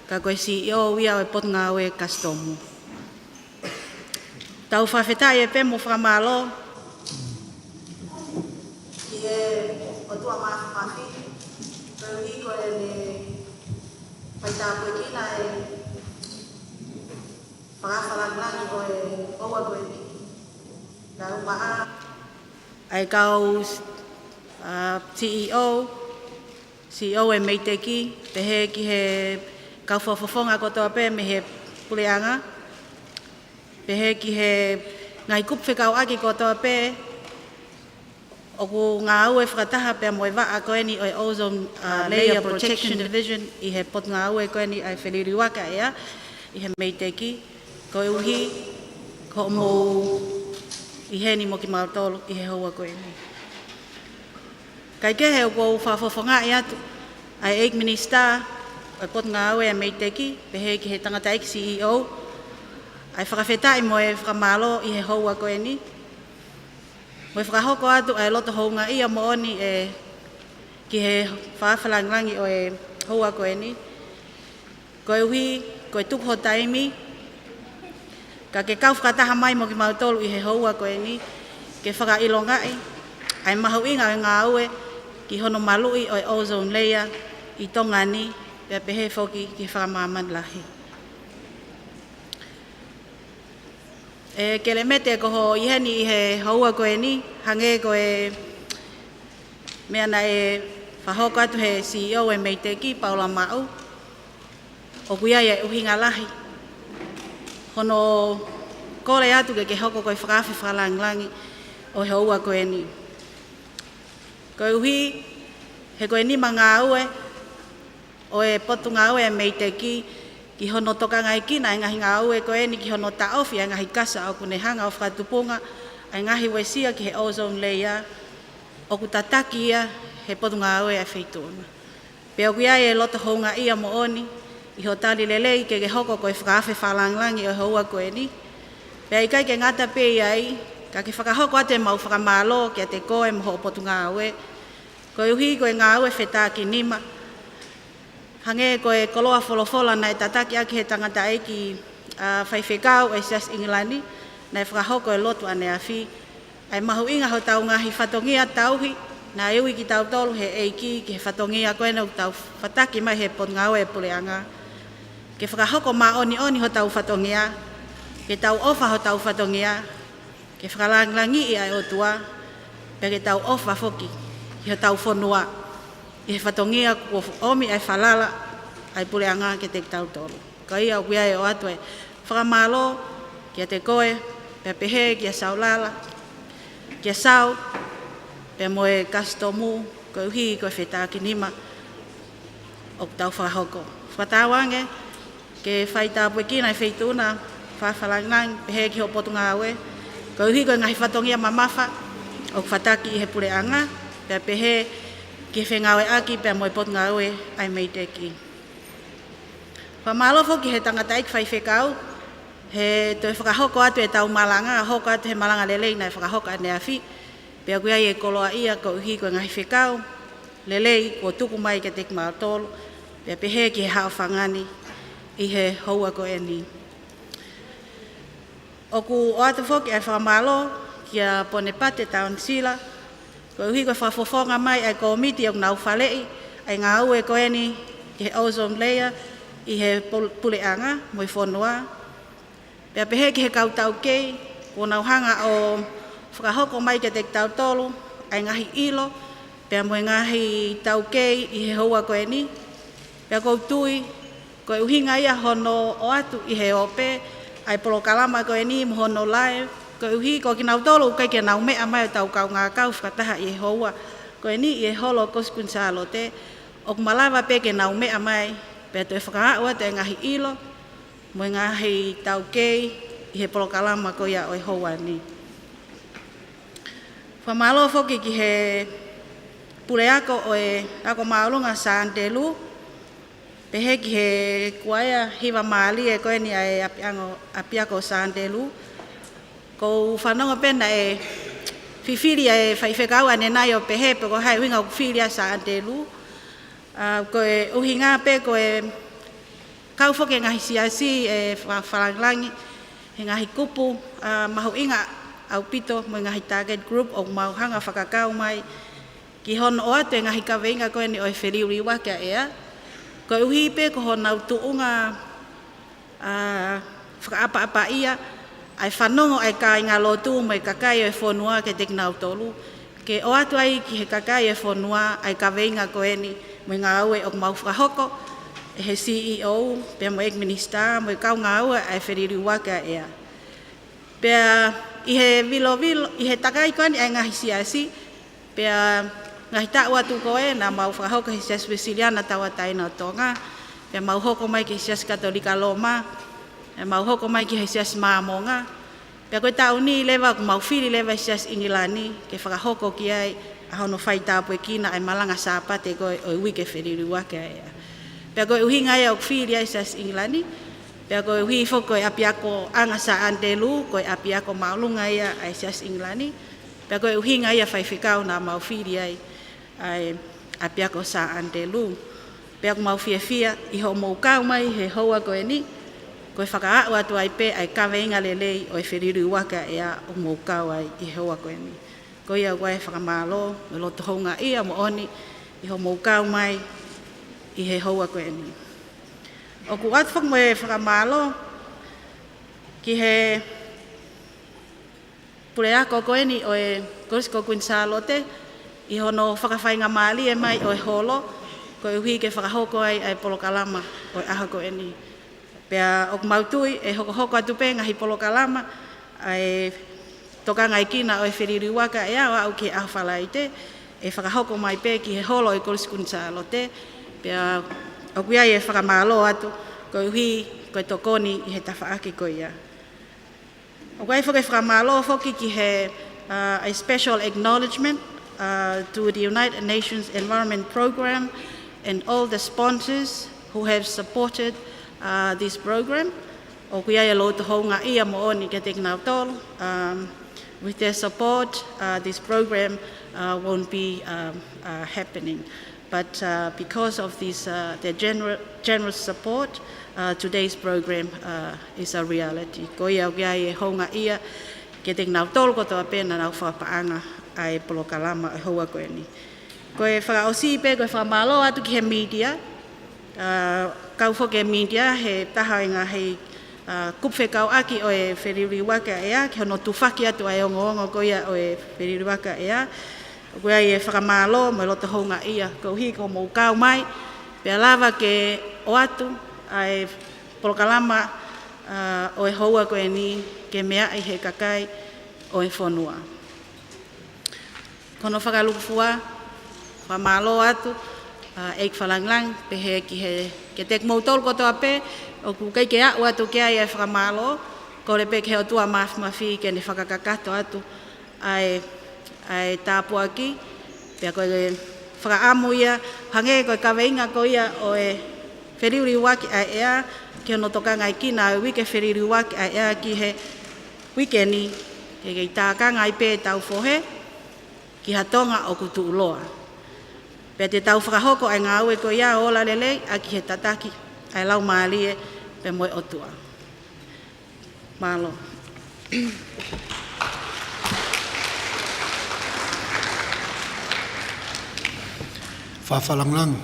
ka ko e C E O ia ʻo e Potungāue Kasitomu. Tau fakafetaʻi ē pea mo fakamālō ki he ʻOtua Māfimafi, koeʻuhi ko ʻene faitāpuekina e fakafalangali ʻo e houa ko eni. Tau maʻa ʻa e kau, ā, C E O, C E O e MEIDECC, pehē ki he kau fakafofonga kotoa pē mei he puleʻanga, pehē ki he ngaahi kupu fekauʻaki kotoa pē ʻoku ngāue fakataha pea mo e vaʻa ko eni ʻo e Ozone, ā, Layer Protection Division ʻi he potungāue ko eni ʻa e feliliuaki ʻa e ʻea ʻi he MEIDECC, koeʻuhi ko hoʻomou ʻi heni mo kimautolu ʻi he houa ko eni. Kae kehe ʻoku ou fakafofongaʻi atu ʻa e ʻEiki Minisitā ʻo e Potungāue ʻa e MEIDECC, pehē ki he tangataʻeiki C E O, ʻa e fakafetaʻi mo e fakamālō ʻi he houa ko eni. Mo e fakahoko atu ʻa e loto houngaʻia moʻoni ē ki he fakafalangilangi ʻo e houa ko eni. Koeʻuhi, ko e tuku ho taimi, ka ke kau fakataha mai mo kimautolu ʻi he houa ko eni, ke fakaʻilongaʻi ʻa e mahuʻinga ʻo e ngāue ki hono maluʻi ʻo e ozone layer ʻi Tonga ni, pea pehē foki ki he fakamāmani lahi. ʻE Kelemete, ko hoʻo ʻi heni ʻi he houa ko eni, hangē ko e meʻa naʻe fakahoko atu he C E O e MEIDECC, Paula Maʻu, ʻoku ʻi ai e ʻuhinga lahi hono kole atu ke ke hoko ko e fakaafe fakalangilangi ʻo e houa ko eni. Koeʻuhi, he ko e nima ngāue ʻo e Potungāue ʻa e MEIDECC ki hono tokangaekina ʻa e ngaahi ngāue ko eni ki hono taʻofi ʻa e ngaahi kasa ʻoku ne hanga ʻo fakatupunga ʻa e ngaahi uesia ki he ozone layer ʻoku tataki ia he Potungāue ʻa e Feituʻuna. Pea ʻoku ʻi ai e loto houngaʻia moʻoni ʻi hoʻo tali lelei ke ke hoko ko e fakaafe fakalangilangi ʻo e houa ko eni. Pea ʻikai ke ngata pē ʻi ai, ka ke fakahoko atu ʻemau fakamālō kiate koe mo hoʻo Potungāue, koeʻuhi ko e ngāue fetākinima. Hangē ko e koloa folofola naʻe tataki ʻaki he tangataʻeiki, ā, faifekau ʻo e Siasi ʻIngilani, naʻe fakahoko e lotu ʻaneafi, ʻa e mahuʻinga hotau ngaahi fatongia tauhi, Naʻe ui kitautolu he ʻEiki ki he fatongia ko eni ʻoku tau fataki mai he Potungāue ʻa e Puleʻanga, ke fakahoko māʻoniʻoni hotau fatongia, ke tau ʻofa hotau fatongia, ke fakalāngilangiʻi ʻa e ʻOtua, pea ke tau ʻofa foki ki hotau fonua, ʻi he fatongia kuo ʻomi ʻa e falala ʻa e Puleʻanga kiate kitautolu. Ka ʻoku ou ʻoatu ʻa e fakamālō kiate koe, pea pehē kia Saulala, kia Sau, pea mo e kasitomu, koeʻuhi ko e fetākinima ʻoku tau fakahoko. Fakatauange ke faitāpuekina ʻa e Feituʻu na, fakalāngilangi, pehē ki hoʻo Potungāue, koeʻuhi ko e ngaahi fatongia mamafa ʻoku fataki ʻi he Puleʻanga, pea pehē ki he fengāueʻaki pea mo e Potungāue ʻa e MEIDECC. Fakamālō foki he tangataʻeiki faifekau, he toe fakahoko atu ʻetau malanga, hoko atu he malanga lelei naʻe fakahoko ʻaneafi, pea ʻoku ʻi ai e koloaʻia koeʻuhi ko e ngaahi fekau lelei kuo tuku mai kiate kimautolu, pea pehē ki he haʻofanga ni ʻi he houa ko eni. ʻOku ʻoatu foki ʻa e fakamālō kia Ponepate Taunisila, koeʻuhi ko e fakafofonga mai ʻa e kōmiti ʻoku nau faleʻi ʻa e ngāue ko eni ki he ozone layer ʻi he pul-, Puleʻanga mo e fonua. Pea pehē ki he kau taukei, kuo nau hanga ʻo fakahoko mai kiate kitautolu ʻa e ngaahi ʻilo, pea mo e ngaahi taukei ʻi he houa ko eni. Pea ʻoku ou tui, ko e ʻuhinga ia hono ʻoatu ʻi he ope ʻa e polokalama ko eni mo hono live, koeʻuhi ko kinautolu ʻoku ʻikai ke nau meʻa mai ʻo tau kaungā kau fakataha ʻi he houa ko eni ʻi he holo Kolisi Kuini Sālote, ʻoku malava pē ke nau meʻa mai, pea toe fakaaʻu atu e ngaahi ʻilo mo e ngaahi taukei ʻi he polokalama ko ia ʻo e houa ni. Fakamālō foki ki he puleako ʻo e Ako Māʻolunga Sā Anitelū, pehē ki he kuaea hiva mālie ko eni ʻa e ʻapiango-, ʻapiako Sā Anitelū. ʻOku ou fanongo pē naʻe fifili ʻa e faifekau ʻanenai ʻo pehē pe ko e hā e ʻuhinga ʻoku fili ai Sā Anitelū. ʻA, ko e ʻuhinga pē ko e kau foki e ngaahi siasi ʻe fa-, fakalāngilangi he ngaahi kupu, ʻa, mahuʻinga ʻaupito mo e ngaahi target group ʻoku mau hanga fakakau mai ki hono ʻoatu e ngaahi kaveinga ko eni ʻo e feliliuaki ʻa e ʻea. Koeʻuhi pē ko honau tuʻunga, ʻa, fakaʻapaʻapaʻia ʻa e fanongo ʻa e kāingalotu mo e kakai ʻo e fonua kiate kinautolu, ke ʻoatu ai ki he kakai ʻo e fonua ʻa e kaveinga ko eni mo e ngāue ʻoku mau fakahoko ʻe he C E O, pea mo e ʻEiki Minisitā, mo e kau ngāue ʻa e feliliuaki ʻa e ʻea. Pea ʻi he vilovilo, ʻi he takai ko eni ʻa e ngaahi siasi, pea ngaahi taʻu atu ko ē naʻa mau fakahoko he Siasi Uēsiliana Tauʻatāina ʻo Tonga, pea mau hoko mai ki he Siasi Katolika Loma, pea mau hoko mai ki he Siasi Māmonga. Pea ko e taʻu ni leva ʻoku mau fili leva e Siasi ʻIngilani ke fakahoko ki ai ʻa hono faitāpuekina ʻa e malanga Sāpate ko ē ʻo e uike feliliuaki ʻa e ʻea. Pea ko e ʻuhinga ia ʻoku fili ai e Siasi ʻIngilani, pea koeʻuhi foki ko e ʻapiakoʻanga Sā Anitelū, ko e ʻapiako māʻolunga ia ʻa e Siasi ʻIngilani, pea ko e ʻuhinga ia faifekau naʻa mau fili ai ʻa e ʻapiako Sā Anitelū. Pea ʻoku mau fiefia ʻi hoʻomou kau mai he houa ko eni, ko e fakaaʻu atu ai pē ʻa e kaveinga lelei ʻo e feliliuaki ʻa e ʻea ʻoku mou kau ai ʻi he houa ko eni. Ko ia ʻoku ʻi ai e fakamālō mo e loto houngaʻia moʻoni ʻi hoʻomou kau mai ʻi he houa ko eni. ʻOku ʻoatu foki mo e fakamālō ki he puleako ko eni ʻo e Kolisi ko Kuini Sālote ʻi hono fakafaingamālie mai ʻo e holo, koeʻuhi ke fakahoko ai ʻa e polokalama ʻo e ʻaho ko eni. Pea ʻoku mau tui ʻe hokohoko atu pē ngaahi polokalama ʻa e tokangaekina ʻo e feliliuaki ʻa e ʻea ʻo aʻu ki he ʻaho Falaite, ʻe fakahoko mai pē ki he holo ʻo e Kolisi Kuini Sālote, pea ʻoku ʻi ai e fakamālō atu, koeʻuhi ko e tokoni ʻi he tafaʻaki ko ia. ʻOku ʻi ai foki e fakamālō foki ki he, uh, a special acknowledgement, uh, to the United Nations Environment Programme and all the sponsors who have supported, uh, this programme. ʻOku ʻi ai e loto houngaʻia moʻoni kiate kinautolu. Um, with their support, uh, this programme, uh, won't be, um, uh, happening. But, uh, because of this, uh, their gener-, generous support, uh, today's programme, uh, is a reality. Ko ia ʻoku ʻi ai e houngaʻia kiate kinautolu kotoa pē naʻa nau fakapaʻanga ʻa e polokalama ʻo e houa ko eni. Ko e fakaʻosi pē, ko e fakamālō atu ki he mītia, ʻa, kau foki e mītia he taha ʻo e ngaahi, ʻa, kupu fekauʻaki ʻo e feliliuaki ʻa e ʻea, ki hono tufaki atu ʻa e ongoongo ko ia ʻo e feliliuaki ʻa e ʻea. ʻOku ʻi ai e fakamālō mo e loto houngaʻia, koeʻuhi ko hoʻomou kau mai, pea lava ke ʻoatu ʻa e polokalama, ʻa, ʻo e houa ko eni ke meaʻi ʻe he kakai ʻo e fonua. Ko hono fakalūkufua, fakamālō atu, ʻa, ʻEiki Fakalāngilangi, pehē ki he, kiate kimoutolu kotoa pē ʻoku ʻikai ke aʻu atu ki ai e fakamālō, kole pē ki he ʻOtua Māfimafi ke ne fakakakato atu ʻa e, ʻa e tāpuaki, pea ko e fakaʻamu ia, hangē ko e kaveinga ko ia ʻo e feliliuaki ʻa e ʻea, ki hono tokangaekina ʻa e uike feliliuaki ʻa e ʻea ki he uike ni, ke kei tākanga ai pē ʻetau fohe ki ha Tonga ʻoku tuʻuloa. Pea te tau fakahoko ʻa e ngāue ko ia ʻo ola lelei ʻaki e tataki ʻa e Laumālie pea mo e ʻOtua. Mālō. Fakalāngilangi,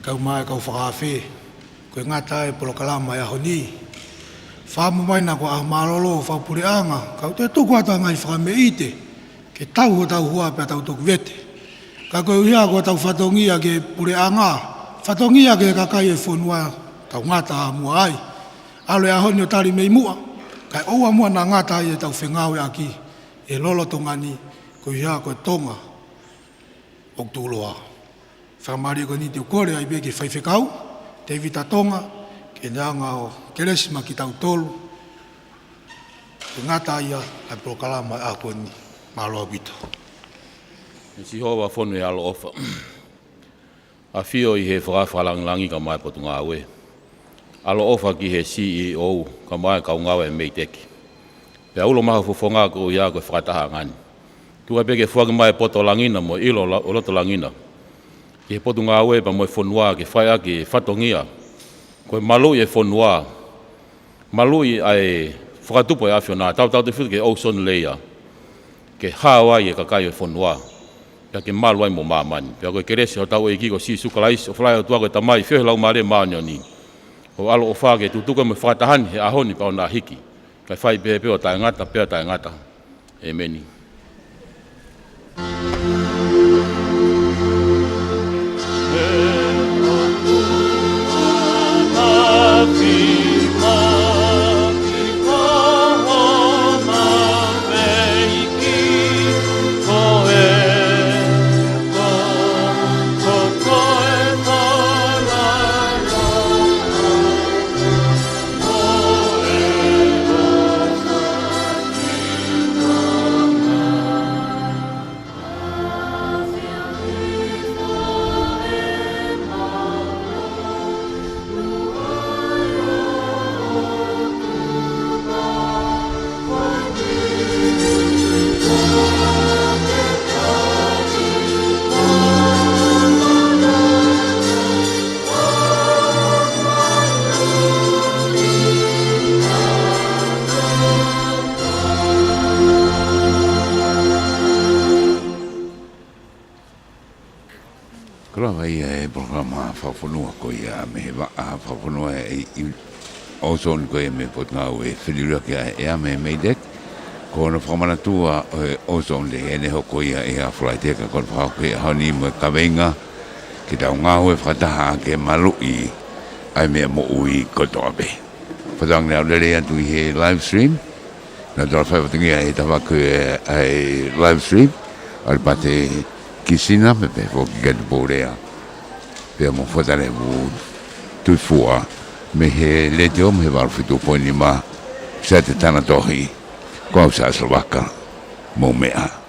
kau mai kau fakaafe, ko e ngata e polokalama ʻo e ʻaho ni. Fakaʻamu mai naʻa ko e ʻaho mālōlō fakapuleʻanga, ka u toe tuku atu ʻa e ngaahi fakameʻite ke tau hotau hua pea tau toki vete. Ka koeʻuhi ko hotau fatongia ki he puleʻanga, fatongia ki he kakai e fonua, tau ngata ʻa muʻa ai. ʻAlu e ʻaho ni ʻo tali mei muʻa, kae ʻoua muʻa naʻa ngata ai ʻetau fengāueʻaki he lolotonga ni, koeʻuhi ko e Tonga ʻoku tuʻuloa. Fakamālō ko eni te u kole ai pē ki he faifekau, Tēvita Tonga, ke ne hanga ʻo kelesi maʻa kitautolu, ke ngata ai ʻa e polokalama ʻo e ʻaho ni. Mālō ʻaupito. ʻE Sihova fonu ʻi he ʻaloʻofa. ʻAfio ʻi he Fakafakalāngilangi kae ʻumaʻā e Potungāue. ʻAloʻofa ki he C E O kae ʻumaʻā e kau ngāue ʻa e MEIDECC. Pea ulo maha fofonga koeʻuhi ko e fakatahaʻanga ni. Tuku ai pē ke foaki mai e poto langi na mo e ʻilo la-, ʻo loto langi na ki he Potungāue pea mo e fonua ke fai ʻaki e fatongia. Ko e maluʻi e fonua. Maluʻi ʻa e fakatupu ʻa e ʻAfiona, tautautefito ki he ozone layer, ke hao ai e kakai ʻo e fonua, pea ke malu ai mo māmani. Pea ko e kelesi ʻa hotau ʻEiki ko Sīsū Kalaisi, ʻofa lahi ʻa e ʻOtua ko e Tamai, feohi ʻa e Laumālie Māʻoniʻoni, ʻo ʻaloʻofa ke tutuku mo e fakataha ni he ʻaho ni pea ʻo na hiki, kae fai pehē pē ʻo taʻengata pea taʻengata. ʻEmeni. Ko e lava ia e polokalama fakafonua ko ia mei he vaʻa fakafonua ʻi, ʻi ʻOzone ko ia mei he Potungāue Feliliuaki ʻa e ʻEa mei he MEIDECC. Ko hono fakamanatua ʻo e ʻOzone Day ʻe ne hoko ia ʻi he Falaite, ka ko e fakahoko ʻi he ʻaho ni mo e kaveinga ke tau ngāue fakataha ke maluʻi ʻa e meʻa moʻui kotoa pē. Fakatauange ʻoku lelei atu ʻi he live stream. Naʻa tau fai fatongia he tafaʻaki ʻa e live stream, ʻAlipate Kisina, pea pehē foki kia Tupou Lea, pea mo Fuata Levu Tuifua, mei he letiō, mei he valu fitu poini nima, Sete Tanatohi, ko au Sāsavaka, mou meʻa.